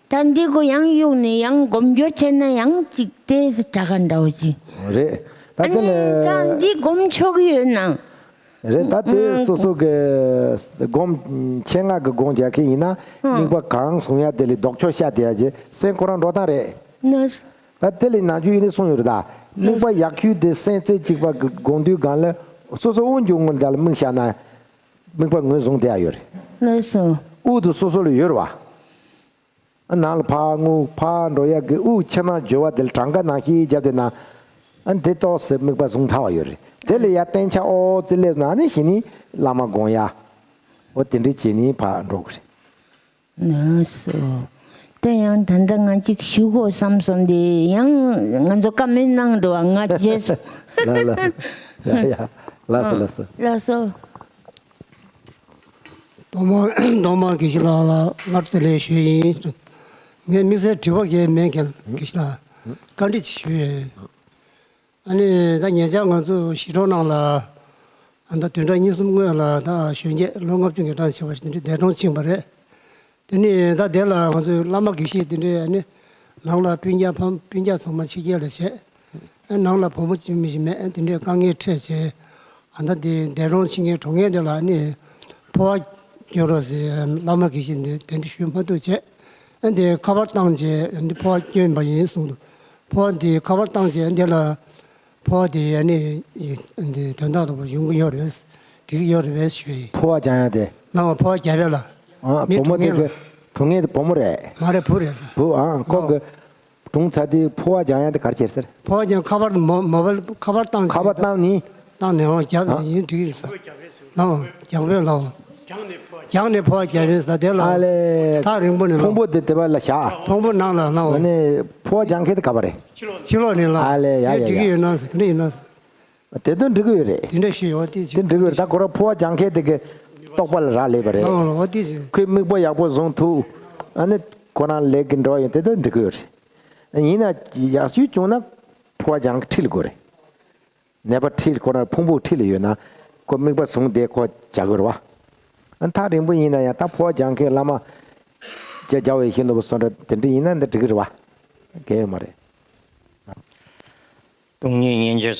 ད་འདི་གོ་ཡང་གཡུག་ནས་ཡང་སྒོམ་སྐྱོར་བྱས་ན་ཡང་ཅིག་དེ་དྲག་ག་འདྲ་བོ་ཅིག་རེད། ད་ཨ་དེ་ནི་ལ་ད་འདི་སྒོམ་ཆོག་གི་ཡོད་ན། རེད། ད་དེ་ཨང་། སོ་སོ་གི་སྒོམ་ཆེད་མངགས་ཀྱི་སྒོམ་རྒྱག་མཁན་ཡིན་ན། ཨང་། དམིགས་པ་གང་བཟུང་ཡ་དེ་ལས་ལྡོག་ཕྱོགས་ཤར་བསྡད་ཡ་ཅིག་སེམས་ཁོ་རང་འགྲོ་སྟངས་རེད། ན། ད་དེ་ལས་ནང་ཆོས་ཡིན་ནས་གསུངས་ཡོད་རེད་ད། དམིགས་པ་ཡག་ཤོས་དེ་སེམས་རྩེ་གཅིག་པ་གི་སྒོམ་དུས་སྒང་ལ་སོ་སོ་དབུགས་འབྱུང་ངོ་དེ་ལ་དམིགས་བཞག་ན་དམིགས་པ་ངོས་བཟུང་བསྡད་ཡ་ཡོད་རེད། ལགས་སོ། དབུགས་དེ་སོ་སོ་ལ་ཡོད་རེད་པ། ཨ། ནང་ལ་ཕར་རྔུབ་ཕར་འགྲོ་ཡ་གི་དབུགས་ཕྱི་ནང་འཇུ་བ་དེ་ལ་གྲངས་ཀ་ནང་བཞིན་བརྒྱབ་བསྡད་ན། ཨ། འདི་ཏོག་ཙམ་དམིགས་པ་བཟུང་ཚར་བ་ཡོད་རེད། དེ་ལ་ཡ་གཏན་ཆགས་ཨོ་ཙི་སླེབས་ན་ནི་གཞི་ནས་བླ་མ་སྒོམ་ཡ། འོ་དེ་འདྲ་བྱས་ནས་ཕར་འགྲོ་གི་རེད། ལགས་སོ། དེ་ཡང་ད་ལྟ་ང་གཅིག་ཞུ་དགོས་བསམ་སོང་སྟེ་ཡང་ང་ཚོ་བཀའ་མོལ་གནང་འགྲོ་བ་ང་རྗེས་སུ། ལགས་ལགས། ཡ་ཡ། ལགས་སོ་ལགས་སོ། ལགས་སོ། གདོང་དམར་གདོང་དམར་དགེ་བཤེས་ལགས་ལ་སྔར་དུ་ལས་ཞུས་ཡིན། ངས་དམིགས་བསལ་དྲི་བ་གལ་མེད་མཁན་དགེ་བཤེས་ལགས་བཀའ་འདྲི་ཅིག་ཞུ་ཡས། ཨ་ནི་ད་ཉེ་ཆར་ང་ཚོ་གཞིས་གྲོང་ནང་ལ་ཨ་ད་བདུན་ཕྲག་གཉིས་གསུམ་སྔོན་ལ་ད་གཞོན་སྐྱེས་ལོ་ལྔ་བཅུ་ང་གྲངས་བྱས་པ་ཞིག་འདི་འདྲ་འདས་གྲོངས་ཕྱིན་པ་རེད། དེ་ནས་ད་དེ་ལ་ང་ཚོའི་བླ་མ་དགེ་བཤེས་དེ་འདྲས་ནི་ནང་ལ་སྤུན་ཀྱག་ཕམ་སྤུན་ཀྱག་ཚང་མ་ཕྱི་རྒྱལ་ལ་བྱས། ཨ་ནང་ལ་བུ་མོ་གཅིག་མི་ཞིག་མེད། ཨ་དེ་འདྲས་དཀའ་ངལ་འཕྲད་བྱས། ཨ་ད་དེ་འདས་གྲོངས་ཕྱིན་མཁན་གྲོངས་མཁན་དེ་ལ་ནི་འཕོ་བ་སྐྱོན་རོགས་ཟེར་བླ་མ་དགེ་བཤེས་འདི་དེ་འདྲས་ཞུ་མ་ཐུབ་བྱས། ཨ་དེ་ཁ་པར་བཏང་བྱས་ཨ་འདི་འཕོ་བ་སྐྱོན་པ་ཡིན་གསུངས་འདུག་འཕོ་བ་འདི་ཁ་པར་བཏང་བྱས་འདི་ལ། འཕོ་བ་དེ་ཡ་ནི་འདི་དོན་དག་ལྟ་བུ་ཡོང་གི་ཡོད་རེད། འགྲིག་གི་ཡོད་རེད་ཞུ་ཡི། འཕོ་བ་སྦྱང་ཡ་དེ། ནང་འཕོ་བ་རྒྱབ་ཡ་ལ། ཨ། མི་བུ་མོ་དེ་གྲོངས་ཡ་ལ། གི་གྲོངས་ཡ་དེ་བུ་མོ་རེད། མ་རེད་བུ་རེད་ལ། བུ། ཨ་ཁོ་གི་གྲོངས་ཚར་དུས་འཕོ་བ་སྦྱང་ཡ་དེ་ག་རེ་བྱེད་ཟེར། འཕོ་བ་སྦྱང་ཁ་པར་མོ་མོ་བལ་ཁ་པར་བཏང་ཁ་པར་བཏང་ནི། བཏང་ནས་ཨང་རྒྱབ་ཨ། ཡིན་འགྲིག་གི་རེད་ཟེར། ནང་རྒྱང་འཕེན་ལ། རྒྱང་ནས་འཕོ་བ་རྒྱབ་རེད་ཟེར་དེ་ལ། ཨ་ལས། ཐག་རིང་པོ་ནས་ལ། ཕུང་པོ་དེ་དེ་བ་ལ་བཞག་ཕུང་པོ་ནང་ལ་ལ། ཨ་ནི་འཕོ་བ་སྦྱང་མཁན་དེ་ག་པར་རེད། ཕྱི་ལོགས་ནས་ལ། ཨ་ལས། ཡ་དེ་ཡ་འགྲིག་གི་ཡ། ཡོད་ན་ཟེར་ག་འདྲ་ཡིན་ན་ཟེར། དེ་དོན་འགྲིག་གི་ཡོད་རེད། དེ་འདྲ་ཞིག་ཡོད་དེ་ཅིག་དེ་འགྲིག་གི་ཡོད་རེད། ད་ཁོ་རང་འཕོ་བ་སྦྱང་མཁན་དེ་གི་རྟོགས་པ་ལ་རག་ལས་པ་རེད། ཨ་འོ་དེ་ཅིག་ཁོས་དམིགས་པ་ཡག་པོ་བཟུང་ཐུབ། ཨ་ནི་ཁོ་རང་ལས་ཀྱི་འགྲོ་ཡོང་དེ་དོན་འགྲིག་གི་ཡོད་རེད། ཡིན་ན་ཡག་ཤོས་བྱུང་ན་འཕོ་བ་སྦྱང་ཁྲིད་དགོས་རེད། ནད་པ་ཁྲིད་ཁོ་རང་ཕུང་པོ་ཁྲིད་ལ་ཡོད་ན་ཁོ་དམིགས་པ་བཟུང་དེ་ཁོ་བྱ་དགོས་རེད་བ། ཨ་ཐག་རིང་པོ་ཡིན་ན་ཡང་ད་འཕོ་བ་སྦྱང་མཁན་བླ་མ་ཅ་རྒྱ་བའི་ཤིན་ཏུ་བསོད་ནམས་དེ་འདྲ་ཡིན་ན་འདི་འགྲིག་གི་རེད་བ། གལ་ཡོད་མ་རེད། སྟོང་ཉིད་སྙིང་རྗེ།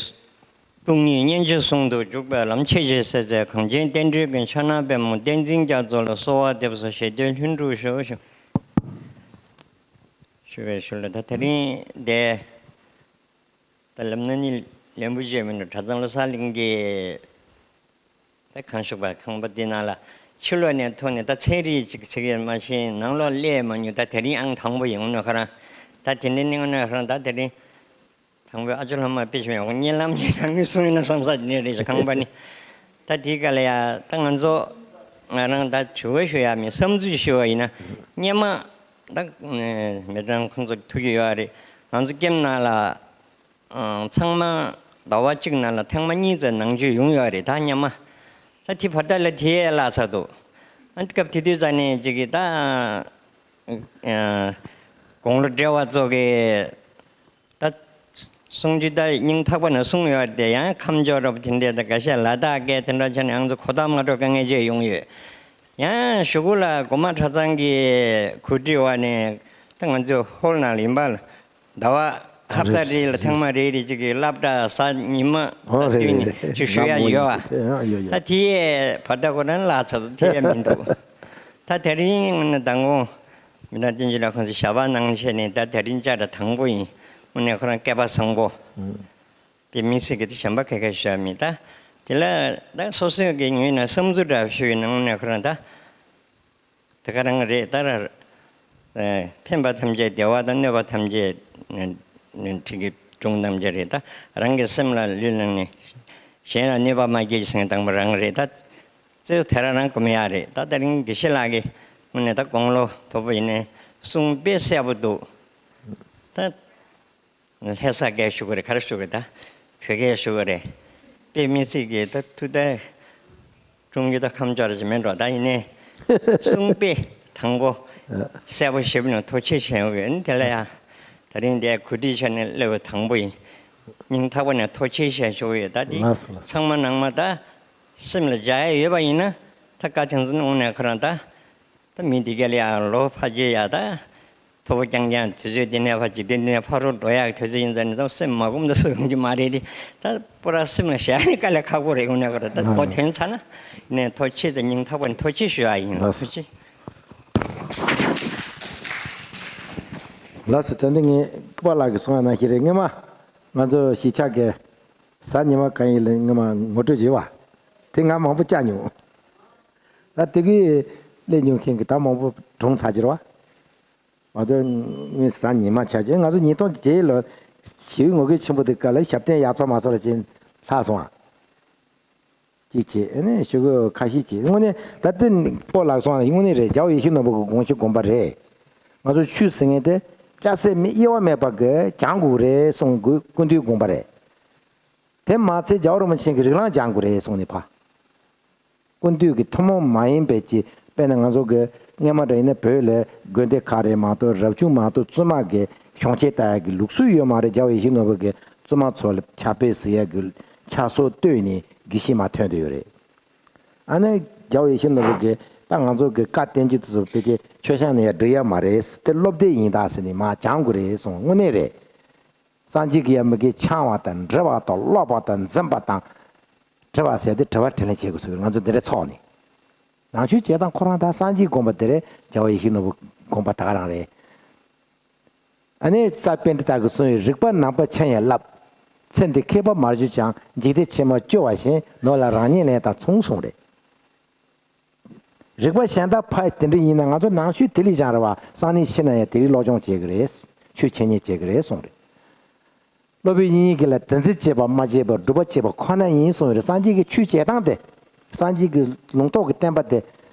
སྟོང་ཉིད་སྙིང་རྗེ་ཟུང་དུ་འཇུག་པའི་ལམ། ཆེས་ཆེར་གསལ་མཛད་གངས་ཅན་བསྟན་འགྲོའི་མགོན། ཕྱག་ན་པདྨོ་བསྟན་འཛིན་རྒྱ་མཚོ་ལ། གསོལ་བ་འདེབས་སོ་ཞེས་དོན་ལྷུན་གྲུབ་ཤོག་ཞུ། ཞུ་བའི་ཞུ་ལ་ད་དེ་རིང་འདས། ད་ལབ་ན་ནི་ལན་པོ་ཆེ་མིན་འགྲོ། གྲྭ་ཚང་བློ་བཟང་གླིང་གིས་ད་གང་ཞུགས་པ་ཁང་པ་འདི་ནང་ལ་ཕྱི་ལོགས་ནས་ཐོན་ནས་ད་ཚན་རིག་ཅིག་ཚིག་ཡོད་མ་ཤེས་ནང་ལོགས་སླེབས་མ་མྱོང་། ད་དེ་རིང་ཨང་དང་པོ་ཡོང་ནོ་ཁ་རང་། ད་དེ་འདྲའི་གནས་ནོ་ཁ་རང་། ད་དེ་རིང་དང་པོའི་ཨ་ཅོ་ལྷ་མ་དཔེ་ཆ་ཡོང་གཉིད་ལམ་གཉིད་ལམ་ངུས་སོང་ཡིན་ན་བསམ་ས་དེ་ནས་རེད་ཤག་ཁང་པ་ནི། ད་དེའི་སྐབས་ལ་ཡ་ད་ང་ཚོ་ང་རང་ད་དྲི་བ་ཞུ་ཡ་མིན་བསམ་ཚུལ་ཞུ་བ་ཡིན་ན་སྔོན་མ་ད་མི་གྲངས་ཁོང་ཚོ་ཐུག་གི་ཡོད་རེད། ང་ཚོ་ཀེམ་ནང་ལ། ཨང་། ཚང་མ་ཟླ་བ་གཅིག་ནང་ལ་ཐེངས་མ་གཉིས་ཙམ་ནང་ཆོས་ཡོང་ཡོད་རེད། ད་སྔོན་མ། ད་དེ་བར་ཐག་ལ་དེ་ཡས་བརླག་ཚར་འདུག་ཨ་སྐབས་དེ་དུས་ཙ་ནས་ཅིག་གིས་ད་དགུང་ལོ་བགྲེས་པ་ཚོ་གིས་ད་གསུང་རྒྱུ་ད་སྙིང་ཐག་པ་ནས་གསུངས་ཡོད་དེ། ཡང་ཁམས་ཕྱོགས་འདྲ་པོ་དེ་འདྲས་ད་འགའ་ཤས་ལ་དྭགས་སྐད་དེ་འདྲ་བྱས་ནས་ང་ཚོ་གོ་ཐག་མ་ཆོད་དཀའ་ངལ་ཅིག་ཡོང་ཡོད། ཡང་གཞུག་གུ་ལ་གོང་མ་གྲྭ་ཚང་གི་གོ་སྒྲིག་འོག་ནས་ད་ང་ཚོ་ཧོལ་ནང་ལ་ཡིན་པ་ལ། ཟླ་བ་ཧབ་ཏ་རེ་རེ་ལ་ཐེངས་མ་རེ་རེ་གཅིག་གི་སློབ་གྲྭ་གཟའ་ཉི་མ་ཨོ་རེད་བསྟུན་ནས་རེད་རེད། ཅིག་ཞུ་ཡག་ཡོད་པ། ཨ་ཡོད་ཡོད། ད་དེ་ཡས་བར་ཐག་ཁོ་རང་བརླག་ཚར་འདུག་དེ་ཡས་མི་འདུག་ད་དེ་རིང་ནི་མདང་དགོང་མི་ནག་བསྟན་ཆོས་ལགས་ཁོང་ཚོས་ཞལ་པར་གནང་བྱས་ནས། ད་དེ་རིང་བཅར་འདྲ་དང་པོ་ཡིན། དངོས་གནས་ཁོ་རང་སྐལ་པ་བཟང་པོ། དཔེ་མི་སྲིད་ཀྱི་དེ་གཞན་པ་ག་ག་ཞུ་ཡག་མེད། ད་དེ་ལ་ད་སོ་སོའི་གི་ངོས་ནས་བསམ་ཚུལ་འདྲ་ཞུས་ན་དངོས་གནས་ཁོ་རང་ད། དེ་ག་རང་རེད། ད་ར་ཨེ་ཕན་པ་ཐམས་ཅད་བདེ་བ་དང་གནོད་པ་ཐམས་ཅད་ཨེ་ཁྲིམས་ཀྱི་སྒྲུང་ཐམས་ཅད་རེད། ད་རང་གི་སེམས་ལ་ལུས་ལ་ནི་གཞན་ལ་གནོད་པ་མ་སྐྱེལ་ཟེར་མཁན་དང་པོ་རང་རེད། ད་གཙོ་བོ་དེ་རང་རང་སྒོམ་ཡག་རེད། ད་དེ་རིང་དགེ་བཤེས་ལགས་ཀྱིས་དངོས་གནས་ད་དགུང་ལོ་མཐོ་པོ་ཡིན་ནའི་གསུང་དཔེ་གསལ་པོ་འདུག་ད། ལྷ་ས་སྐད་ཞུ་གི་རེད། ག་རེ་ཞུ་གི། ད་བོད་སྐད་ཞུ་གི་རེད། དཔེ་མི་སྲིད་ཀྱི་ད་ཐུགས་ད་སྒྲུང་གི་ད་ཁམས་ཕྱོགས་རེ་ཅིག་མེད་འགྲོ། ད་ཡིན་ནའི་གསུང་དཔེ་དང་པོ་གསལ་པོ་ཞིབ་ནས་ཐུགས་རྗེ་ཆེ་ཞུ་གི་ཡོད། དེ་ལ་ཡང་དེ་རིང་འདིར་གོ་སྒྲིག་བྱས་ནས་སླེབས་པ་དང་པོ་ཡིན། སྙིང་ཐག་པ་ནས་ཐུགས་རྗེ་ཆེ་ཞུ་གི་ཡོད། ད་འདི་ལགས་སོ་ལགས་སོ། ཚང་མ་ནང་མ་ད་སེམས་ལ་འཇགས་ཡག་ཡོད་པ་ཡིན་ན། ད་བཀའ་དྲིན་གཟོ་ནས་དངོས་གནས་ཁོ་རང་ད། ད་མི་འདི་ག་ལ་ཡང་ལོ་ཕལ་ཆེར་ཡ་ད་མཐོ་པོ་རྐྱང་རྐྱང་དུས་ཚོད་འདི་ནས་ཕར་འཇིག་རྟེན་འདི་ནས་ཕ་རོལ་འགྲོ་ཡག་གི་དུས་ཚོད་ཡིན་ཙང་ནི། ད་སེམས་མ་སྒོམ་ད་སུ་ཡོང་རྒྱུ་མ་རེད་དེ། ད་པུ་ར་སེམས་ལ་བཞག་ནས་དཀའ་ལས་ཁག་པོ་རེད། དངོས་གནས་ཁོ་རང་ད་གོ་ཐོན་ཚར་ན་ནས་ཐུགས་རྗེ་ཆེ་ཟེར། སྙིང་ཐག་པ་ནས་ཐུགས་རྗེ་ཆེ་ཞུ་ཡག་ཡིན། ལགས་སོ། ཐུགས་རྗེ་ཆེ། ལགས་སོ། ད་འདི་ངས་སྐུ་པར་ལགས་ཀྱིས་གསུང་བ་ནང་བཞིན་རེད། སྔོན་མ་ང་ཚོ་གཞིས་ཆགས་ཀྱི་གཟའ་ཉི་མ་གང་ཡིན་ལ་སྔོན་མ་ངོ་སྤྲོད་བྱས་པ་དེ་ང་མང་པོ་བཅར་མྱོང་། ད་དེ་གི་སླེབས་མྱོང་མཁན་གྱི་ད་མང་པོ་གྲོངས་ཚར་གྱི་རེད་པ། མ་གཏོགས་ངས་གཟའ་ཉི་མ་ཆ་བཞག་ང་ཚོ་ཉིས་སྟོང་བརྒྱད་ལོ་ཞི་བའི་ངང་གིས་ཆེན་པོ་དེ་སྐབས་ལ་ཞབས་བརྟན་ཡག་ཚོགས་མ་ཚོགས་ལ་ཅིག་ལྷག་སོང་ཨ། ཅིག་བྱས་ཨ་ནི་ཞུ་གི་ཁ་ཤས་བྱས། དངོས་གནས་ད་ལྟ་སྤོ་ལགས་སོང་ཨ། དངོས་གནས་རེད། རྒྱལ་བ་ཡིད་བཞིན་ནོར་བུ་གི་དགོངས་གཞི་དགོངས་པ་རེད། ང་ཚོ་ཆོས་ཟེར་མཁན་དེ་ལྕགས་སྲེག་མེད་གཡེལ་བ་མེད་པ་གི་སྦྱང་དགོས་རེད་གསུང་དགོས། ཀུན་འདུས་དགོངས་པ་རེད། དེ་མ་ཚད་རྒྱལ་བ་རིན་པོ་ཆེ་གི་རིགས་ལམ་སྦྱང་དགོས་རེད་གསུངས་ནས་ཕ། ཀུན་འདུས་ཀྱི་ཐུན་མོང་མ་ཡིན་པའི་ཅིག་དཔེར་ན་ང་ཚོ་གི་སྔས་མ་འདྲ་ཡིན་ན་བོད་ལ་དགོན་སྡེ་ཁག་རེད་མ་གཏོགས་རབ་བྱུང་མ་གཏོགས་བཙུན་མ་གི་གཞུང་ཆེན་ལྟ་ཡག་གི་ལུགས་སྲོལ་ཡོད་མ་རེད། རྒྱལ་བ་ཡིད་བཞིན་ནོར་བུ་གི་བཙུན་མ་ཚོ་ལ་ཕྱག་དཔེ་གཟིགས་ཡག་གི་ཕྱག་སྲོལ་བཏོད་ནས་དགེ་བཤེས་མ་ཐོན་བསྡད་ཡོད་རེད། ཨ་ནི་རྒྱལ་བ་ཡིད་བཞིན་ནོར་བུ་གི་ད་ང་ཚོ་གི་བཀའ་བསྟན་བཅོས་དེ་ཚོ་ཕལ་ཆེར་མཆོད་བཤམས་ནས་ཡང་འགྲིག་ཡག་མ་རེད། དེ་སློབ་དེབ་ཡིན་ད་ཟེར་ནས་མར་སྦྱང་དགོས་རེད་གསུངས། དངོས་གནས་རེད། སངས་རྒྱས་ཀྱིས་ཡང་མི་དགེ་འཆང་བ་དང་། འདྲི་བ་དང་། ཀློག་པ་དང་། འཛིན་པ་དང་། དྲི་བ་ཟེར་དེ་དྲི་བ་དྲིས་ལན་བྱེད་དགོས་ཟེར། ང་ཚོ་འདི་འདྲ་ཚོགས་ནས། ནང་ཆོས་བྱེད་སྟངས་ཁོ་རང་ད་སངས་རྒྱས་དགོངས་པ་དེ་རེད། རྒྱལ་བ་ཡིད་བཞིན་ནོར་བུ་དགོངས་པ་ད་ག་རང་རེད། ཨ་ནི་ས་པཎྜི་ཏ་གིས་གསུངས་ཡོད། རིག་པ་ནང་པ་ཆེན་ཡང་བསླབ། ཚེ་འདི་མཁས་པ་མར་གྱུར་ཀྱང་། འཇིག་རྟེན་ཕྱི་མ་སྐྱོ་བ་བཞིན། ནོར་ལ་རང་ཉིད་ལན་དང་མཚུངས་གསུངས་རེད། རིག་པ་གཞན་དག་ཕ་དེ་འདྲ་ཡིན་ན་ང་ཚོ་ནང་ཆོས་དེ་ལས་སྦྱངས་རེད་པ། སང་ཉིན་ཤི་ན་ཡང་དེ་རིགས་སློབ་སྦྱོང་བྱེད་ཀྱི་རེད། ཆོས་འཆད་ཉན་བྱེད་ཀྱི་རེད་གསུངས་རེད། སློབ་དཔོན་དབྱིག་གཉེན་གྱིས་ལ་དེ་འཛིན་བྱེད་པ་སྨྲ་བྱེད་པ་སྒྲུབ་པ་བྱེད་པ་ཁོ་ན་ཡིན་གསུངས་རེད། སངས་རྒྱས་ཀྱི་ཆོས་བྱེད་སྟངས་དེ། སངས་རྒྱས་ཀྱི་ལུང་རྟོགས་ཀྱི་བསྟན་པ་དེ།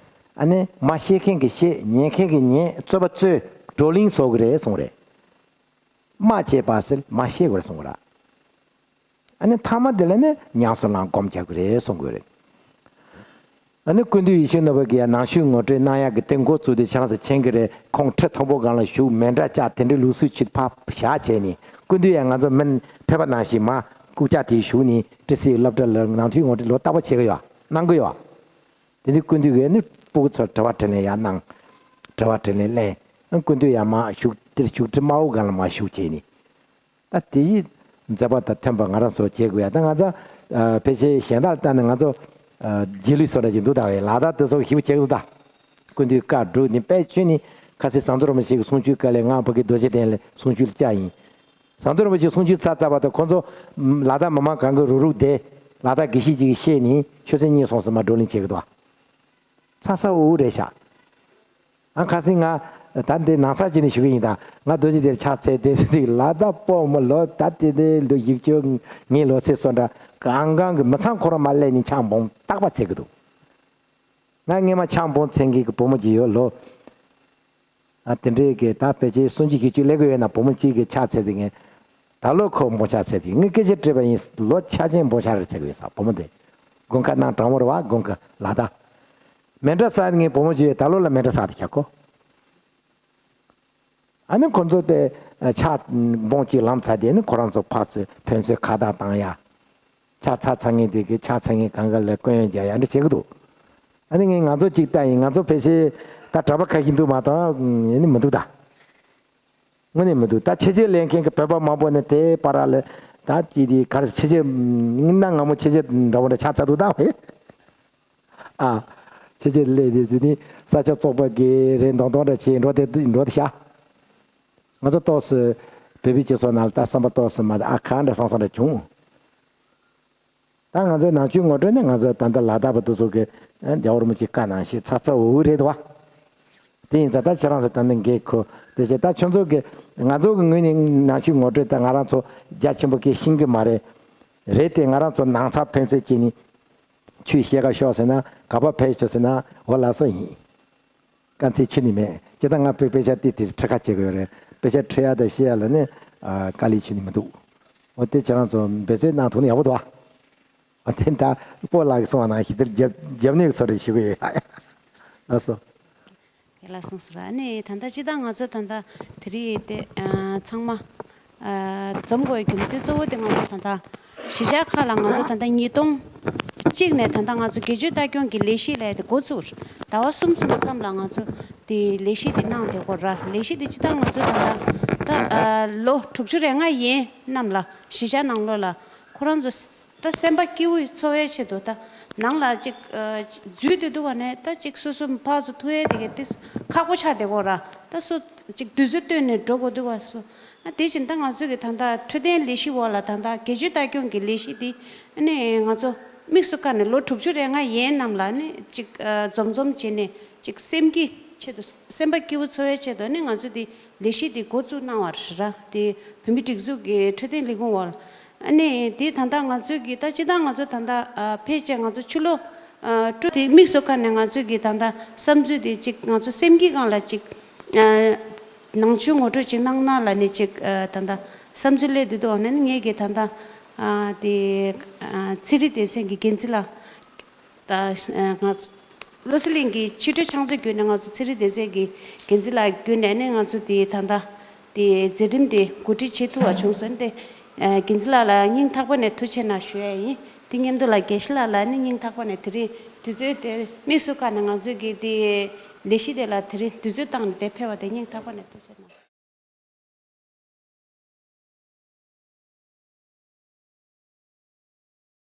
ཨ་ནི་མ་ཤེས་མཁན་གྱིས་ཤེས། ཉན་མཁན་གྱིས་ཉན། རྩོད་པ་རྩོད། བགྲོ་གླེང་བཟོ་གི་རེད་གསུངས་རེད། སྨྲ་བྱེད་པ་ཟེར་མ་ཤེས་དགོས་རེད་གསུངས་ར། ཨ་ནི་ཐ་མ་དེ་ལ་ནི་ཉམས་སུ་བླང་སྒོམ་རྒྱག་གི་རེད་གསུང་དགོས་རེད། ཨ་ནི་ཀུན་འདུས་ཡིད་བཞིན་ནོར་བུ་གིས་ཡང་ནང་ཆོས་ངོ་སྤྲོད་གནང་ཡག་གི་དེ་འགོ་བཙུགས་དུས་ཆ་ཚང་མཁྱེན་གྱི་རེད། ཁོང་ཁྲི་མཐོན་པོ་སྒང་ལ་བཞུགས། མཎྜལ་བཅག། དེ་འདྲའི་ལུགས་སྲོལ་ཆུད་ཕར་བཞག་བྱས་ནས། ཀུན་འདུས་ཡང་ང་ཚོ་མི་ཕལ་པ་ནང་བཞིན་མར་སྐུ་བཅར་དེ་བཞུགས་ནས་ཏི་སེའི་སློབ་གྲྭ་ལ་ནང་ཆོས་ངོ་སྤྲོད་ལོ་རྟག་པར་བྱེད་ཀྱི་ཡོད། གནང་གི་ཡོད། དེ་ནས་ཀུན་འདུས་ཀྱིས་ནི་སྤུ་གུ་ཚོར་དྲི་བ་དྲིས་ལན་ཡར་གནང་། དྲི་བ་དྲིས་ལན་གླེང་། ཀུན་འདུས་ཡང་མར་བཞུགས། དེར་བཞུགས་ཁྲི་དམར་པོ་སྒང་ལ་མར་བཞུགས་བྱས་ནས། ད་དེ་ཡི་མཛད་པ་དང་མཐུན་པ་ང་རང་ཚོ་བྱེད་དགོས་ཡ། ད་ང་ཚོ་ཨ་ཕལ་ཆེར་གཞན་དག་ལ་ལྟ་ན་ང་ཚོ་ཨ་རྗེས་ལུས་བཟོ་འདྲ་ཅིག་འདུག་ད་བས་ལག་བསྟར་དེ་ཚོ་ཞིབ་བྱེད་དགོས་ད། ཀུན་འདུས་བཀའ་སྒྲུབ་ནི་དཔེ་ཆོས་ནི་ཁ་སང་ཟམ་གདོང་རིན་པོ་ཆེ་གི་གསུང་ཆོས་སྐབས་ལ་ང་ཕ་གི་རྡོ་རྗེ་གདན་ལ་གསུང་ཆོས་ལ་བཅར་ཡིན། ཟམ་གདོང་རིན་པོ་ཆེ་གསུང་ཆོས་ཚར་ཚར་བ་དང་ཁོང་ཚོ་ལག་བསྟར་མི་མང་གང་གི་རུག་རུག་བསྡད། ལག་བསྟར་དགེ་བཤེས་ཅིག་གིས་བཤད་ནི་ཆོས་ཚན་གཉིས་སོང་ཟེར་མར་བགྲོ་གླེང་བྱེད་ཀྱི་འདུག་ཚ་ཚ་འུར་འུར་རེད་ཤག་ཨ་ཁ་སང་ང་ད་འདི་ནང་ཚགས་བྱས་ནས་ཞུ་གི་ཡིན་ད། ང་རྡོ་རྗེ་གདན་ཕྱག་འཚལ་དེ་དེ་ལ་ད་སྤོ་མོ་ལོ་ད་དེ་དེ་ལོ་བཞི་བཅུ་ངའི་ལོ་ཚད་སོང་འདྲ། གང་གང་གི་མི་ཚང་ཁོ་རང་མར་སླེབས་ནས་ཆང་སྦོམ་རྟག་པར་འཚལ་གི་འདུག་ང་སྔས་མ་ཆང་སྦོམ་འཚལ་མཁན་གྱི་བུ་མོ་ཅིག་ཡོད་ལོ། ཨ་དེ་འདྲའི་གི་ད་ཕལ་ཆེར་སུམ་ཅུ་བཞི་བཅུ་སླེབས་ཀྱི་ཡོད་ན་བུ་མོ་གཅིག་གིས་ཕྱག་འཚལ་དེ་ངས། ད་ལོ་ཁོ་སྦོམ་ཕྱག་འཚལ་དེ་ངས་སྐད་ཆ་དྲིས་པ་ཡིན། ལོ་ཆ་ཅན་སྦོམ་ཕྱག་རེད་འཚལ་གི་ཡོད་ས་བུ་མོ་དེ། དགུན་ཁ་གནང་གྲང་མོ་རེད་བ། དགུན་ཁ་ལ་དྭགས། མེ་འདྲ་ཟ་ངའི་བུ་མོ་ཅིག་ད་ལོ་ལ་མེ་འདྲ་ཟ་དེ་ཁྱག་གོ། ཨ་ནི་ཁོ་ཚོ་དེ་ཕྱག་འབོང་གཅིག་ལམ་ཚ་དེ་ནི་ཁོ་རང་ཚོ་ཕར་ཚུར་ཕན་ཚུན་ཁ་བརྡ་བཏང་ཡ། ཕྱག་ཚ་ཚ་ངེས་དེ་གི་ཕྱག་ཚ་ངེས་གང་ག་ལ་སྐོན་རྒྱག་ཡ་འདྲ་བྱེད་གི་འདུག་ཨ་ནི་ངས་ང་ཚོ་གཅིག་ལྟ་ཡིན། ང་ཚོ་ཕལ་ཆེར་ད་གྲྭ་པ་ཁ་ཤས་འདུག་མ་གཏོགས་ཨ་ནི་མི་འདུག་ད། དངོས་གནས་མི་འདུག་ད་ཆེ་ཆེ་ལེན་མཁན་གྱི་བོད་པ་མང་པོ་ནི་དེ་པ་ར་ལ་ད་ཅི་དེ་ག་རེ་ཆེ་ཆེ་སྣ་ང་མོ་ཆེ་ཆེ་འདྲ་བོ་འདྲ་ཆགས་ཚར་འདུག་ད། ཨ། ཆེ་ཆེ་ལས་དེ་ཚོ་ནི་ས་ཆ་བཙོག་པ་གི་རེད། མདོག་མདོག་འདྲ་བྱས་འགྲོ་དེ་འགྲོ་དེ་ཤ། ང་ཚོ་ཏོག་སི་བོད་པའི་སྤྱི་ཚོགས་ནང་ལ་ད་བསམ་པ་ཏོག་སི་མ་དེ་ཨ་ཁ་འདྲ་སང་སང་འདྲ་བྱུང་། ད་ང་ཚོའི་ནང་ཆོས་ངོ་སྤྲོད་ནི་ང་ཚོ་ད་ལྟ་ལ་དྭགས་པ་དེ་ཚོ་གི་རྒྱལ་བ་རིན་པོ་ཆེ་བཀའ་གནང་ཞིག་ཚ་ཚ་འུར་འུར་རེད་དོ། དེ་ཡིན་ཙང་ད་ཁྱེད་རང་ཚོ་ད་ནི་འགན་ཁུར་དེ་བྱས། ད་ཁྱོད་ཚོ་གི་ང་ཚོ་གི་ངོས་ནས་ནང་ཆོས་ངོ་སྤྲོད་ད་ང་རང་ཚོ་རྒྱ་ཆེན་པོ་གི་ཤེས་གི་མ་རེད། རེད་དེ་ང་རང་ཚོ་ནང་ཚགས་ཕན་ཚུན་གཅིག་ནི་ཆོས་བཤད་ག་ཤོག་ཟེར་ན་ག་པ་ཕེབས་ཤོག་ཟེར་ན་འོ་ལགས་སོ་ཡིན། དཀའ་ཚེགས་ཁྱོན་ནས་མེད། ཅི་ལྟར་ང་དཔེ་དཔེ་ཆ་དེ་དེ་ཁྲིད་ཁ་བྱེད་དགོས་རེད། དཔེ་ཆ་ཁྲིད་ཡ་དང་བཤད་ཡ་ལ་ནི་ཨ་དཀའ་ལས་ཁྱོན་ནས་མི་འདུག་འོ་དེ་ཁྱེད་རང་ཚོ་འབད་བརྩོན་གནང་ཐུབ་ན་ཡག་པོ་འདུག་ཨ། འོ་དེ་ད་སྤོ་ལགས་ཀྱིས་གསུངས་པ་ནང་བཞིན་དེར་རྒྱབ་རྒྱབ་གནོན་གྱི་ཚོར་རེ་ཞུ་གི་ཡོད། ལགས་སོ། དེ་ལ་གསུངས་སོང་ར། ཨ་ནི་ད་ལྟ་སྤྱི་བཏང་ང་ཚོ་ད་ལྟ་དེ་རིང་དེ་ཨ་ཚང་མ་ཨ་འཛོམས་དགོས་པའི་རྒྱུ་མཚན་གཙོ་བོ་དེ་ང་ཚོ་ད་ལྟ་གཞིས་ཆགས་ཁག་ལ་ང་ཚོ་ད་ལྟ་ཉིས་སྟོང་གཅིག་ནས་ད་ལྟ་ང་ཚོ་སྒེར་གཅོད་ལྟ་སྐྱོང་གི་ལས་གཞི་ལས་དེ་འགོ་བཙུགས། ཟླ་བ་གསུམ་གསུམ་ཙམ་ལ་ང་ཚོ་དེ་ལས་གཞི་དེ་གནང་བསྡད་ཡོད་ར། ལས་གཞི་དེ་སྤྱི་བཏང་ང་ཚོ་ད་ལྟ་ད་ཨ་ལོ་དྲུག་ཅུ་རེ་ལྔ་ཡན་རྣམས་ལ་གཞིས་ཆགས་ནང་ལོགས་ལ་ཁོ་རང་ཚོ་ད་སེམས་པ་སྐྱིད་པོའི་འཚོ་བའི་ཆེད་དུ་ད་ནང་ལ་ཅིག་ཨ་འཛུལ་བསྡད་འདུག་ག་ནས་ད་ཅིག་སོ་སོ་ཕར་ཚུར་ཐུག་ཡས་དེ་གས་ཏིས་ཁག་པོ་ཆགས་བསྡད་ཡོད་ར། ད་སོ་ཅིག་དུས་ཚོད་བཏོན་ནས་འགྲོ་དགོས་འདུག་ག་སོ། ཨ་དེ་བཞིན་ད་ང་ཚོ་གི་ད་ལྟ་འཕྲོད་བསྟེན་ལས་གཞི་འོག་ལ་ད་ལྟ་སྒེར་གཅོད་ལྟ་སྐྱོང་གི་ལས་གཞི་འདི་ཨ་ནི་ང་ཚོ་དམིགས་སུ་བཀར་ནས་ལོ་དྲུག་ཅུ་རེ་ལྔ་ཡན་རྣམས་ལ་ཨ་ནི་ཅིག་ཨ་འཛོམས་འཛོམས་བྱས་ནས་ཅིག་སེམས་ཀྱི་ཆེད་དུ་སེམས་པ་སྐྱིད་པོ་འཚོ་བའི་ཆེད་དུ་ཨ་ནི་ང་ཚོ་འདི་ལས་གཞི་འདི་འགོ་བཙུགས་གནང་བ་རེད་ར། དེ་བོད་མིའི་སྒྲིག་འཛུགས་ཀྱི་འཕྲོད་བསྟེན་ལས་ཁུངས་འོག་ལ། ཨ་ནི་དེ་ད་ལྟ་ང་ཚོས་ཀྱི་ད་སྤྱི་བཏང་ང་ཚོ་ད་ལྟ་ཨ་ཕལ་ཆེར་ང་ཚོ་ཕྱི་ལོ་ཨ་སྤྲོ་དེ་དམིགས་སུ་བཀར་ནས་ང་ཚོས་ཀྱི་ད་ལྟ་བསམ་ཚུལ་དེ་གཅིག་ང་ཚོ་སེམས་ཀྱི་སྒང་ལ་གཅིག་ཨ་ནང་ཆོས་ངོ་སྤྲོད་གཅིག་གནང་ན་ལབ་ནས་གཅིག་ཨ་ད་ལྟ་བསམ་ཚུལ་སླེབས་བསྡད་འདུག་ཨ་ནི་ངས་ཀྱི་ད་ལྟ་ཨ་དེ་ཨ་ཚན་རིག་སྡེ་ཚན་གྱི་འགན་འཛིན་ལ། ད་ང་ཚོ་བློ་གསལ་གླིང་གི་ཕྱི་དྲོ་ཕྱག་མཛོད་བརྒྱུད་ནས་ང་ཚོ་ཚན་རིག་སྡེ་ཚན་གྱི་འགན་འཛིན་ལགས་བརྒྱུད་ནས་ནི་ང་ཚོ་དེ་ད་ལྟ་དེ་མཛད་རིམ་དེ་གོ་སྒྲིག་བྱེད་ཐུབ་པ་བྱུང་སོང་སྟེ། འགན་འཛིན་ལགས་ལ་སྙིང་ཐག་པ་ནས་ཐུགས་ཆེ་གནང་ཞུ་ཡ་ཡིན། དེ་མཉམ་དུ་ལ་དགེ་བཤེས་ལགས་ལ་ནི་སྙིང་ཐག་པ་ནས་དེ་རིང་དུས་ཚོད་དེ་དམིགས་སུ་བཀར་ནས་ང་ཚོའི་གི་དེ་ལས་གཞི་དེ་ལ་དེ་རིང་དུས་ཚོད་བཏང་ནས་དེ་ཕེབས་པ་དེ་སྙིང་ཐག་པ་ནས་ཐུགས་ཆེ།